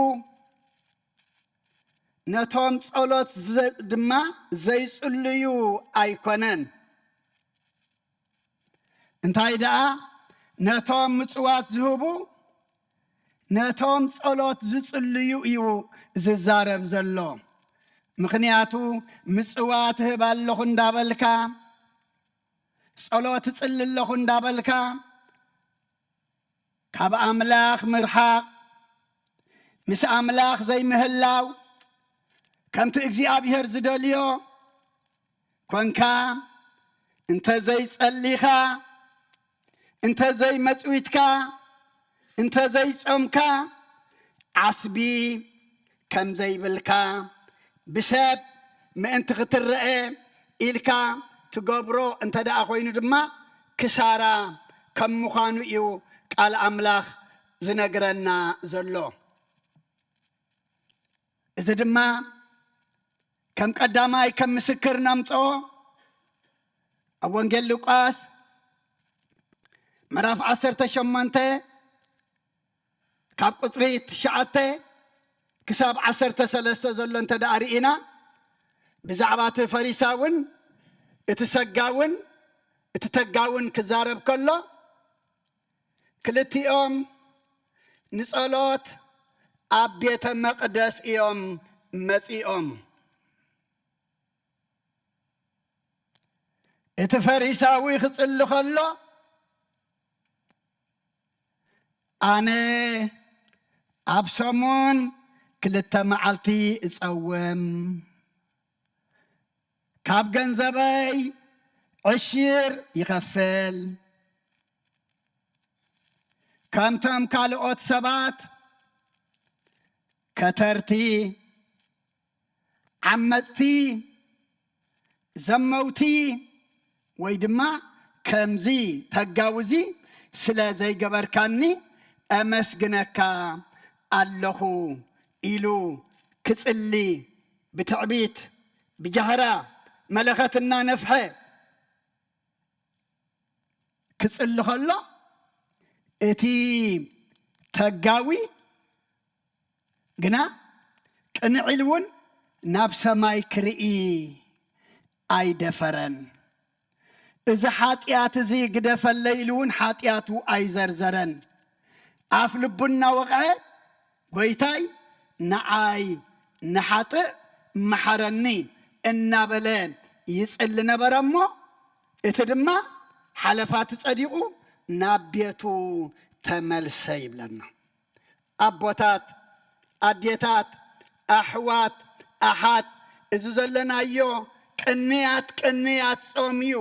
ነቶም ጸሎት ዘ-፣ ድማ ዘይጽልዩ ኣይኮነን። እንታይ ደኣ፣ ነቶም ምጽዋት ዝህቡ፣ ነቶም ጸሎት ዝጽልዩ እዩ ዝዛረብ ዘሎ። ምኽንያቱ፣ ምጽዋት እህብ ኣለኹ እንዳበልካ፣ ጸሎት እጽሊ ኣለኹ እንዳበልካ፣ ካብ ኣምላኽ ምርሓቕ፣ ምስ ኣምላኽ ዘይምህላው፣ ከምቲ እግዚኣብሔር ዝደልዮ ኮንካ፣ እንተ ዘይጸሊኻ፣ እንተ ዘይመጽዊትካ፣ እንተ ዘይጾምካ፣ ዓስቢ ከም ዘይብልካ፣ ብሰብ ምእንቲ ክትረአ ኢልካ ትገብሮ እንተ ደኣ ኮይኑ ድማ፣ ክሳራ ከም ምዃኑ እዩ ቃል ኣምላኽ ዝነግረና ዘሎ። እዚ ድማ ከም ቀዳማይ ከም ምስክር ነምጽኦ፣ ኣብ ወንጌል ሉቃስ ምዕራፍ ዓሰርተ ሸሞንተ ካብ ቁጽሪ ትሽዓተ ክሳብ ዓሰርተ ሰለስተ ዘሎ እንተ ደኣ ርኢና፣ ብዛዕባ እቲ ፈሪሳውን እቲ ሰጋውን፣ እቲ ተጋውን ክዛረብ ከሎ፣ ክልቲኦም ንጸሎት ኣብ ቤተ መቕደስ እዮም መጺኦም። እቲ ፈሪሳዊ ክጽሊ ከሎ፣ ኣነ ኣብ ሰሙን ክልተ መዓልቲ እጸውም፣ ካብ ገንዘበይ ዕሽር ይኸፍል፣ ከምቶም ካልኦት ሰባት ከተርቲ፣ ዓመጽቲ፣ ዘመውቲ፣ ወይ ድማ ከምዚ ተጋውዚ ስለ ዘይገበርካኒ እመስግነካ ኣለኹ ኢሉ ክጽሊ ብትዕቢት ብጃህራ መለኸት እናነፍሐ ክጽሊ ከሎ፣ እቲ ተጋዊ ግና ቅንዕ ኢሉ እውን ናብ ሰማይ ክርኢ ኣይደፈረን። እዚ ሓጢኣት እዚ ግደፈለይ ኢሉ እውን ሓጢኣቱ ኣይዘርዘረን። ኣፍ ልቡ እናወቕዐ፣ "ጐይታይ፣ ንዓይ ንሓጥእ መሓረኒ" እናበለ ይጽሊ ነበረ። እሞ እቲ ድማ ሓለፋ ተጸዲቑ ናብ ቤቱ ተመልሰ ይብለና። ኣቦታት፣ ኣዴታት፣ ኣሕዋት፣ ኣሓት፣ እዚ ዘለናዮ ቅንያት፣ ቅንያት ጾም እዩ።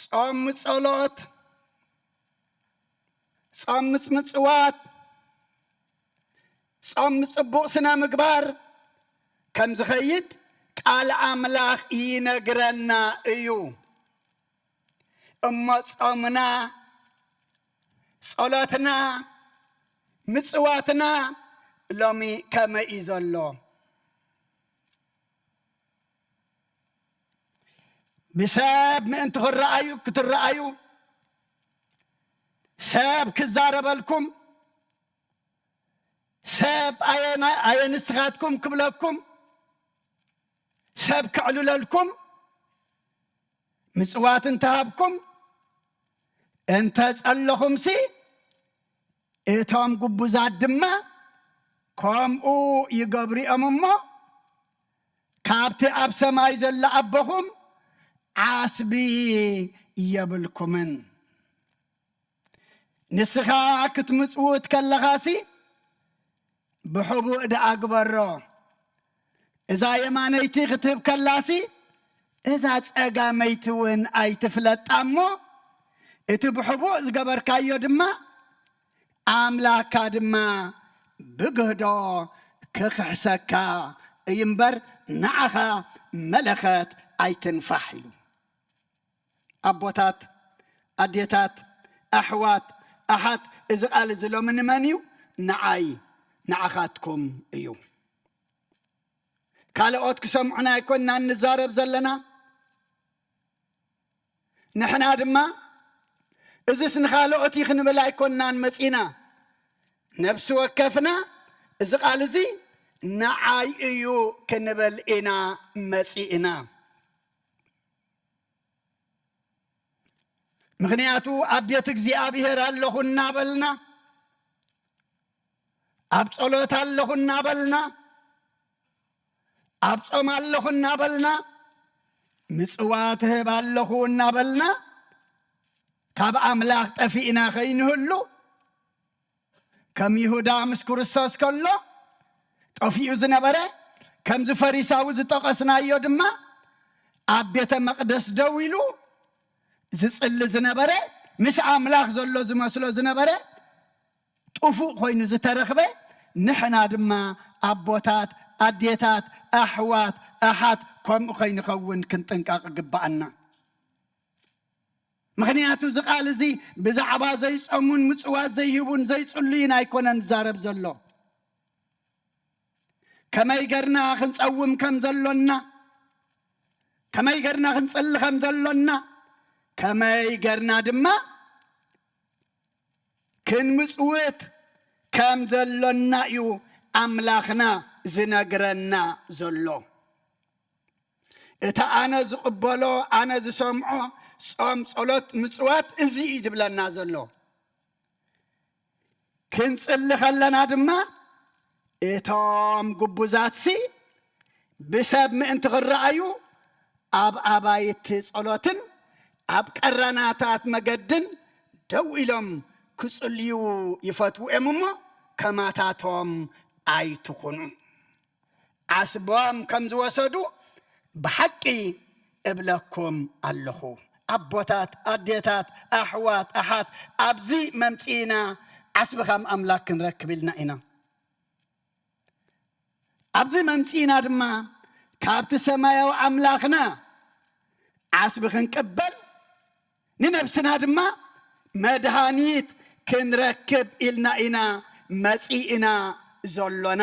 ጾም ጸሎት፣ ጾም ምጽዋት፣ ጾም ጽቡቕ ስነ ምግባር ከም ዝኸይድ ቃል ኣምላኽ ይነግረና እዩ። እሞ ጾምና፣ ጸሎትና፣ ምጽዋትና ሎሚ ከመይ እዩ ዘሎ? ብሰብ ምእንቲ ክረኣዩ፣ ክትረኣዩ፣ ሰብ ክዛረበልኩም፣ ሰብ ኣየ-፣ ኣየ ንስኻትኩም ክብለኩም፣ ሰብ ከዕልለልኩም፣ ምጽዋት እንተሃብኩም፣ እንተ ጸለኹምሲ፣ እቶም ግቡዛት ድማ ከምኡ ይገብሩ እዮም እሞ፣ ካብቲ ኣብ ሰማይ ዘሎ ኣቦኹም ዓስቢ የብልኩምን። ንስኻ ክትምጽውት ከለኻሲ፣ ብሕቡእ ደኣ ግበሮ። እዛ የማነይቲ ክትህብ ከላሲ፣ እዛ ጸጋመይቲ እውን ኣይትፍለጣ እሞ፣ እቲ ብሕቡእ ዝገበርካዮ ድማ ኣምላካ ድማ ብግህዶ ክኽሕሰካ እዩ እምበር፣ ንዓኻ መለኸት ኣይትንፋሕ ኢሉ። ኣቦታት፣ ኣዴታት፣ ኣሕዋት፣ ኣሓት፣ እዚ ቃል እዚ ሎሚ ንመን እዩ? ንዓይ፣ ንዓኻትኩም እዩ። ካልኦት ክሰምዑና ኣይኮንና እንዛረብ ዘለና። ንሕና ድማ እዝስ ንኻልኦት እዩ ክንብል ኣይኮንናን መጺና። ነፍሲ ወከፍና እዚ ቃል እዚ ንዓይ እዩ ክንብል ኢና መጺእና። ምኽንያቱ ኣብ ቤት እግዚኣብሔር ኣለኹ እናበልና፣ ኣብ ጸሎት ኣለኹ እናበልና፣ ኣብ ጾም ኣለኹ እናበልና፣ ምጽዋት እህብ ኣለኹ እናበልና፣ ካብ ኣምላኽ ጠፊእና ከይንህሉ፣ ከም ይሁዳ ምስ ክርስቶስ ከሎ ጠፊኡ ዝነበረ፣ ከምዚ ፈሪሳዊ ዝጠቐስናዮ ድማ ኣብ ቤተ መቕደስ ደው ኢሉ ዝጽሊ ዝነበረ፣ ምስ ኣምላኽ ዘሎ ዝመስሎ ዝነበረ ጥፉእ ኮይኑ ዝተረኽበ፣ ንሕና ድማ ኣቦታት፣ ኣዴታት፣ ኣሕዋት፣ ኣሓት ከምኡ ከይንኸውን ክንጥንቀቕ ይግብኣና። ምኽንያቱ እዚ ቃል እዚ ብዛዕባ ዘይጸሙን ምጽዋት ዘይህቡን ዘይጽልዩን ኣይኮነን ዝዛረብ ዘሎ። ከመይ ገርና ክንጸውም ከም ዘሎና፣ ከመይ ገርና ክንጽሊ ከም ዘሎና፣ ከመይ ገርና ድማ ክንምጽውት ከም ዘሎና እዩ ኣምላኽና ዝነግረና ዘሎ። እቲ ኣነ ዝቕበሎ፣ ኣነ ዝሰምዖ ጾም፣ ጸሎት፣ ምጽዋት እዚ እዩ ዝብለና ዘሎ። ክንጽሊ ከለና ድማ እቶም ግቡዛትሲ ብሰብ ምእንቲ ክረኣዩ ኣብ ኣባይቲ ጸሎትን ኣብ ቀራናታት መገድን ደው ኢሎም ክጽልዩ ይፈትዉ እዮም እሞ፣ ከማታቶም ኣይትኹኑ። ዓስቦም ከም ዝወሰዱ ብሓቂ እብለኩም ኣለኹ። ኣቦታት፣ ኣዴታት፣ ኣሕዋት፣ ኣሓት፣ ኣብዚ መምጺእና ዓስቢ ከም ኣምላኽ ክንረክብ ኢልና ኢና። ኣብዚ መምጺእና ድማ ካብቲ ሰማያዊ ኣምላኽና ዓስቢ ክንቅበል፣ ንነብስና ድማ መድሃኒት ክንረክብ ኢልና ኢና መጺእና ዘሎና።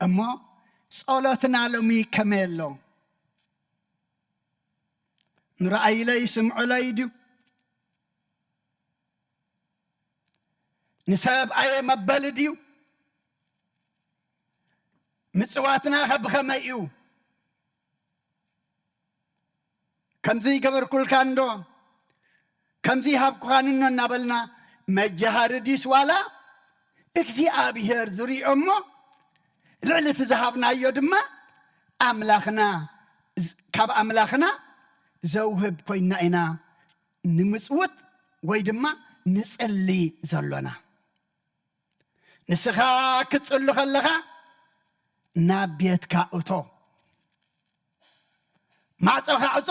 እሞ ጸሎትና ሎሚ ከመይ ኣሎ? ንረኣይለይ ስምዑለይ ድዩ? ንሰብ ኣየ መበሊ ድዩ? ምጽዋትና ከ ብኸመይ እዩ? ከምዚ ይገበርኩልካ እንዶ፣ ከምዚ ይሃብኩኻን እንዶ እናበልና መጃሃሪ ድዩስ ዋላ እግዚኣብሔር ዝሪኦ እሞ፣ ልዕሊ እቲ ዝሃብናዮ ድማ ኣምላኽና፣ ካብ ኣምላኽና ዘውህብ ኮይና ኢና ንምጽውት ወይ ድማ ንጽሊ ዘሎና። ንስኻ ክትጽሉ ከለኻ ናብ ቤትካ እቶ፣ ማዕጾኻ ዕጾ።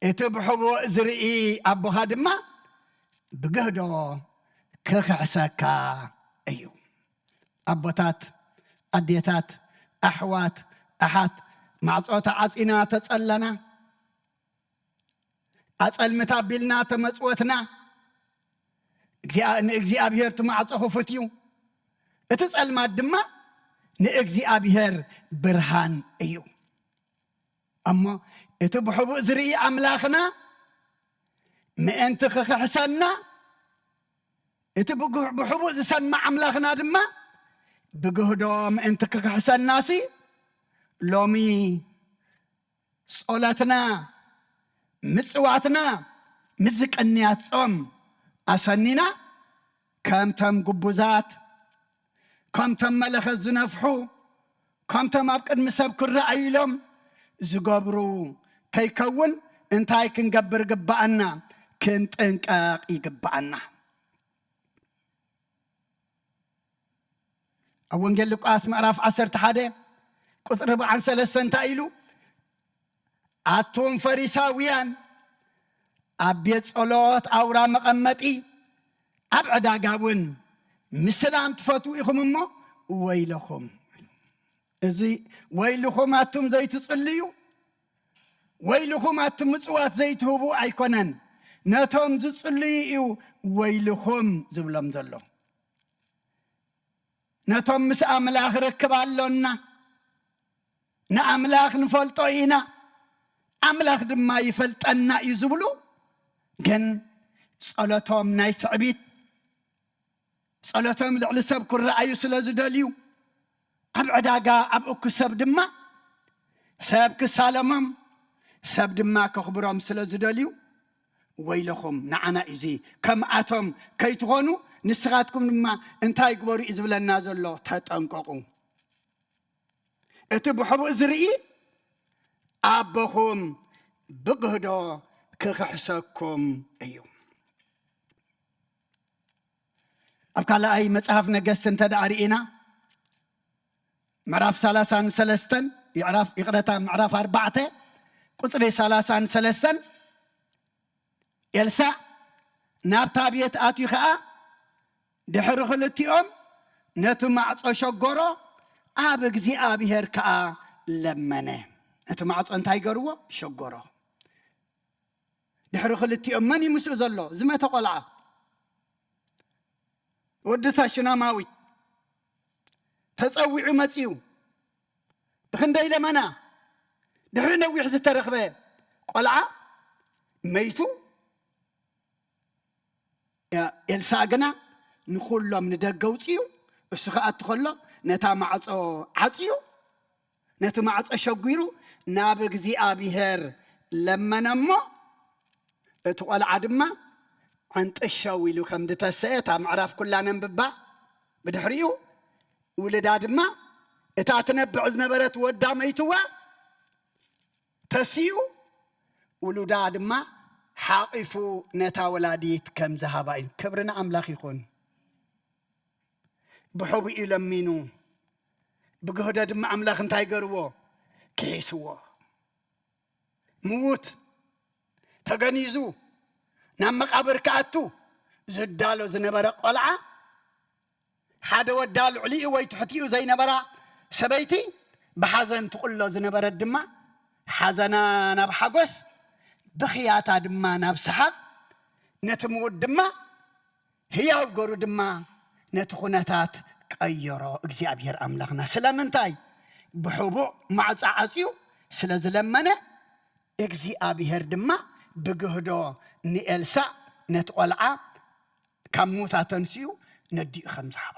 እቲ ብሕቡእ ዝርኢ ኣቦኻ ድማ ብግህዶ ክኽሕሰካ እዩ። ኣቦታት፣ ኣዴታት፣ ኣሕዋት፣ ኣሓት፣ ማዕጾ ተዓጺና ተጸለና፣ ኣጸልምት ኣቢልና ተመጽወትና፣ እግዚኣብ-፣ ንእግዚኣብሔር እቲ ማዕጾ ክፉት እዩ፣ እቲ ጸልማት ድማ ንእግዚኣብሔር ብርሃን እዩ። እሞ እቲ ብሕቡእ ዝርኢ ኣምላኽና ምእንቲ ክኽሕሰና፣ እቲ ብጉ-፣ ብሕቡእ ዝሰምዕ ኣምላኽና ድማ ብግህዶ ምእንቲ ክኽሕሰናሲ፣ ሎሚ ጸሎትና፣ ምጽዋትና፣ ምስዚ ቅንያት ጾም ኣሰኒና፣ ከምቶም ግቡዛት፣ ከምቶም መለኸት ዝነፍሑ፣ ከምቶም ኣብ ቅድሚ ሰብ ክረኣዩ ኢሎም ዝገብሩ ከይከውን እንታይ ክንገብር ይግብኣና? ክንጥንቀቕ ይግብኣና። ኣብ ወንጌል ሉቃስ ምዕራፍ ዓሰርተ ሓደ ቁጽሪ ኣርባዓን ሰለስተን እንታይ ኢሉ? ኣቱም ፈሪሳውያን፣ ኣብ ቤት ጸሎት ኣውራ መቐመጢ፣ ኣብ ዕዳጋ እውን ምስላም ትፈትዉ ኢኹም እሞ ወይለኹም። እዚ ወይልኹም ኣቱም ዘይትጽልዩ፣ ወይልኹም ኣቱም ምጽዋት ዘይትህቡ ኣይኮነን፣ ነቶም ዝጽልዩ እዩ ወይልኹም ዝብሎም ዘሎ። ነቶም ምስ ኣምላኽ ርክብ ኣሎና፣ ንኣምላኽ ንፈልጦ ኢና፣ ኣምላኽ ድማ ይፈልጠና እዩ ዝብሉ፣ ግን ጸሎቶም ናይ ትዕቢት፣ ጸሎቶም ልዕሊ ሰብ ክረኣዩ ስለ ዝደልዩ፣ ኣብ ዕዳጋ ኣብ እኩ ሰብ ድማ ሰብ ክሳለሞም፣ ሰብ ድማ ከኽብሮም ስለ ዝደልዩ፣ ወይለኹም፣ ንዓና እዩ እዚ፣ ከምኣቶም ከይትኾኑ፣ ንስኻትኩም ድማ እንታይ ግበሩ እዩ ዝብለና ዘሎ? ተጠንቀቑ። እቲ ብሕቡእ ዝርኢ ኣቦኹም ብግህዶ ክኽሕሰኩም እዩ። ኣብ ካልኣይ መጽሓፍ ነገስት እንተ ደኣ ርኢና፣ ምዕራፍ ሰላሳን ሰለስተን፣ ይዕራፍ-፣ ይቕረታ፣ ምዕራፍ ኣርባዕተ ቁጽሪ ሰላሳን ሰለስተን፣ ኤልሳዕ ናብታ ቤት ኣትዩ ኸኣ፣ ድሕሪ ክልቲኦም ነቲ ማዕጾ ሸጎሮ፣ ኣብ እግዚኣብሔር ከኣ ለመነ። ነቲ ማዕጾ እንታይ ገርዎ? ሸጎሮ። ድሕሪ ክልቲኦም መን እዩ ምስኡ ዘሎ? ዝመተ ቆልዓ። ወዲ እታ ሹናማዊት ተጸዊዑ መጺኡ። ብኽንደይ ለመና? ድሕሪ ነዊሕ ዝተረኽበ ቆልዓ መይቱ። ኤልሳዕ ግና ንኹሎም ንደገ ኣውጺኡ፣ እሱ ክኣቱ ከሎ ነታ ማዕጾ ዓጽዩ፣ ነቲ ማዕጾ ሸጒሩ ናብ እግዚኣብሔር ለመነ እሞ፣ እቲ ቆልዓ ድማ ዕንጥሸው ኢሉ ከም ዝተሰአ እታ ምዕራፍ ኩላ ነንብባ። ብድሕሪኡ ውልዳ ድማ እታ ትነብዕ ዝነበረት ወዳ መይትዋ ተሲኡ፣ ውሉዳ ድማ ሓቒፉ ነታ ወላዲት ከም ዝሃባ እዩ። ክብሪ ንኣምላኽ ይኹን። ብሕቡእ እዩ ለሚኑ፣ ብግህዶ ድማ ኣምላኽ እንታይ ገርዎ? ክሒስዎ። ምዉት ተገኒዙ ናብ መቓብር ክኣቱ ዝዳሎ ዝነበረ ቆልዓ፣ ሓደ ወዳ ልዕሊኡ ወይ ትሕቲኡ ዘይነበራ ሰበይቲ ብሓዘን ትቕሎ ዝነበረት ድማ፣ ሓዘና ናብ ሓጎስ፣ ብኽያታ ድማ ናብ ሰሓቕ፣ ነቲ ምዉት ድማ ህያው ገሩ ድማ ነቲ ኩነታት ቀየሮ። እግዚኣብሔር ኣምላኽና ስለምንታይ? ብሕቡእ ማዕጻ ዓጽዩ ስለ ዝለመነ፣ እግዚኣብሔር ድማ ብግህዶ ንኤልሳዕ ነቲ ቆልዓ ካብ ሙታ ተንሲኡ ነዲኡ ከም ዝሃባ።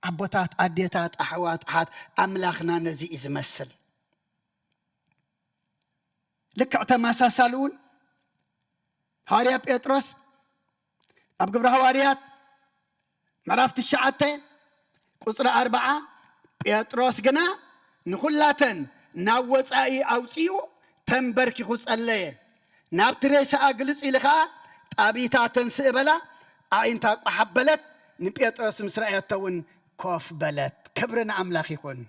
ኣቦታት፣ ኣዴታት፣ ኣሕዋት፣ ኣሓት፣ ኣምላኽና ነዚ እዩ ዝመስል። ልክዕ ተመሳሳሊ እውን ሃዋርያ ጴጥሮስ ኣብ ግብሪ ሃዋርያት ምዕራፍ ትሽዓተ ቁጽሪ ኣርብዓ፣ ጴጥሮስ ግና ንኹላተን ናብ ወጻኢ ኣውጺኡ ተንበርኪኹ ጸለየ። ናብቲ ሬሳኣ ግልጽ ኢሉ ኸኣ፣ "ጣቢታ ተንስእ" በላ፣ ኣዒንታ ቋሕ ኣበለት፣ ንጴጥሮስ ምስ ረኣየቶ እውን ኮፍ በለት። ክብሪ ንኣምላኽ ይኹን።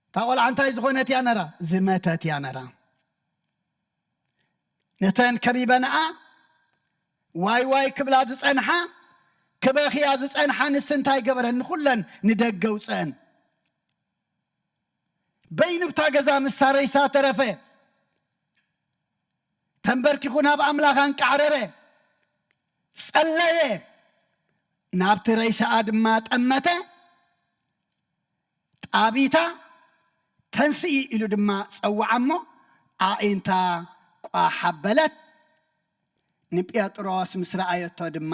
እታ ቖልዓ እንታይ ዝኾነት እያ ነራ? ዝመተት እያ ነራ። ነተን ከቢበንኣ ዋይ ዋይ ክብላ ዝጸንሓ፣ ክበኽያ ዝጸንሓ፣ ንስ እንታይ ገበረን? ንኹለን ንደገ ኣውጸአን። በይኑ ብታ ገዛ ምስታ ሬሳ ተረፈ። ተንበርኪኹ ናብ ኣምላኽ ኣንቃዕረረ፣ ጸለየ፣ ናብቲ ሬሳኣ ድማ ጠመተ። ጣቢታ ተንስኢ ኢሉ ድማ ጸውዓ እሞ፣ ኣዒንታ ቋሕ ኣበለት፣ ንጴጥሮስ ምስ ረኣየቶ ድማ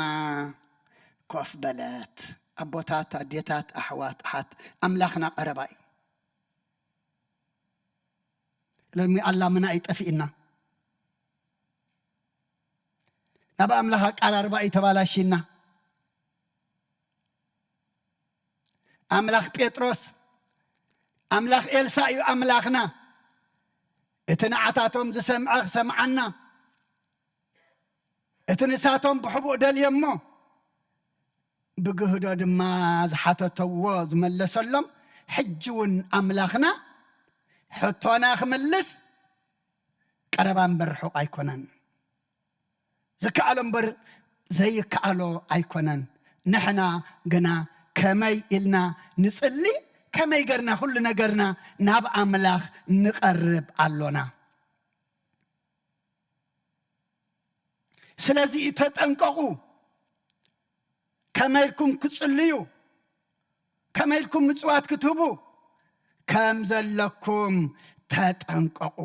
ኮፍ በለት። ኣቦታት፣ ኣዴታት፣ ኣሕዋት፣ ኣሓት፣ ኣምላኽና ቀረባ እዩ። ሎሚ ኣላምና እዩ ጠፊእና። ናብ ኣምላኽ ኣቀራርባ እዩ ተባላሽና። ኣምላኽ ጴጥሮስ፣ ኣምላኽ ኤልሳ እዩ ኣምላኽና። እቲ ንዓታቶም ዝሰምዐ ክሰምዓና፣ እቲ ንሳቶም ብሕቡእ ደልየሞ ብግህዶ ድማ ዝሓተተዎ ዝመለሰሎም፣ ሕጂ እውን ኣምላኽና ሕቶና ክምልስ ቀረባ እምበር ርሑቕ ኣይኮነን። ዝከኣሎ እምበር ዘይከኣሎ ኣይኮነን። ንሕና ግና ከመይ ኢልና ንጽሊ፣ ከመይ ገርና ኩሉ ነገርና ናብ ኣምላኽ ንቐርብ ኣሎና። ስለዚ ተጠንቀቑ። ከመይ ኢልኩም ክጽልዩ፣ ከመይ ኢልኩም ምጽዋት ክትህቡ ከም ዘለኩም ተጠንቀቑ።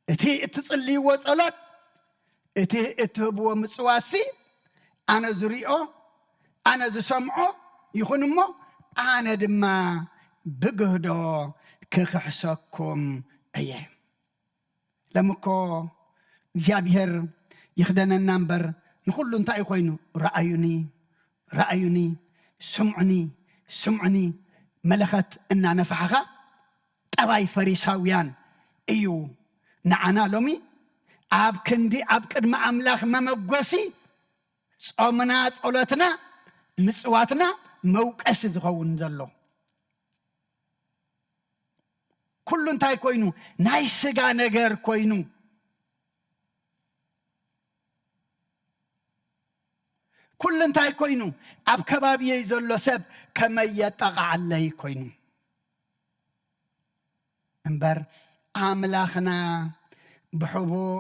እቲ እትጽልይዎ ጸሎት፣ እቲ እትህብዎ ምጽዋትሲ፣ ኣነ ዝሪኦ፣ ኣነ ዝሰምዖ ይኹን እሞ፣ ኣነ ድማ ብግህዶ ክኽሕሰኩም እየ። ሎሚ እኮ እግዚኣብሔር ይኽደነና እምበር፣ ንኹሉ እንታይ እዩ ኮይኑ? ረኣዩኒ፣ ረኣዩኒ፣ ስምዑኒ፣ ስምዑኒ፣ መለኸት እናነፋሕኻ፣ ጠባይ ፈሪሳውያን እዩ ንዓና ሎሚ። ኣብ ክንዲ ኣብ ቅድሚ ኣምላኽ መመጎሲ፣ ጾምና፣ ጸሎትና፣ ምጽዋትና መውቀሲ ዝኸውን ዘሎ። ኩሉ እንታይ ኮይኑ? ናይ ስጋ ነገር ኮይኑ። ኩሉ እንታይ ኮይኑ? ኣብ ከባቢየይ ዘሎ ሰብ ከመይ የጣቕዓለይ ኮይኑ። እምበር ኣምላኽና ብሕቡእ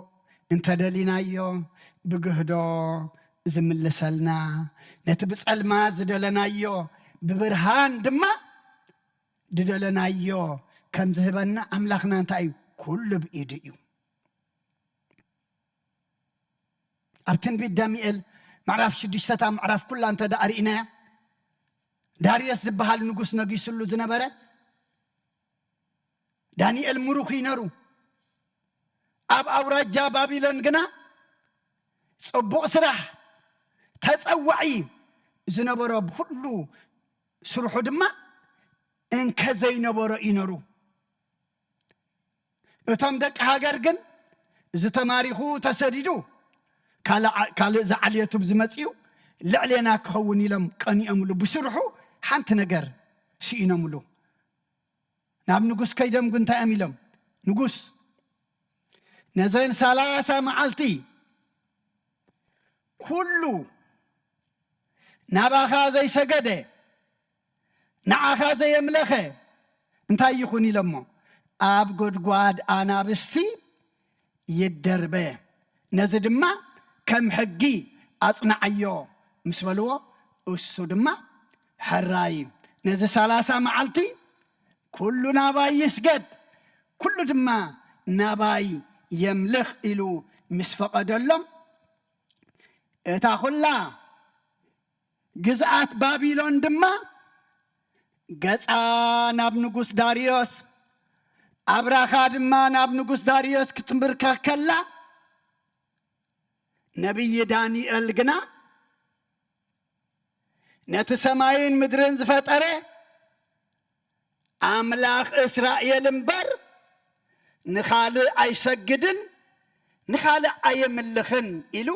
እንተደሊናዮ ብግህዶ ዝምልሰልና፣ ነቲ ብጸልማት ዝደለናዮ ብብርሃን ድማ ዝደለናዮ ከም ዝህበና ኣምላኽና እንታይ እዩ? ኩሉ ብኢዱ እዩ። ኣብ ትንቢት ዳንኤል ምዕራፍ ሽዱሽተ፣ እታ ምዕራፍ ኩላ እንተ ደኣ ርኢናያ፣ ዳርዮስ ዝበሃል ንጉስ ነጊስሉ ዝነበረ፣ ዳንኤል ምሩኽ እዩ ነሩ። ኣብ ኣውራጃ ባቢሎን ግና ጽቡቕ ስራሕ፣ ተጸዋዒ ዝነበሮ፣ ብኹሉ ስርሑ ድማ እንከ ዘይነበሮ እዩ ነሩ። እቶም ደቂ ሃገር ግን፣ እዚ ተማሪኹ ተሰዲዱ፣ ካልእ ዓ-፣ ካልእ ዝዓልየቱ ብዝመጽኡ ልዕሌና ክኸውን ኢሎም ቀኒኦምሉ። ብስርሑ ሓንቲ ነገር ስኢኖምሉ። ናብ ንጉስ ከይዶም ግን እንታይ እዮም ኢሎም? ንጉስ፣ ነዘን ሰላሳ መዓልቲ ኩሉ ናባኻ ዘይሰገደ፣ ንዓኻ ዘየምለኸ እንታይ ይኹን ኢሎሞ? ኣብ ጎድጓድ ኣናብስቲ ይደርበ። ነዚ ድማ ከም ሕጊ ኣጽንዓዮ ምስ በልዎ፣ እሱ ድማ፣ ሕራይ፣ ነዚ ሰላሳ መዓልቲ ኩሉ ናባይ ይስገድ፣ ኩሉ ድማ ናባይ የምልኽ ኢሉ ምስ ፈቐደሎም፣ እታ ኹላ ግዝኣት ባቢሎን ድማ ገጻ ናብ ንጉስ ዳርዮስ፣ ኣብራኻ ድማ ናብ ንጉስ ዳርዮስ ክትምብርከኽ ከላ፣ ነቢይ ዳንኤል ግና ነቲ ሰማይን ምድርን ዝፈጠረ ኣምላኽ እስራኤል እምበር፣ ንኻልእ ኣይሰግድን፣ ንኻልእ ኣየምልኽን ኢሉ፣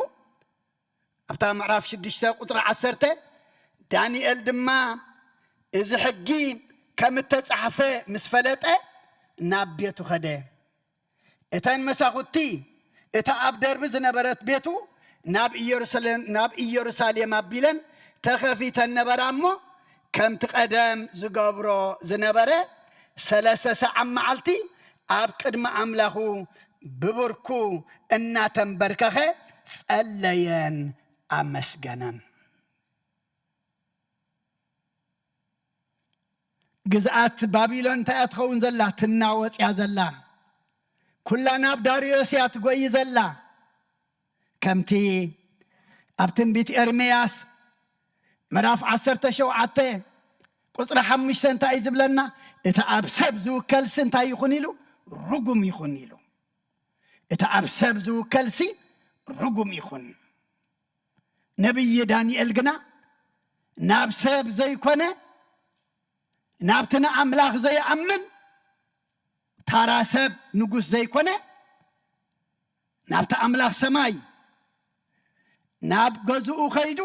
ኣብታ ምዕራፍ ሽዱሽተ ቁጽሪ ዓሰርተ፣ ዳንኤል ድማ እዚ ሕጊ ከም እተጻሕፈ ምስ ፈለጠ፣ ናብ ቤቱ ኸደ። እተን መሳኹቲ እታ ኣብ ደርቢ ዝነበረት ቤቱ ናብ ኢየሩሳሌም፣ ናብ ኢየሩሳሌም ኣቢለን ተኸፊተን ነበራ እሞ፣ ከምቲ ቀደም ዝገብሮ ዝነበረ፣ ሰለስተ ሰዓት መዓልቲ ኣብ ቅድሚ ኣምላኹ ብብርኩ እናተንበርከኸ ጸለየን ኣመስገነን። ግዝኣት ባቢሎን እንታይ እያ ትኸውን ዘላ? ትናወጽ እያ ዘላ። ኩላ ናብ ዳርዮስ እያ ትጎይ ዘላ። ከምቲ ኣብ ትንቢት ኤርምያስ ምዕራፍ ዓሰርተ ሸውዓተ ቁጽሪ ሓሙሽተ እንታይ እዩ ዝብለና? እቲ ኣብ ሰብ ዝውከልሲ እንታይ ይኹን ኢሉ? ርጉም ይኹን ኢሉ። እቲ ኣብ ሰብ ዝውከልሲ ርጉም ይኹን። ነቢይ ዳንኤል ግና ናብ ሰብ ዘይኮነ፣ ናብቲ ንኣምላኽ ዘይኣምን፣ ታራ ሰብ ንጉስ ዘይኮነ፣ ናብቲ ኣምላኽ ሰማይ፣ ናብ ገዝኡ ኸይዱ፣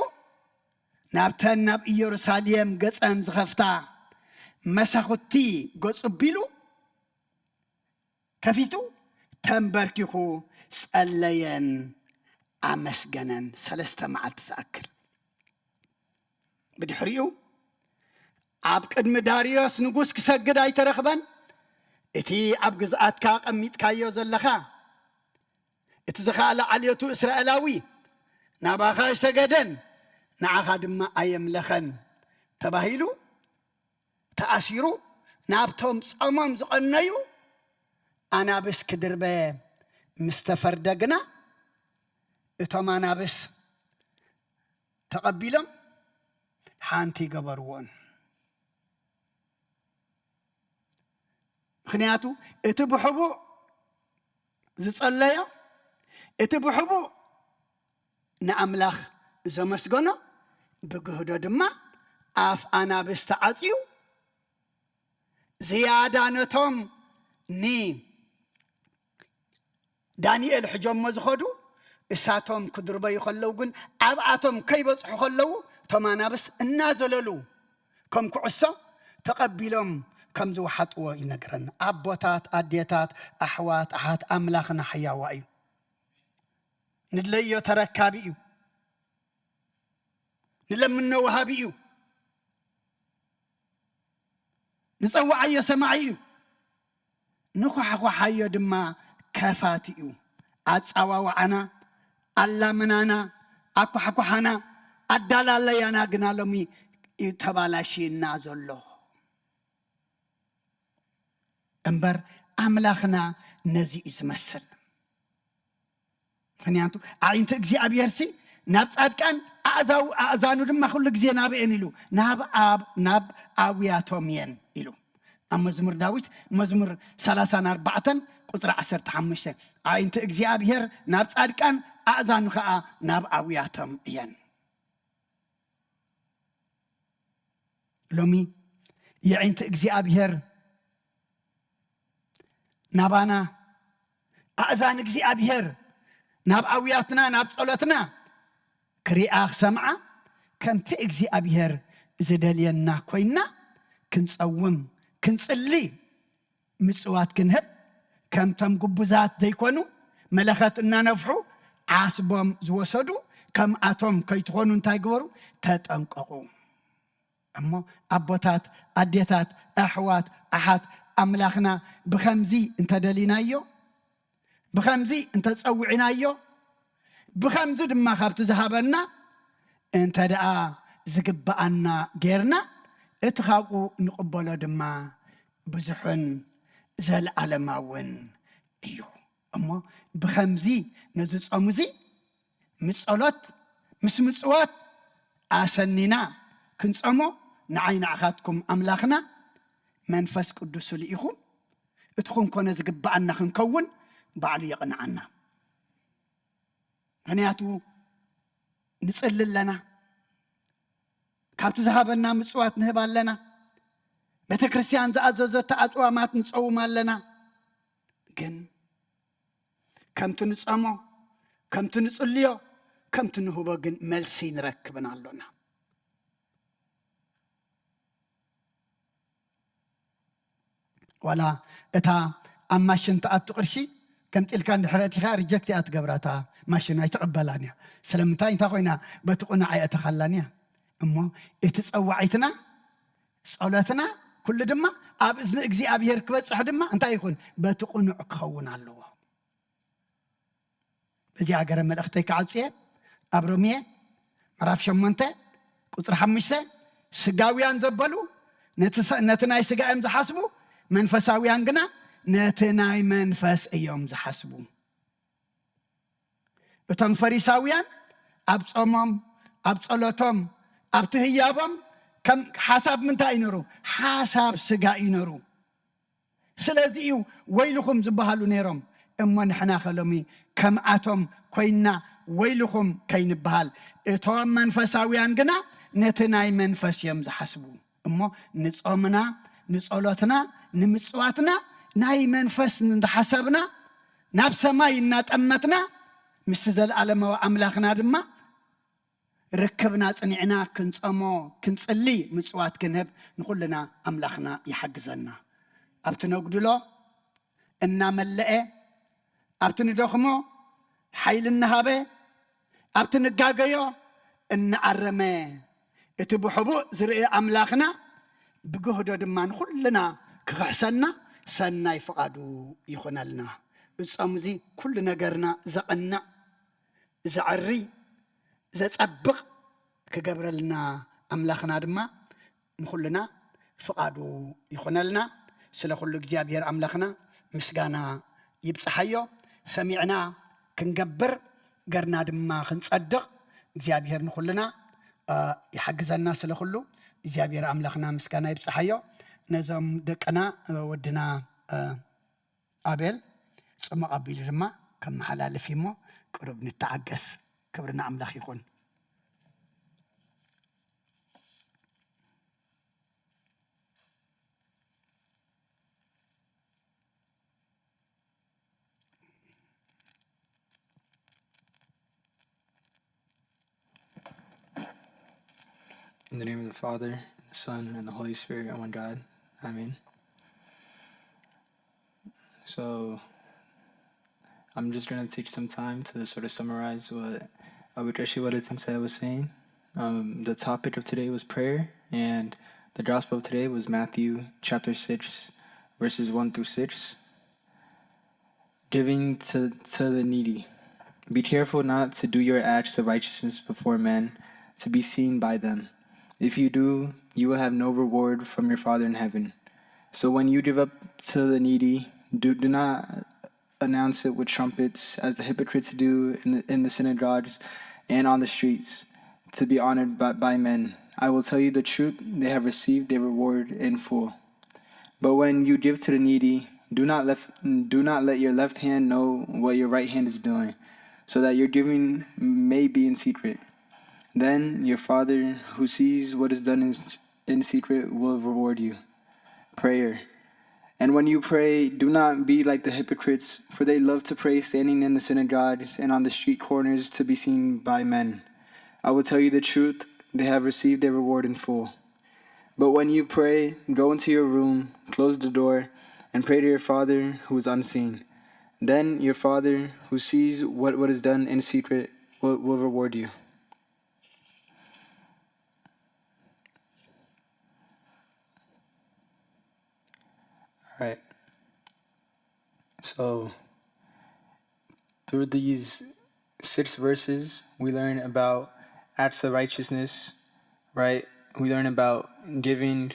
ናብተን ናብ ኢየሩሳሌም ገጸን ዝኸፍታ መሳኹቲ ገጹ ቢሉ ከፊቱ ተንበርኪኹ ጸለየን ኣመስገነን ሰለስተ መዓልቲ ዝኣክል። ብድሕሪኡ ኣብ ቅድሚ ዳርዮስ ንጉስ ክሰግድ ኣይተረኽበን። እቲ ኣብ ግዝኣትካ ቀሚጥካዮ ዘለኻ እቲ ዝኸኣለ ዓሌቱ እስራኤላዊ ናባኻ ኣይሰገደን፣ ንዓኻ ድማ ኣየምለኸን ተባሂሉ ተኣሲሩ ናብቶም ጾሞም ዝቐነዩ ኣናብስ ክድርበ ምስ ተፈርደ ግና እቶም ኣናብስ ተቐቢሎም ሓንቲ ገበርዎን። ምኽንያቱ እቲ ብሕቡእ ዝጸለዮ፣ እቲ ብሕቡእ ንኣምላኽ ዘመስገኖ፣ ብግህዶ ድማ ኣፍ ኣናብስ ተዓጽዩ ዝያዳ ነቶም ንዳንኤል ሕጆሞ ዝኸዱ እሳቶም ክድርበዩ ከለዉ ግን ኣብኣቶም ከይበጽሑ ከለዉ እቶም ኣናብስ እናዘለሉ ከም ኩዕሶ ተቐቢሎም ከም ዝወሓጥዎ ይነግረና። ኣቦታት፣ ኣዴታት፣ ኣሕዋት፣ ኣሓት፣ ኣምላኽና ሕያዋ እዩ። ንድለዮ ተረካቢ እዩ። ንለምኖ ወሃቢ እዩ። ንጸዋዓዮ ሰማዒ እዩ። ንኳሕኳሓዮ ድማ ከፋቲ እዩ። ኣጸዋውዓና፣ ኣላምናና፣ ኣኳሕኳሓና፣ ኣዳላለያና ግና ሎሚ እዩ ተባላሽና ዘሎ። እምበር ኣምላኽና ነዚ እዩ ዝመስል። ምኽንያቱ ኣዒንቲ እግዚኣብሔርሲ ናብ ጻድቃን ኣእዛው-፣ ኣእዛኑ ድማ ኩሉ ግዜ ናበኤን ኢሉ ናብ ኣብ-፣ ናብ ኣውያቶም እየን ኢሉ። ኣብ መዝሙር ዳዊት መዝሙር ሰላሳን ኣርባዕተን ቁጽሪ ዓሰርተ ሓሙሽተ ኣዒንቲ እግዚኣብሔር ናብ ጻድቃን ኣእዛኑ ኸኣ ናብ ኣውያቶም እየን። ሎሚ የዒንቲ እግዚኣብሔር ናባና፣ ኣእዛን እግዚኣብሔር ናብ ኣውያትና፣ ናብ ጸሎትና ክሪኣ ክሰምዓ፣ ከምቲ እግዚኣብሔር ዝደልየና ኮይንና ክንጸውም፣ ክንጽሊ፣ ምጽዋት ክንህብ፣ ከምቶም ግቡዛት ዘይኮኑ፣ መለኸት እናነፍሑ ዓስቦም ዝወሰዱ፣ ከምኣቶም ከይትኾኑ እንታይ ግበሩ? ተጠንቀቑ። እሞ ኣቦታት፣ ኣዴታት፣ ኣሕዋት፣ ኣሓት፣ ኣምላኽና ብኸምዚ እንተደሊናዮ፣ ብኸምዚ እንተጸዊዕናዮ፣ ብኸምዚ ድማ ካብቲ ዝሃበና እንተ ደኣ ዝግብኣና ጌርና፣ እቲ ካብኡ ንቕበሎ ድማ ብዙሕን ዘለኣለማውን እዩ። እሞ ብኸምዚ ነዚ ጾም እዚ ምስ ጸሎት፣ ምስ ምጽዋት ኣሰኒና ክንጸሞ፣ ንዓይ ንዓኻትኩም ኣምላኽና መንፈስ ቅዱሱ ልኢኹ፣ እቲ ክንኮነ ዝግብኣና ክንከውን ባዕሉ የቕንዓና። ምኽንያቱ ንጽሊ ኣለና፣ ካብቲ ዝሃበና ምጽዋት ንህብ ኣለና፣ ቤተ ክርስቲያን ዝኣዘዘቶ ኣጽዋማት ንጸውም ኣለና። ግን ከምቲ ንጸሞ፣ ከምቲ ንጽልዮ፣ ከምቲ ንህቦ ግን መልሲ ንረክብን ኣሎና። ዋላ እታ ኣብ ማሽን ትኣቱ ቅርሺ ገምጢልካ እንድሕር ኣእቲኻ ሪጀክት እያ ትገብራ፣ እታ ማሽን ኣይትቕበላን እያ። ስለምንታይ? እንታይ ኮይና? በቲ ቁናዕ ኣየእተኻላን እያ። እሞ እቲ ጸዋዒትና፣ ጸሎትና፣ ኩሉ ድማ ኣብ እዝኒ እግዚኣብሔር ክበጽሕ ድማ እንታይ ይኹን? በቲ ቁኑዕ ክኸውን ኣለዎ። በዚኣ ገረ መልእኽተይ ክዓጽየ፣ ኣብ ሮሜ ምዕራፍ ሸሞንተ ቁጽሪ ሓሙሽተ፣ ስጋውያን ዘበሉ ነቲ ሰ-፣ ነቲ ናይ ስጋ እዮም ዝሓስቡ፣ መንፈሳውያን ግና ነቲ ናይ መንፈስ እዮም ዝሓስቡ። እቶም ፈሪሳውያን ኣብ ጾሞም፣ ኣብ ጸሎቶም፣ ኣብቲ ህያቦም ከም ሓሳብ ምንታይ እዩ ነሩ? ሓሳብ ስጋ እዩ ነሩ። ስለዚ እዩ ወይልኹም ዝበሃሉ ነይሮም። እሞ ንሕና ከ ሎሚ ከምኣቶም ኮይንና ወይልኹም ከይንበሃል፣ እቶም መንፈሳውያን ግና ነቲ ናይ መንፈስ እዮም ዝሓስቡ። እሞ ንጾምና፣ ንጸሎትና፣ ንምጽዋትና ናይ መንፈስ እንዳሓሰብና፣ ናብ ሰማይ እናጠመትና፣ ምስቲ ዘለኣለማዊ ኣምላኽና ድማ ርክብና ጽኒዕና ክንጸሞ፣ ክንጽሊ፣ ምጽዋት ክንህብ ንኹልና ኣምላኽና ይሓግዘና። ኣብቲ ነጉድሎ እናመለአ፣ ኣብቲ ንደኽሞ ሓይሊ እናሃበ፣ ኣብቲ ንጋገዮ እናኣረመ፣ እቲ ብሕቡእ ዝርኢ ኣምላኽና ብግህዶ ድማ ንኹልና ክኽሕሰና ሰናይ ፍቓዱ ይኹነልና። እዚ ጾም እዚ ኩሉ ነገርና ዘቕንዕ፣ ዘዕሪ፣ ዘጸብቕ ክገብረልና ኣምላኽና ድማ ንኹልና ፍቓዱ ይኹነልና። ስለ ኩሉ እግዚኣብሔር ኣምላኽና ምስጋና ይብጽሓዮ። ሰሚዕና ክንገብር፣ ገርና ድማ ክንጸድቕ እግዚኣብሔር ንኹልና፣ እ፣ ይሓግዘና። ስለ ኩሉ እግዚኣብሔር ኣምላኽና ምስጋና ይብጽሓዮ። ነዞም ደቅና፣ እ፣ ወድና፣ እ፣ ኣቤል ጽሙቕ ኣቢሉ ድማ ከመሓላልፍ እሞ ቅሩብ ንተዓገስ። ክብሪ ንኣምላኽ ይኹን። In the name of the Father, and the Son, and the Holy Spirit, one God. Amen. So, I'm just going to take some time to sort of summarize what Abu Joshua Tinsa was saying. Um, the topic of today was prayer, and the gospel of today was Matthew chapter six, verses one through six. Giving to, to the needy. Be careful not to do your acts of righteousness before men to be seen by them. If you do, you will have no reward from your Father in heaven. So when you give up to the needy, do, do not announce it with trumpets, as the hypocrites do in the, in the synagogues and on the streets, to be honored by, by men. I will tell you the truth, they have received their reward in full. But when you give to the needy, do not left, do not let your left hand know what your right hand is doing, so that your giving may be in secret. Then your Father, who sees what is done in, in secret, will reward you. Prayer. And when you pray, do not be like the hypocrites, for they love to pray standing in the synagogues and on the street corners to be seen by men. I will tell you the truth, they have received their reward in full. But when you pray, go into your room, close the door, and pray to your Father who is unseen. Then your Father, who sees what, what is done in secret, will, will reward you. All right. So, through these six verses, we learn about acts of righteousness, right? We learn about giving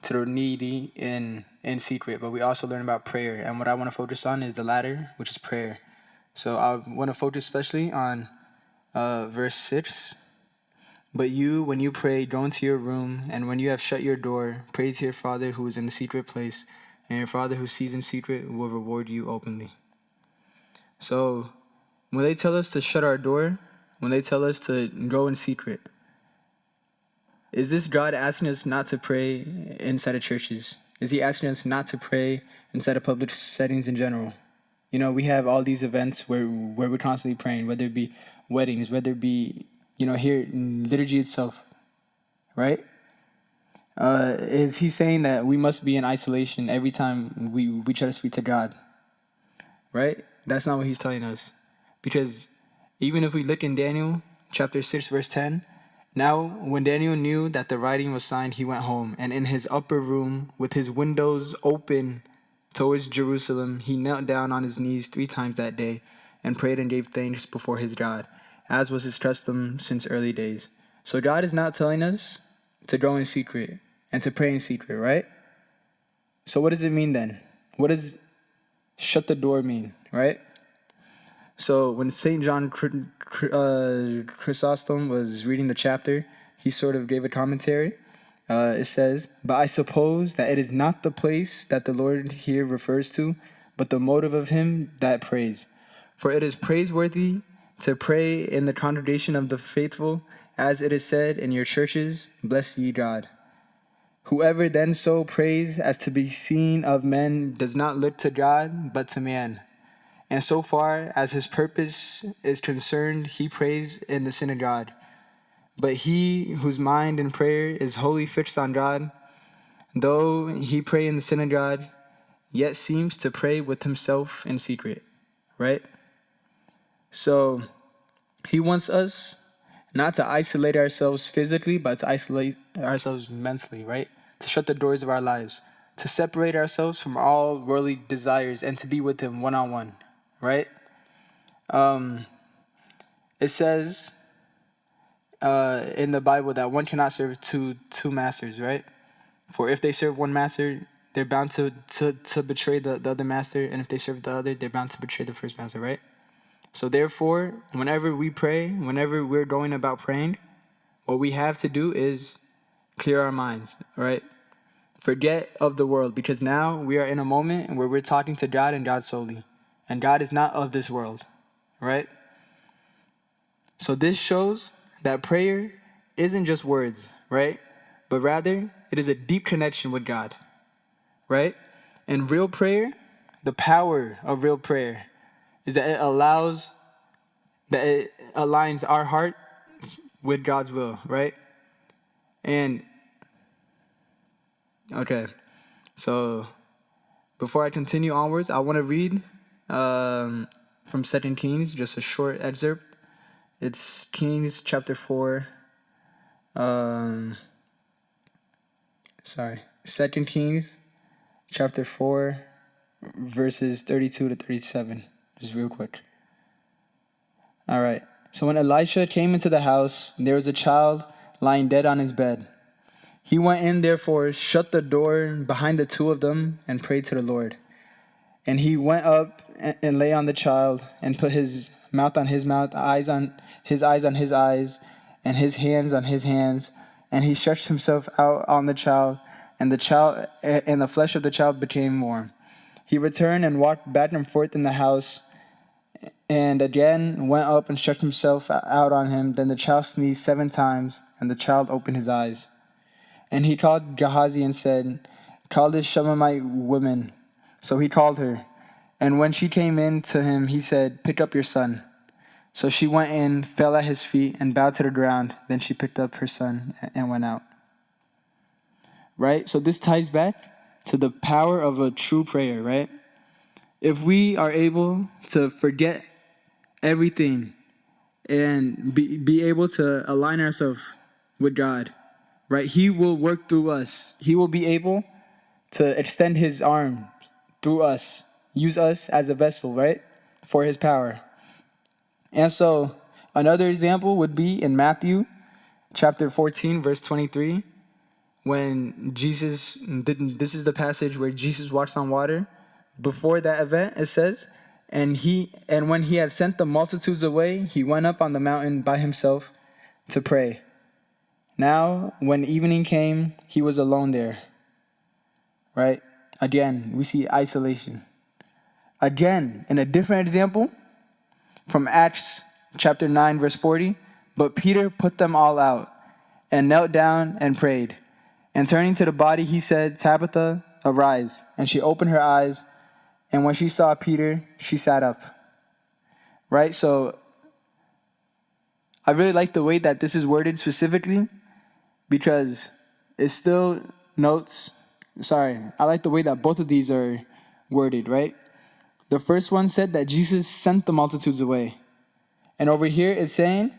to the needy in, in secret, but we also learn about prayer. And what I want to focus on is the latter, which is prayer. So I want to focus especially on, uh, verse six. But you, when you pray, go into your room, and when you have shut your door, pray to your Father who is in the secret place, and your Father who sees in secret will reward you openly. So, when they tell us to shut our door, when they tell us to go in secret, is this God asking us not to pray inside of churches? Is he asking us not to pray inside of public settings in general? You know, we have all these events where, where we're constantly praying, whether it be weddings, whether it be, you know, here in liturgy itself, right? Uh, is he saying that we must be in isolation every time we, we try to speak to God? Right? That's not what he's telling us. Because even if we look in Daniel chapter six, verse ten, now when Daniel knew that the writing was signed, he went home, and in his upper room, with his windows open towards Jerusalem, he knelt down on his knees three times that day and prayed and gave thanks before his God, as was his custom since early days. So God is not telling us to go in secret and to pray in secret, right? So what does it mean then? What does shut the door mean, right? So when Saint John Chry- Chry- uh, Chrysostom was reading the chapter, he sort of gave a commentary. Uh, it says, "But I suppose that it is not the place that the Lord here refers to, but the motive of him that prays. For it is praiseworthy to pray in the congregation of the faithful, as it is said, in your churches, bless ye God." Whoever then so prays as to be seen of men does not look to God, but to man. And so far as his purpose is concerned, he prays in the synagogue. But he whose mind in prayer is wholly fixed on God, though he pray in the synagogue, yet seems to pray with himself in secret, right? So he wants us not to isolate ourselves physically, but to isolate ourselves mentally, right? To shut the doors of our lives, to separate ourselves from all worldly desires, and to be with him one on one, right? Um, it says uh, in the Bible that one cannot serve two two masters, right? For if they serve one master, they're bound to, to, to betray the, the other master, and if they serve the other, they're bound to betray the first master, right? So therefore, whenever we pray, whenever we're going about praying, what we have to do is clear our minds, right? Forget of the world, because now we are in a moment where we're talking to God and God solely, and God is not of this world, right? So this shows that prayer isn't just words, right? But rather, it is a deep connection with God, right? And real prayer, the power of real prayer, is that it allows, that it aligns our heart with God's will, right? And okay, so before I continue onwards, I want to read um, from Second Kings, just a short excerpt. It's Kings chapter four. Um, sorry, Second Kings chapter four, verses thirty-two to thirty-seven. Just real quick. All right. So when Elisha came into the house, there was a child lying dead on his bed. He went in, therefore, shut the door behind the two of them, and prayed to the Lord. And he went up a- and lay on the child, and put his mouth on his mouth, eyes on his eyes on his eyes, and his hands on his hands. And he stretched himself out on the child, and the child and the flesh of the child became warm. He returned and walked back and forth in the house, and again went up and stretched himself out on him. Then the child sneezed seven times, and the child opened his eyes. And he called Gehazi and said, "Call this Shunammite woman." So he called her. And when she came in to him, he said, "Pick up your son." So she went in, fell at his feet, and bowed to the ground. Then she picked up her son and went out. Right? So this ties back to the power of a true prayer, right? If we are able to forget everything and be, be able to align ourselves with God, right? He will work through us. He will be able to extend his arm through us, use us as a vessel, right? For his power. And so another example would be in Matthew chapter fourteen, verse twenty-three, when Jesus, th- this is the passage where Jesus walks on water. Before that event, it says, and he and when he had sent the multitudes away, he went up on the mountain by himself to pray. Now, when evening came, he was alone there. Right? Again, we see isolation. Again, in a different example, from Acts chapter nine, verse forty, but Peter put them all out and knelt down and prayed. And turning to the body, he said, "Tabitha, arise." And she opened her eyes, and when she saw Peter, she sat up. Right? So I really like the way that this is worded specifically, because it still notes, sorry, I like the way that both of these are worded, right? The first one said that Jesus sent the multitudes away. And over here, it's saying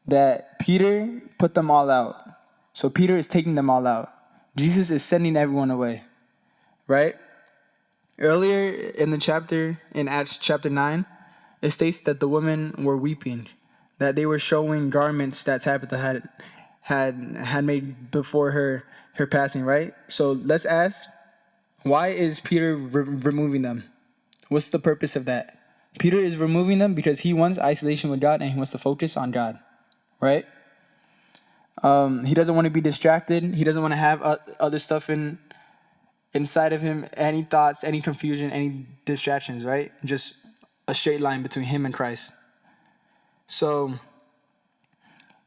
that Peter put them all out. So Peter is taking them all out. Jesus is sending everyone away, right? Earlier in the chapter, in Acts chapter nine, it states that the women were weeping, that they were showing garments that Tabitha had had had made before her her passing, right? So let's ask, why is Peter re- removing them? What's the purpose of that? Peter is removing them because he wants isolation with God and he wants to focus on God, right? Um, he doesn't want to be distracted. He doesn't want to have uh, other stuff in inside of him, any thoughts, any confusion, any distractions, right? Just a straight line between him and Christ. So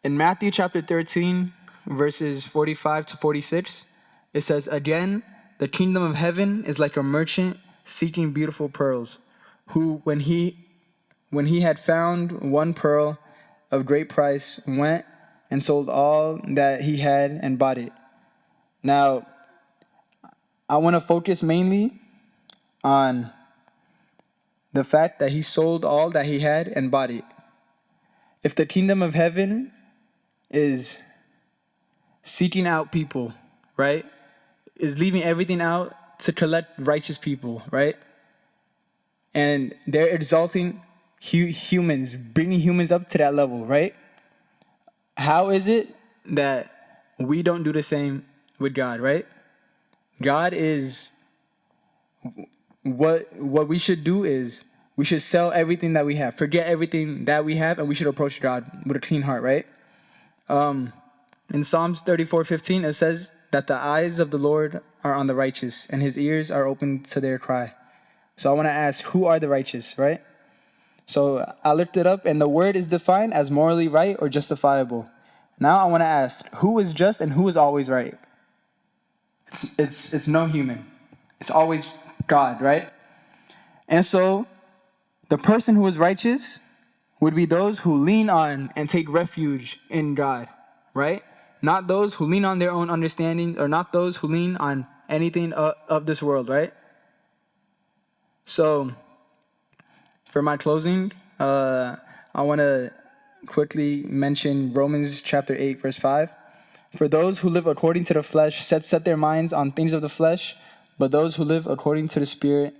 in Matthew chapter thirteen, verses forty-five to forty-six, it says, "Again, the kingdom of heaven is like a merchant seeking beautiful pearls, who, when he when he had found one pearl of great price, went and sold all that he had and bought it. Now, I want to focus mainly on the fact that he sold all that he had and bought it. If the kingdom of heaven is seeking out people, right, is leaving everything out to collect righteous people, right? And they're exalting hu- humans, bringing humans up to that level, right? How is it that we don't do the same with God, right? God is what what we should do is we should sell everything that we have, forget everything that we have, and we should approach God with a clean heart, right? Um, in Psalms thirty-four fifteen, it says that the eyes of the Lord are on the righteous, and his ears are open to their cry. So I want to ask, who are the righteous, right? So I looked it up, and the word is defined as morally right or justifiable. Now I want to ask, who is just and who is always right? It's, it's, it's no human. It's always God, right? And so the person who is righteous would be those who lean on and take refuge in God, right? Not those who lean on their own understanding, or not those who lean on anything o- of this world, right? So, for my closing, uh, I want to quickly mention Romans chapter eight, verse five. For those who live according to the flesh set, set their minds on things of the flesh, but those who live according to the Spirit,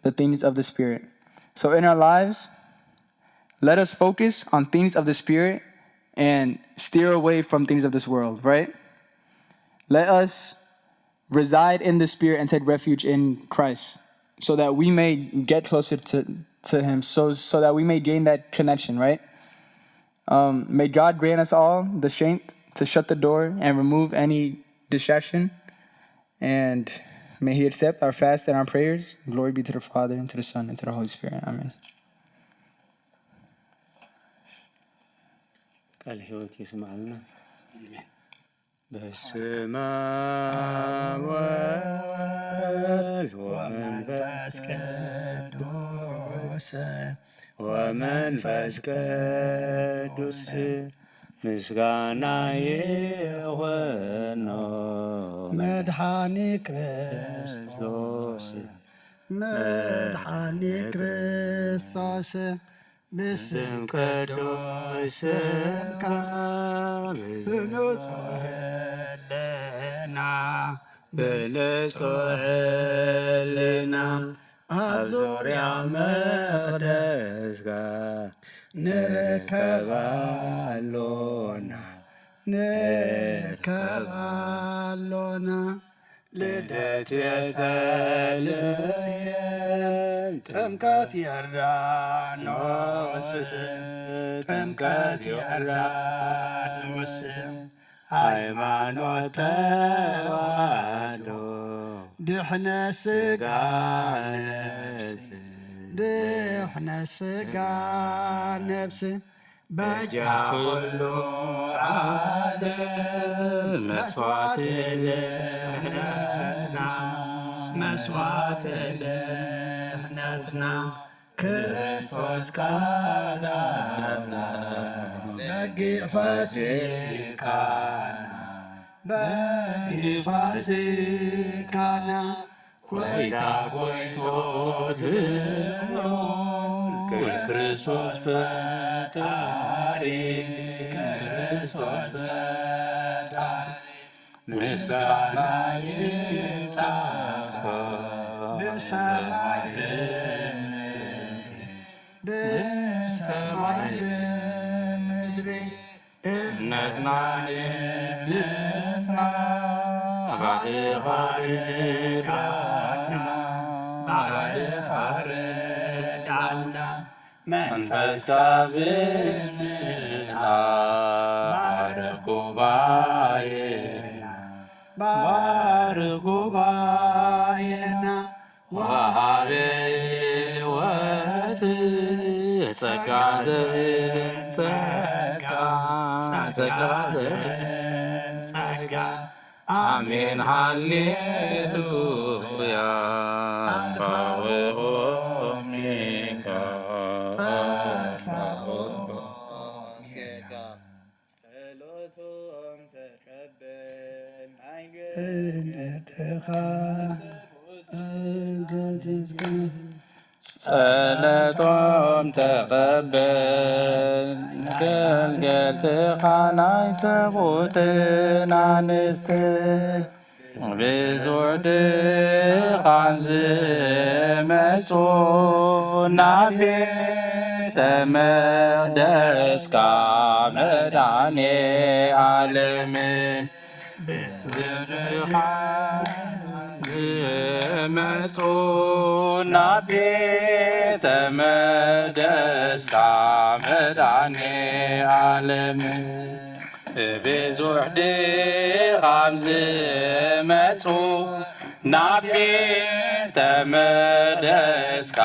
the things of the Spirit. So, in our lives, let us focus on things of the Spirit and steer away from things of this world, right? Let us reside in the Spirit and take refuge in Christ so that we may get closer to, to Him, so, so that we may gain that connection, right? Um, may God grant us all the strength to shut the door and remove any distraction. And may He accept our fast and our prayers. Glory be to the Father, and to the Son, and to the Holy Spirit. Amen. ቃል ሕይወት ይስማዕልና። በስመ አብ ወወልድ ወመንፈስ ቅዱስ ወመንፈስ ቅዱስ ምስጋና ይኹኖ መድኃኒ ክርስቶስ መድኃኒ ክርስቶስ ብስም ቅዱስ ስምካ ብንጹሕ ህልና ብንጹሕ ህልና ኣብ ዙርያ መቕደስካ ንርከብ ኣሎና ንርከብ ኣሎና። ልደት ቤተልሔም ጥምቀት ዮርዳኖስ ጥምቀት ዮርዳኖስ ሃይማኖት ተዋህዶ ድሕነ ስጋ ነፍስ ድሕነ ስጋ ነፍስ በጃ ኩሉ ዓለም መስዋዕቲ ድሕነትና መስዋዕቲ ድሕነትና ክርስቶስ ቃል ኣምላኽ በጊዕ ፋሲካና በጊዕ ፋሲካና ኮይታ ኮይቶ ትብል ክርስቶስ ፈጣሪ ክርስቶስ ፈጣሪ ምስጋና ይብጻሕካ ብሰማይ ብምድሪ ብሰማይ ብምድሪ እምነትና እምነትና ባዕልኻ ርዳና ባዕልኻ ርዳና መንፈስካ ብምልኣ ባርኽ ጉባኤና ባርኽ ጉባኤና ወሃበ ሕይወት ጸጋ ዘእም ጸጋ ጸጋ ዘእም ጸጋ ኣሜን ሃሌሉያ ኣልፋ ወኦሜጋ ኣልፋ ወኦሜጋ ጸሎቱ እነተኻ ጸሎቶም ተቐበል። ገልገልትኻ ናይ ሰብኡትን ኣንስትን ብዙሕ ድኻም ዝመጹ ናብ ቤተ መቕደስካ መድኃኔ ዓለም ብዙሕ ድኻም ዝመጹ ናብ ቤተ መቅደስካ መድኃኔ ዓለም ብዙሕ ድኻም ዝመጹ ናብ ቤተ መቅደስካ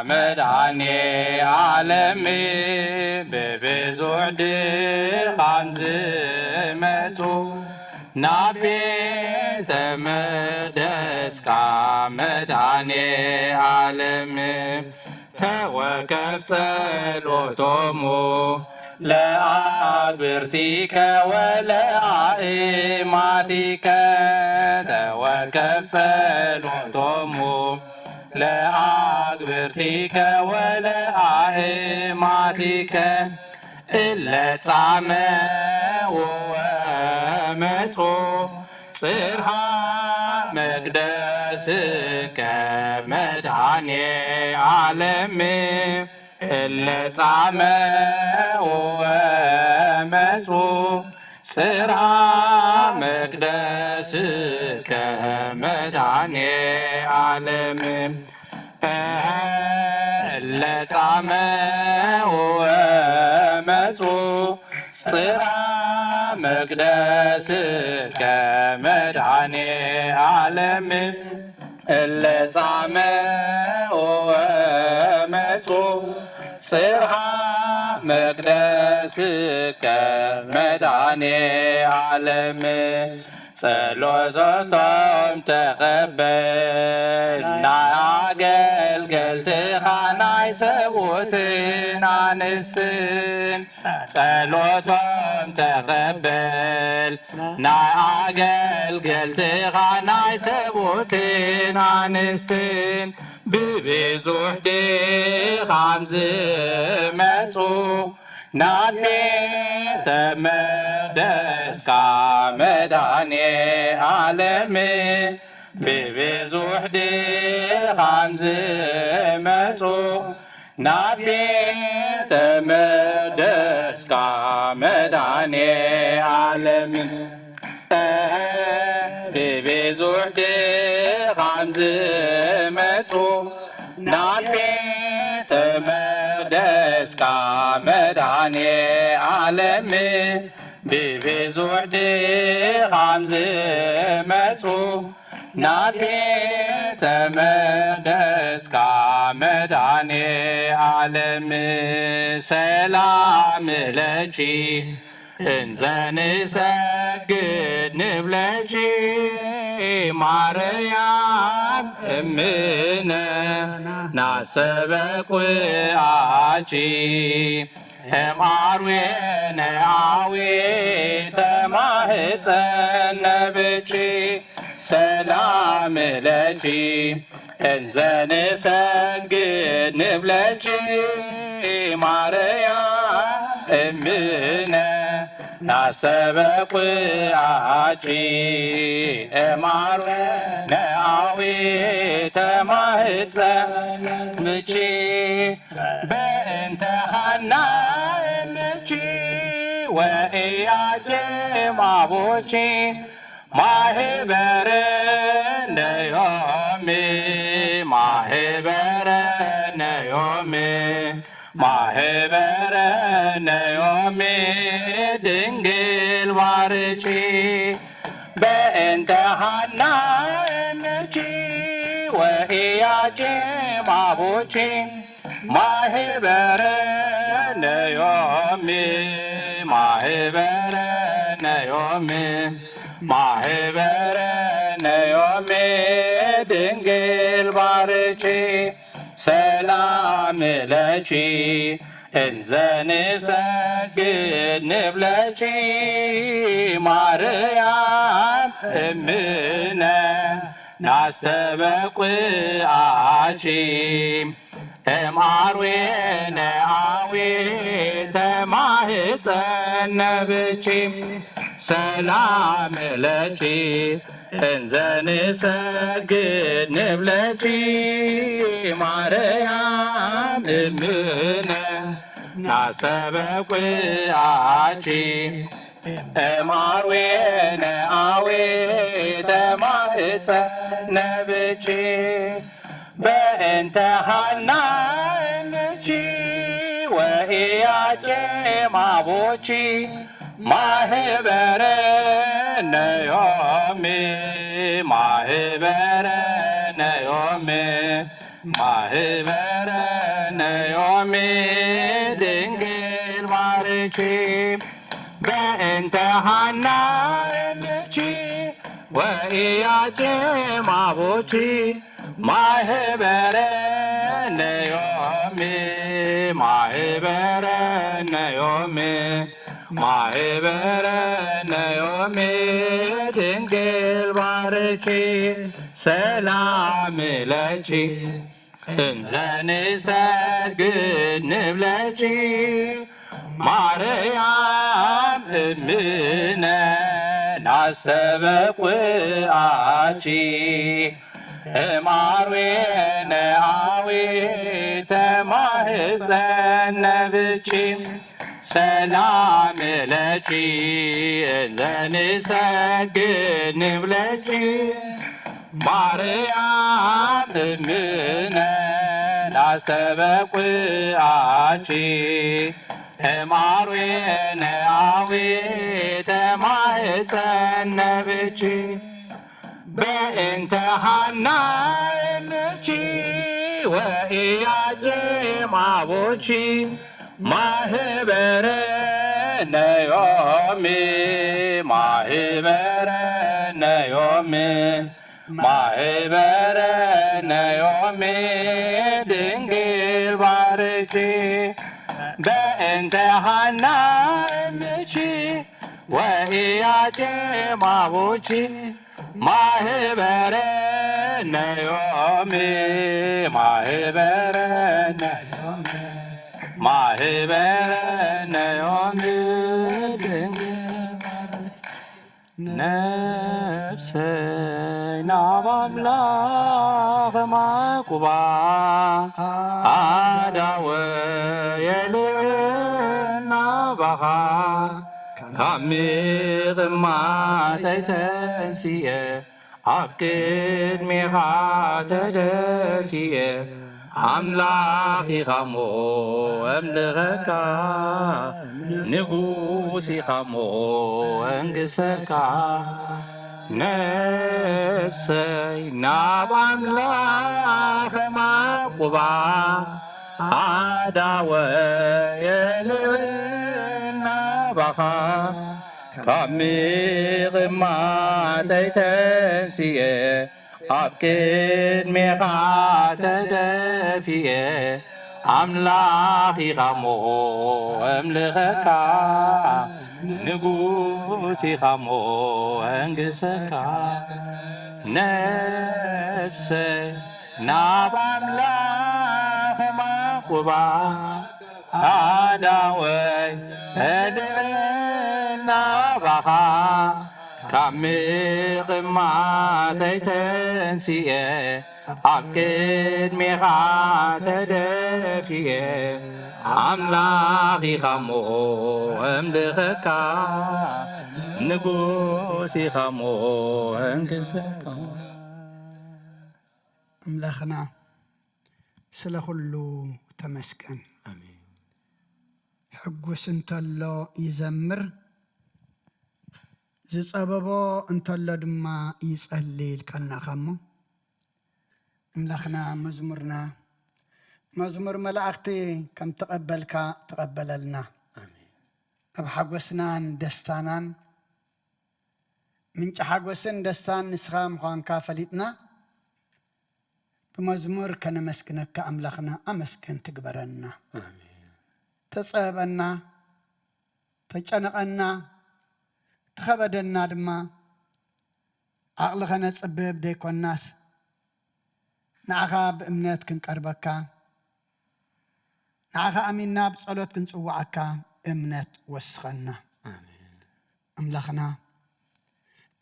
መድኃኔ ዓለም ብብዙሕ ድኻም ዝመጹ ናብ ቤተ መቅደስካ መድኃኔ ዓለም ተወከፍ ጸሎቶሙ ለአግብርቲከ ወለአእማቲከ ተወከፍ ጸሎቶሙ ለአግብርቲከ ወለአእማቲከ እለ ጻመ ወመጹ ጽርሃ መቅደስከ መድኃኔ ዓለም እለ ጻመ ወመጹ ጽርሃ መቅደስከ መድኃኔ ዓለም እለ ጻመ ወመጹ ጽርሃ መቅደስከ መድኃኔ ዓለም እለ ጻመ ወመጹ ጽርሃ መቅደስከ መድኃኔ ዓለም ጸሎቶም ተቐበል ናይ ኣገልገልትኻ ናይ ሰብኡትን ኣንስትን ጸሎቶም ተቐበል ናይ ኣገልገልትኻ ናይ ሰብኡትን ኣንስትን ብብዙሕ ድኻም ዝመጹ ናብ ቤተ መቅደስካ መድኃኔ ዓለም ብብዙሕ ድኻም ዝመጹ ናብ ቤተ መቅደስካ መድኃኔ ዓለም ብብዙሕ ድኻም ዝመጹ ናብ ቤተ መቅደስካ መድኃኔ ዓለም ብብዙሕ ድኻም ዝመጹ ናብ ቤተ መቅደስካ መድኃኔ ዓለም ሰላም ለኪ እንዘ ንሰግድ ንብለኪ ማርያም እምነ ናሰበኩ ኣኪ እምአርዌነ አዊ ተማህፀነ ብኪ ሰላም ለኪ እንዘ ንሰግድ ንብለኪ ማርያም እምነ ናስተበቁ ኣኪ እምአርዌነ አዊ ተማህፀነ ብኪ በእንተ ሃና እምኪ ወኢያቄም አቡኪ ማህበረ ነዮሚ ማህበረ ነዮሚ ማህበረ ነዮሚ ድንግል ባርኪ በእንተ ሃና እምኪ ወኢያቄም አቡኪ ማህበረ ነዮሚ ማህበረ ነዮሚ ማህበረ ነዮሚ ድንግል ባርኪ ሰላም ለኪ እንዘ ንሰግድ ንብለኪ ማርያም እምነ ናስተበቁኣኪ እምኣርዌነ ኣዊ ተማህፀነብኪ ሰላም ለኪ እንዘ ንሰግድ ንብለኪ ማርያም እምነ ናሰበቁኣኪ እምኣርዌነ ኣዊ ተማህፀነብኪ በእንተ ሃና እምኪ ወኢያቄም ኣቦኪ ማህበረ ነዮሚ ማህበረ ነዮሚ ማህበረ ነዮሚ ድንግል ባርኪ በእንተ ሃና እምኪ ወኢያቄም ኣቦኪ ማህበረ ነዮሚ ማህበረ ነዮሚ ማህበረ ነዮሚ ድንግል ባርኪ ሰላም ለኪ እንዘ ንሰግድ ንብለኪ ማርያም እምነ ናስተበቁኣኪ እምኣርዌነ ኣዊ ተማህፀነብኪ ሰላም ለኪ እንዘ ንሰግድ ንብለኪ ማርያም እምነ ናስተበቁኣኪ እምኣርዌነ ኣዊ ተማህፀነብኪ በእንተ ሃና እምኪ ወኢያቄም ኣቦኪ ማህበረ ነዮሚ ማህበረ ነዮሚ ማህበረ ነዮሚ ድንግል ባርኪ በእንተ ሃና እምኪ ወኢያቄም ኣቦኪ ማህበረ ነዮሚ ማህበረ ነዮሚ ማህበረ ነዮሚ ድንግል ነፍሰይ ናብ ኣምላኽ ማቁባ ኣዳወ የልናባኻ ካብ ምቕማጠይ ተንስየ ኣብ ቅድሜኻ ተደፊየ ኣምላኽ ኢኻሞ ኣምልኸካ ንጉስ ኢኻሞ ኣንግሰካ ነፍሰይ ናብ ኣምላኽ ማቁባ ኣዳወ የልናባኻ ካብ ምቕማጠይ ተንስየ ኣብ ቅድሜኻ ተደፊየ ኣምላኽ ኢኻሞ ኣምልኸካ ንጉስ ኢኻሞ ኣንግሰካ ነፍሰይ ናብ ኣምላኽ ማቁባ ኣዳወይ እልዕል ናባኻ ካብ ምቕማጠይ ተንስኤ ኣብ ቅድሜኻ ተደፊኤ ኣምላኽ ኢኻሞ እምልኸካ ንጉስ ኢኻሞ እንግሰካ ኣምላኽና ስለ ኩሉ ተመስገን። ኣሜን። ሕጉስ እንተሎ ይዘምር፣ ዝጸበቦ እንተሎ ድማ ይጸሊ ኢልካና ኢኻ እሞ፣ ኣምላኽና መዝሙርና፣ መዝሙር መላእኽቲ ከም ተቐበልካ ተቐበለልና። ኣሜን። ኣብ ሓጎስናን ደስታናን ምንጪ ሓጎስን ደስታን ንስኻ ምዃንካ ፈሊጥና፣ ብመዝሙር ከነመስግነካ ኣምላኽና ኣመስገን ትግበረና። ኣሜን። ተጸበበና፣ ተጨነቐና፣ ተኸበደና ድማ፣ ዓቕሊ ኸነጽብብ ደይኮናስ፣ ንዓኻ ብእምነት ክንቀርበካ፣ ንዓኻ ኣሚንና ብጸሎት ክንጽውዓካ እምነት ወስኸና። ኣሜን። ኣምላኽና፣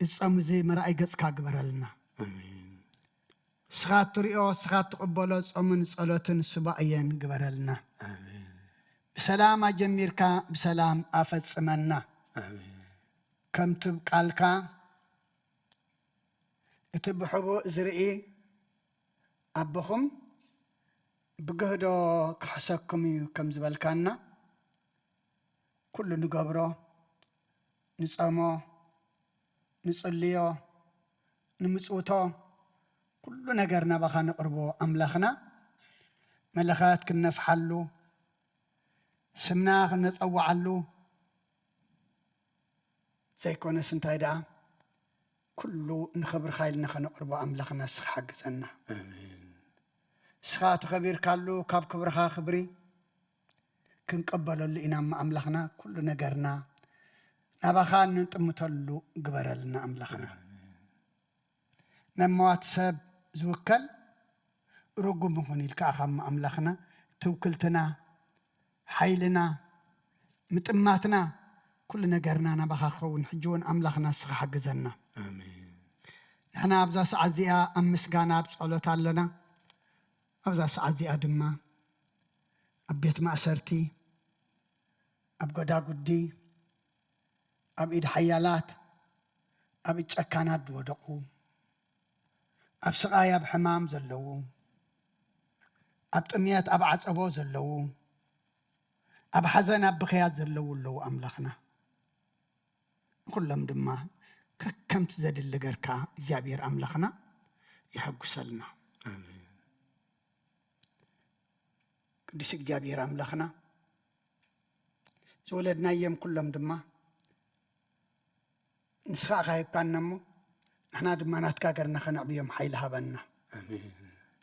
እዚ ጾም እዚ መርኣይ ገጽካ ግበረልና። ኣሜን። ንስኻ እትሪኦ፣ ንስኻ እትቕበሎ ጾምን ጸሎትን ሱባኤን ግበረልና። ኣሜን። ብሰላም ኣጀሚርካ ብሰላም ኣፈጽመና። ኣሜን። ከምቲ ቃልካ፣ እቲ ብሕቡእ ዝርኢ ኣቦኹም ብግህዶ ክሕሰኩም እዩ ከም ዝበልካና፣ ኩሉ ንገብሮ፣ ንጸሞ፣ ንጽልዮ፣ ንምጽውቶ፣ ኩሉ ነገር ናባኻ ነቕርቦ ኣምላኽና፣ መለኸት ክንነፍሓሉ፣ ስምና ክነጸውዓሉ፣ ዘይኮነስ እንታይ ደኣ፣ ኩሉ ንኽብርኻ ኢልና ኸነቕርቦ ኣምላኽና ንስኻ ሓግዘና። ኣሜን። ንስኻ ተኸቢርካሉ ካብ ክብርኻ ክብሪ ክንቀበለሉ ኢና እሞ ኣምላኽና፣ ኩሉ ነገርና ናባኻ እንጥምተሉ ግበረልና ኣምላኽና። ኣሜን። ነመዋት ሰብ ዝውከል ርጉም ይኹን ኢልካ ኢኻ እሞ ኣምላኽና፣ ትውክልትና፣ ሓይልና፣ ምጥማትና፣ ኩሉ ነገርና ናባኻ ክኸውን። ሕጂ እውን ኣምላኽና ንስኻ ሓግዘና። ኣሜን። ንሕና ኣብዛ ሰዓት እዚኣ ኣብ ምስጋና ኣብ ጸሎት ኣለና። ኣብዛ ሰዓት እዚኣ ድማ ኣብ ቤት ማእሰርቲ፣ ኣብ ጎዳጉዲ፣ ኣብ ኢድ ሓያላት፣ ኣብ ኢድ ጨካናት ዝወደቑ፣ ኣብ ስቓይ ኣብ ሕማም ዘለዉ፣ ኣብ ጥምየት ኣብ ዓጸቦ ዘለዉ፣ ኣብ ሓዘን ኣብ ብኽያት ዘለዉ ኣለዉ ኣምላኽና። ንኹሎም ድማ ከከምቲ ዘድሊ ገርካ እግዚኣብሔር ኣምላኽና የሐጉሰልና። ኣሜን። ቅዱስ እግዚኣብሔር ኣምላኽና፣ ዝወለድናዮም ኩሎም ድማ ንስኻ ኢኻ ሂብካና እሞ፣ ንሕና ድማ ናትካ ገርና ከነዕብዮም ሓይሊ ሃበና። ኣሜን።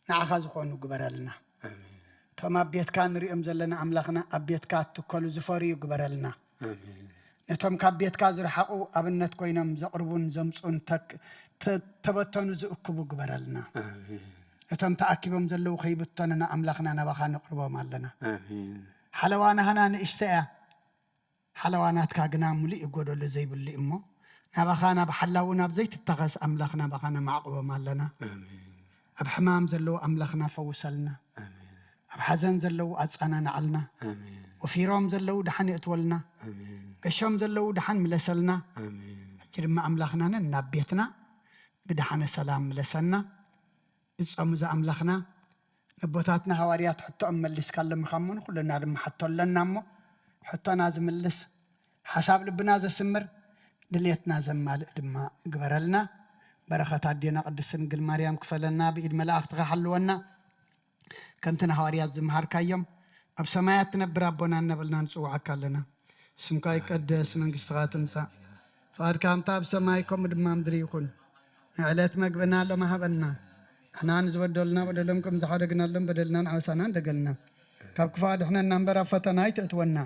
ንዓኻ ዝኾኑ ግበረልና። ኣሜን። እቶም ኣብ ቤትካ ንሪኦም ዘለና ኣምላኽና፣ ኣብ ቤትካ እትከሉ ዝፈርዩ ግበረልና። ኣሜን። ነቶም ካብ ቤትካ ዝረሓቑ ኣብነት ኮይኖም ዘቕርቡን ዘምጹን ተክ-፣ ተ-፣ ተበተኑ ዝእክቡ ግበረልና። ኣሜን። ነቶም ተኣኪቦም ዘለዉ ከይብተኑና ኣምላኽና ናባኻ ነቕርቦም ኣለና። ኣሜን። ሓለዋ ናህና ንእሽቶ እያ፣ ሓለዋ ናትካ ግና ምሉእ እዩ፣ ጎደሎ ዘይብሉ እዩ እሞ፣ ናባኻ ናብ ሓላዊ ናብ ዘይትታኸስ ኣምላኽ ናባኻ ነማዕቕቦም ኣለና። ኣሜን። ኣብ ሕማም ዘለዉ ኣምላኽና ፈውሰልና። ኣሜን። ኣብ ሓዘን ዘለዉ ኣጸናንዓልና። ኣሜን። ወፊሮም ዘለዉ ደሓን የእትወልና። ኣሜን። ገሾም ዘለዉ ደሓን ምለሰልና። ኣሜን። ሕጂ ድማ ኣምላኽና ነን ናብ ቤትና ብደሓነ ሰላም ምለሰና። እጾም እዚ ኣምላኽና ነቦታትና ሃዋርያት ሕቶኦም መሊስካሎም ኢኻ እሞ፣ ንኹልና ድማ ሕቶ ኣለና እሞ፣ ሕቶና ዝምልስ፣ ሓሳብ ልብና ዘስምር፣ ድሌትና ዘማልእ ድማ ግበረልና። በረኸት ኣዴና ቅድስት ድንግል ማርያም ክፈለና፣ ብኢድ መላእኽትኻ ሓልወና። ከምቲ ንሃዋርያት ዝመሃርካዮም፣ ኣብ ሰማያት ትነብር ኣቦና እናበልና ንጽውዓካ ኣለና። ስምካ ይቀደስ፣ መንግስትኻ ትምጻእ፣ ፍቓድካ ከምታ ኣብ ሰማይ ከምኡ ድማ ኣብ ምድሪ ይኹን። ንዕለት መግብና ሎሚ ሃበና። ንሕና ንዝበደሉና በደሎም ከም ዝሓደግናሎም በደልናን ዓበሳናን ደገልና። ካብ ክፉእ ኣድሕነና እምበር ኣብ ፈተና ኣይተእትወና።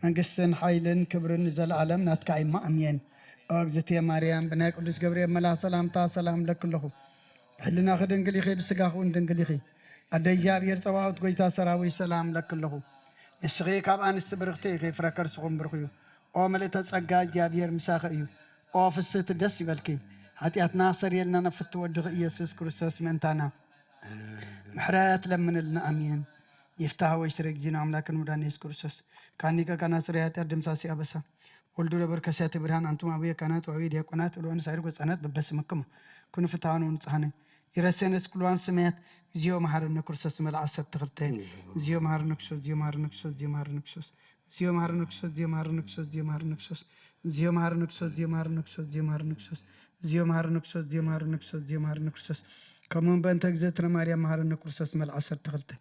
መንግስትን ሓይልን ክብርን ንዘለኣለም ናትካ እዩ እሞ፣ ኣሜን። ኦ እግዝእትየ ማርያም፣ ብናይ ቅዱስ ገብርኤል መልኣኽ ሰላምታ ሰላም እብለኪ ኣለኹ። ብሕልናኺ ድንግል ኢኺ፣ ብስጋኺ እውን ድንግል ኢኺ። ኣደ እግዚኣብሔር ጸባኦት፣ ጎይታ ሰራዊት፣ ሰላም እብለኪ ኣለኹ። ንስኺ ካብ ኣንስቲ ብርኽቲ ኢኺ፣ ፍረ ከርስኹም ብሩኽ እዩ። ኦ ምልእተ ጸጋ፣ እግዚኣብሔር ምሳኺ እዩ። ኦ ፍስህቲ፣ ደስ ይበልኪ። ሓጢኣትና ኣሰርየልና፣ ነፍቲ ወድኺ ኢየሱስ ክርስቶስ ምእንታና ምሕረት ለምንልና። ኣሜን። ይፍታህ ወይ ስረ ጊዜና ኣምላክን መድኃኒነ ኢየሱስ ክርስቶስ ካኒ ከካና ስረ ኃጢአት ደምሳሲ አበሳ ወልዱ ለበርከ ሲያተ ብርሃን አንቱም አቡየ ካህናት ወአቡየ ዲያቆናት ወለወነ ሳይር ጎጻናት በበስምክሙ ኩኑ ፍትሐነ ወንጽሐነ ይረሴነ ኩልዋን ስመያት እግዚኦ መሐረነ ክርስቶስ መልዓ ሰብ ተኽልተ እግዚኦ መሐረነ ክርስቶስ እግዚኦ መሐረነ ክርስቶስ እግዚኦ መሐረነ ክርስቶስ እግዚኦ መሐረነ ክርስቶስ እግዚኦ መሐረነ ክርስቶስ እግዚኦ መሐረነ ክርስቶስ እግዚኦ መሐረነ ክርስቶስ እግዚኦ መሐረነ ክርስቶስ እግዚኦ መሐረነ ክርስቶስ እግዚኦ መሐረነ ክርስቶስ እግዚኦ መሐረነ ክርስቶስ። ከምኡውን በእንተ እግዝእትነ ማርያም መሐረነ ክርስቶስ መልዓ ዓሰርተ ክልተ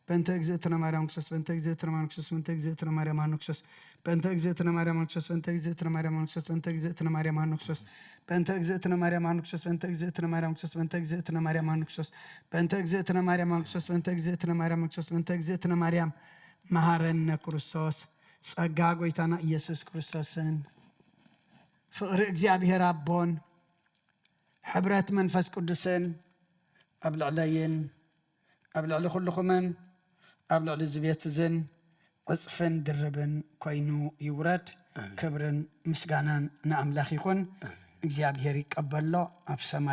በእንተ እግዝእትነ ማርያም ክርስቶስ በእንተ እግዝእትነ ማርያም ክርስቶስ በእንተ እግዝእትነ ማርያም ክርስቶስ በእንተ እግዝእትነ ማርያም ክርስቶስ በእንተ እግዝእትነ ማርያም ክርስቶስ በእንተ እግዝእትነ ማርያም ክርስቶስ በእንተ እግዝእትነ ማርያም ክርስቶስ በእንተ እግዝእትነ ማርያም ክርስቶስ በእንተ እግዝእትነ ማርያም ክርስቶስ በእንተ እግዝእትነ ማርያም ክርስቶስ በእንተ እግዝእትነ ማርያም መሃረነ ክርስቶስ፣ ጸጋ ጎይታና ኢየሱስ ክርስቶስን ፍቕሪ እግዚኣብሔር ኣቦን ሕብረት መንፈስ ቅዱስን ኣብ ልዕለይን ኣብ ልዕሊ ኩልኹምን ኣብ ልዕሊ እዚ ቤት እዝን ዕጽፍን ድርብን ኮይኑ ይውረድ። ኣሜን። ክብርን ምስጋናን ንኣምላኽ ይኹን። ኣሜን። እግዚኣብሔር ይቀበሎ ኣብ ሰማይ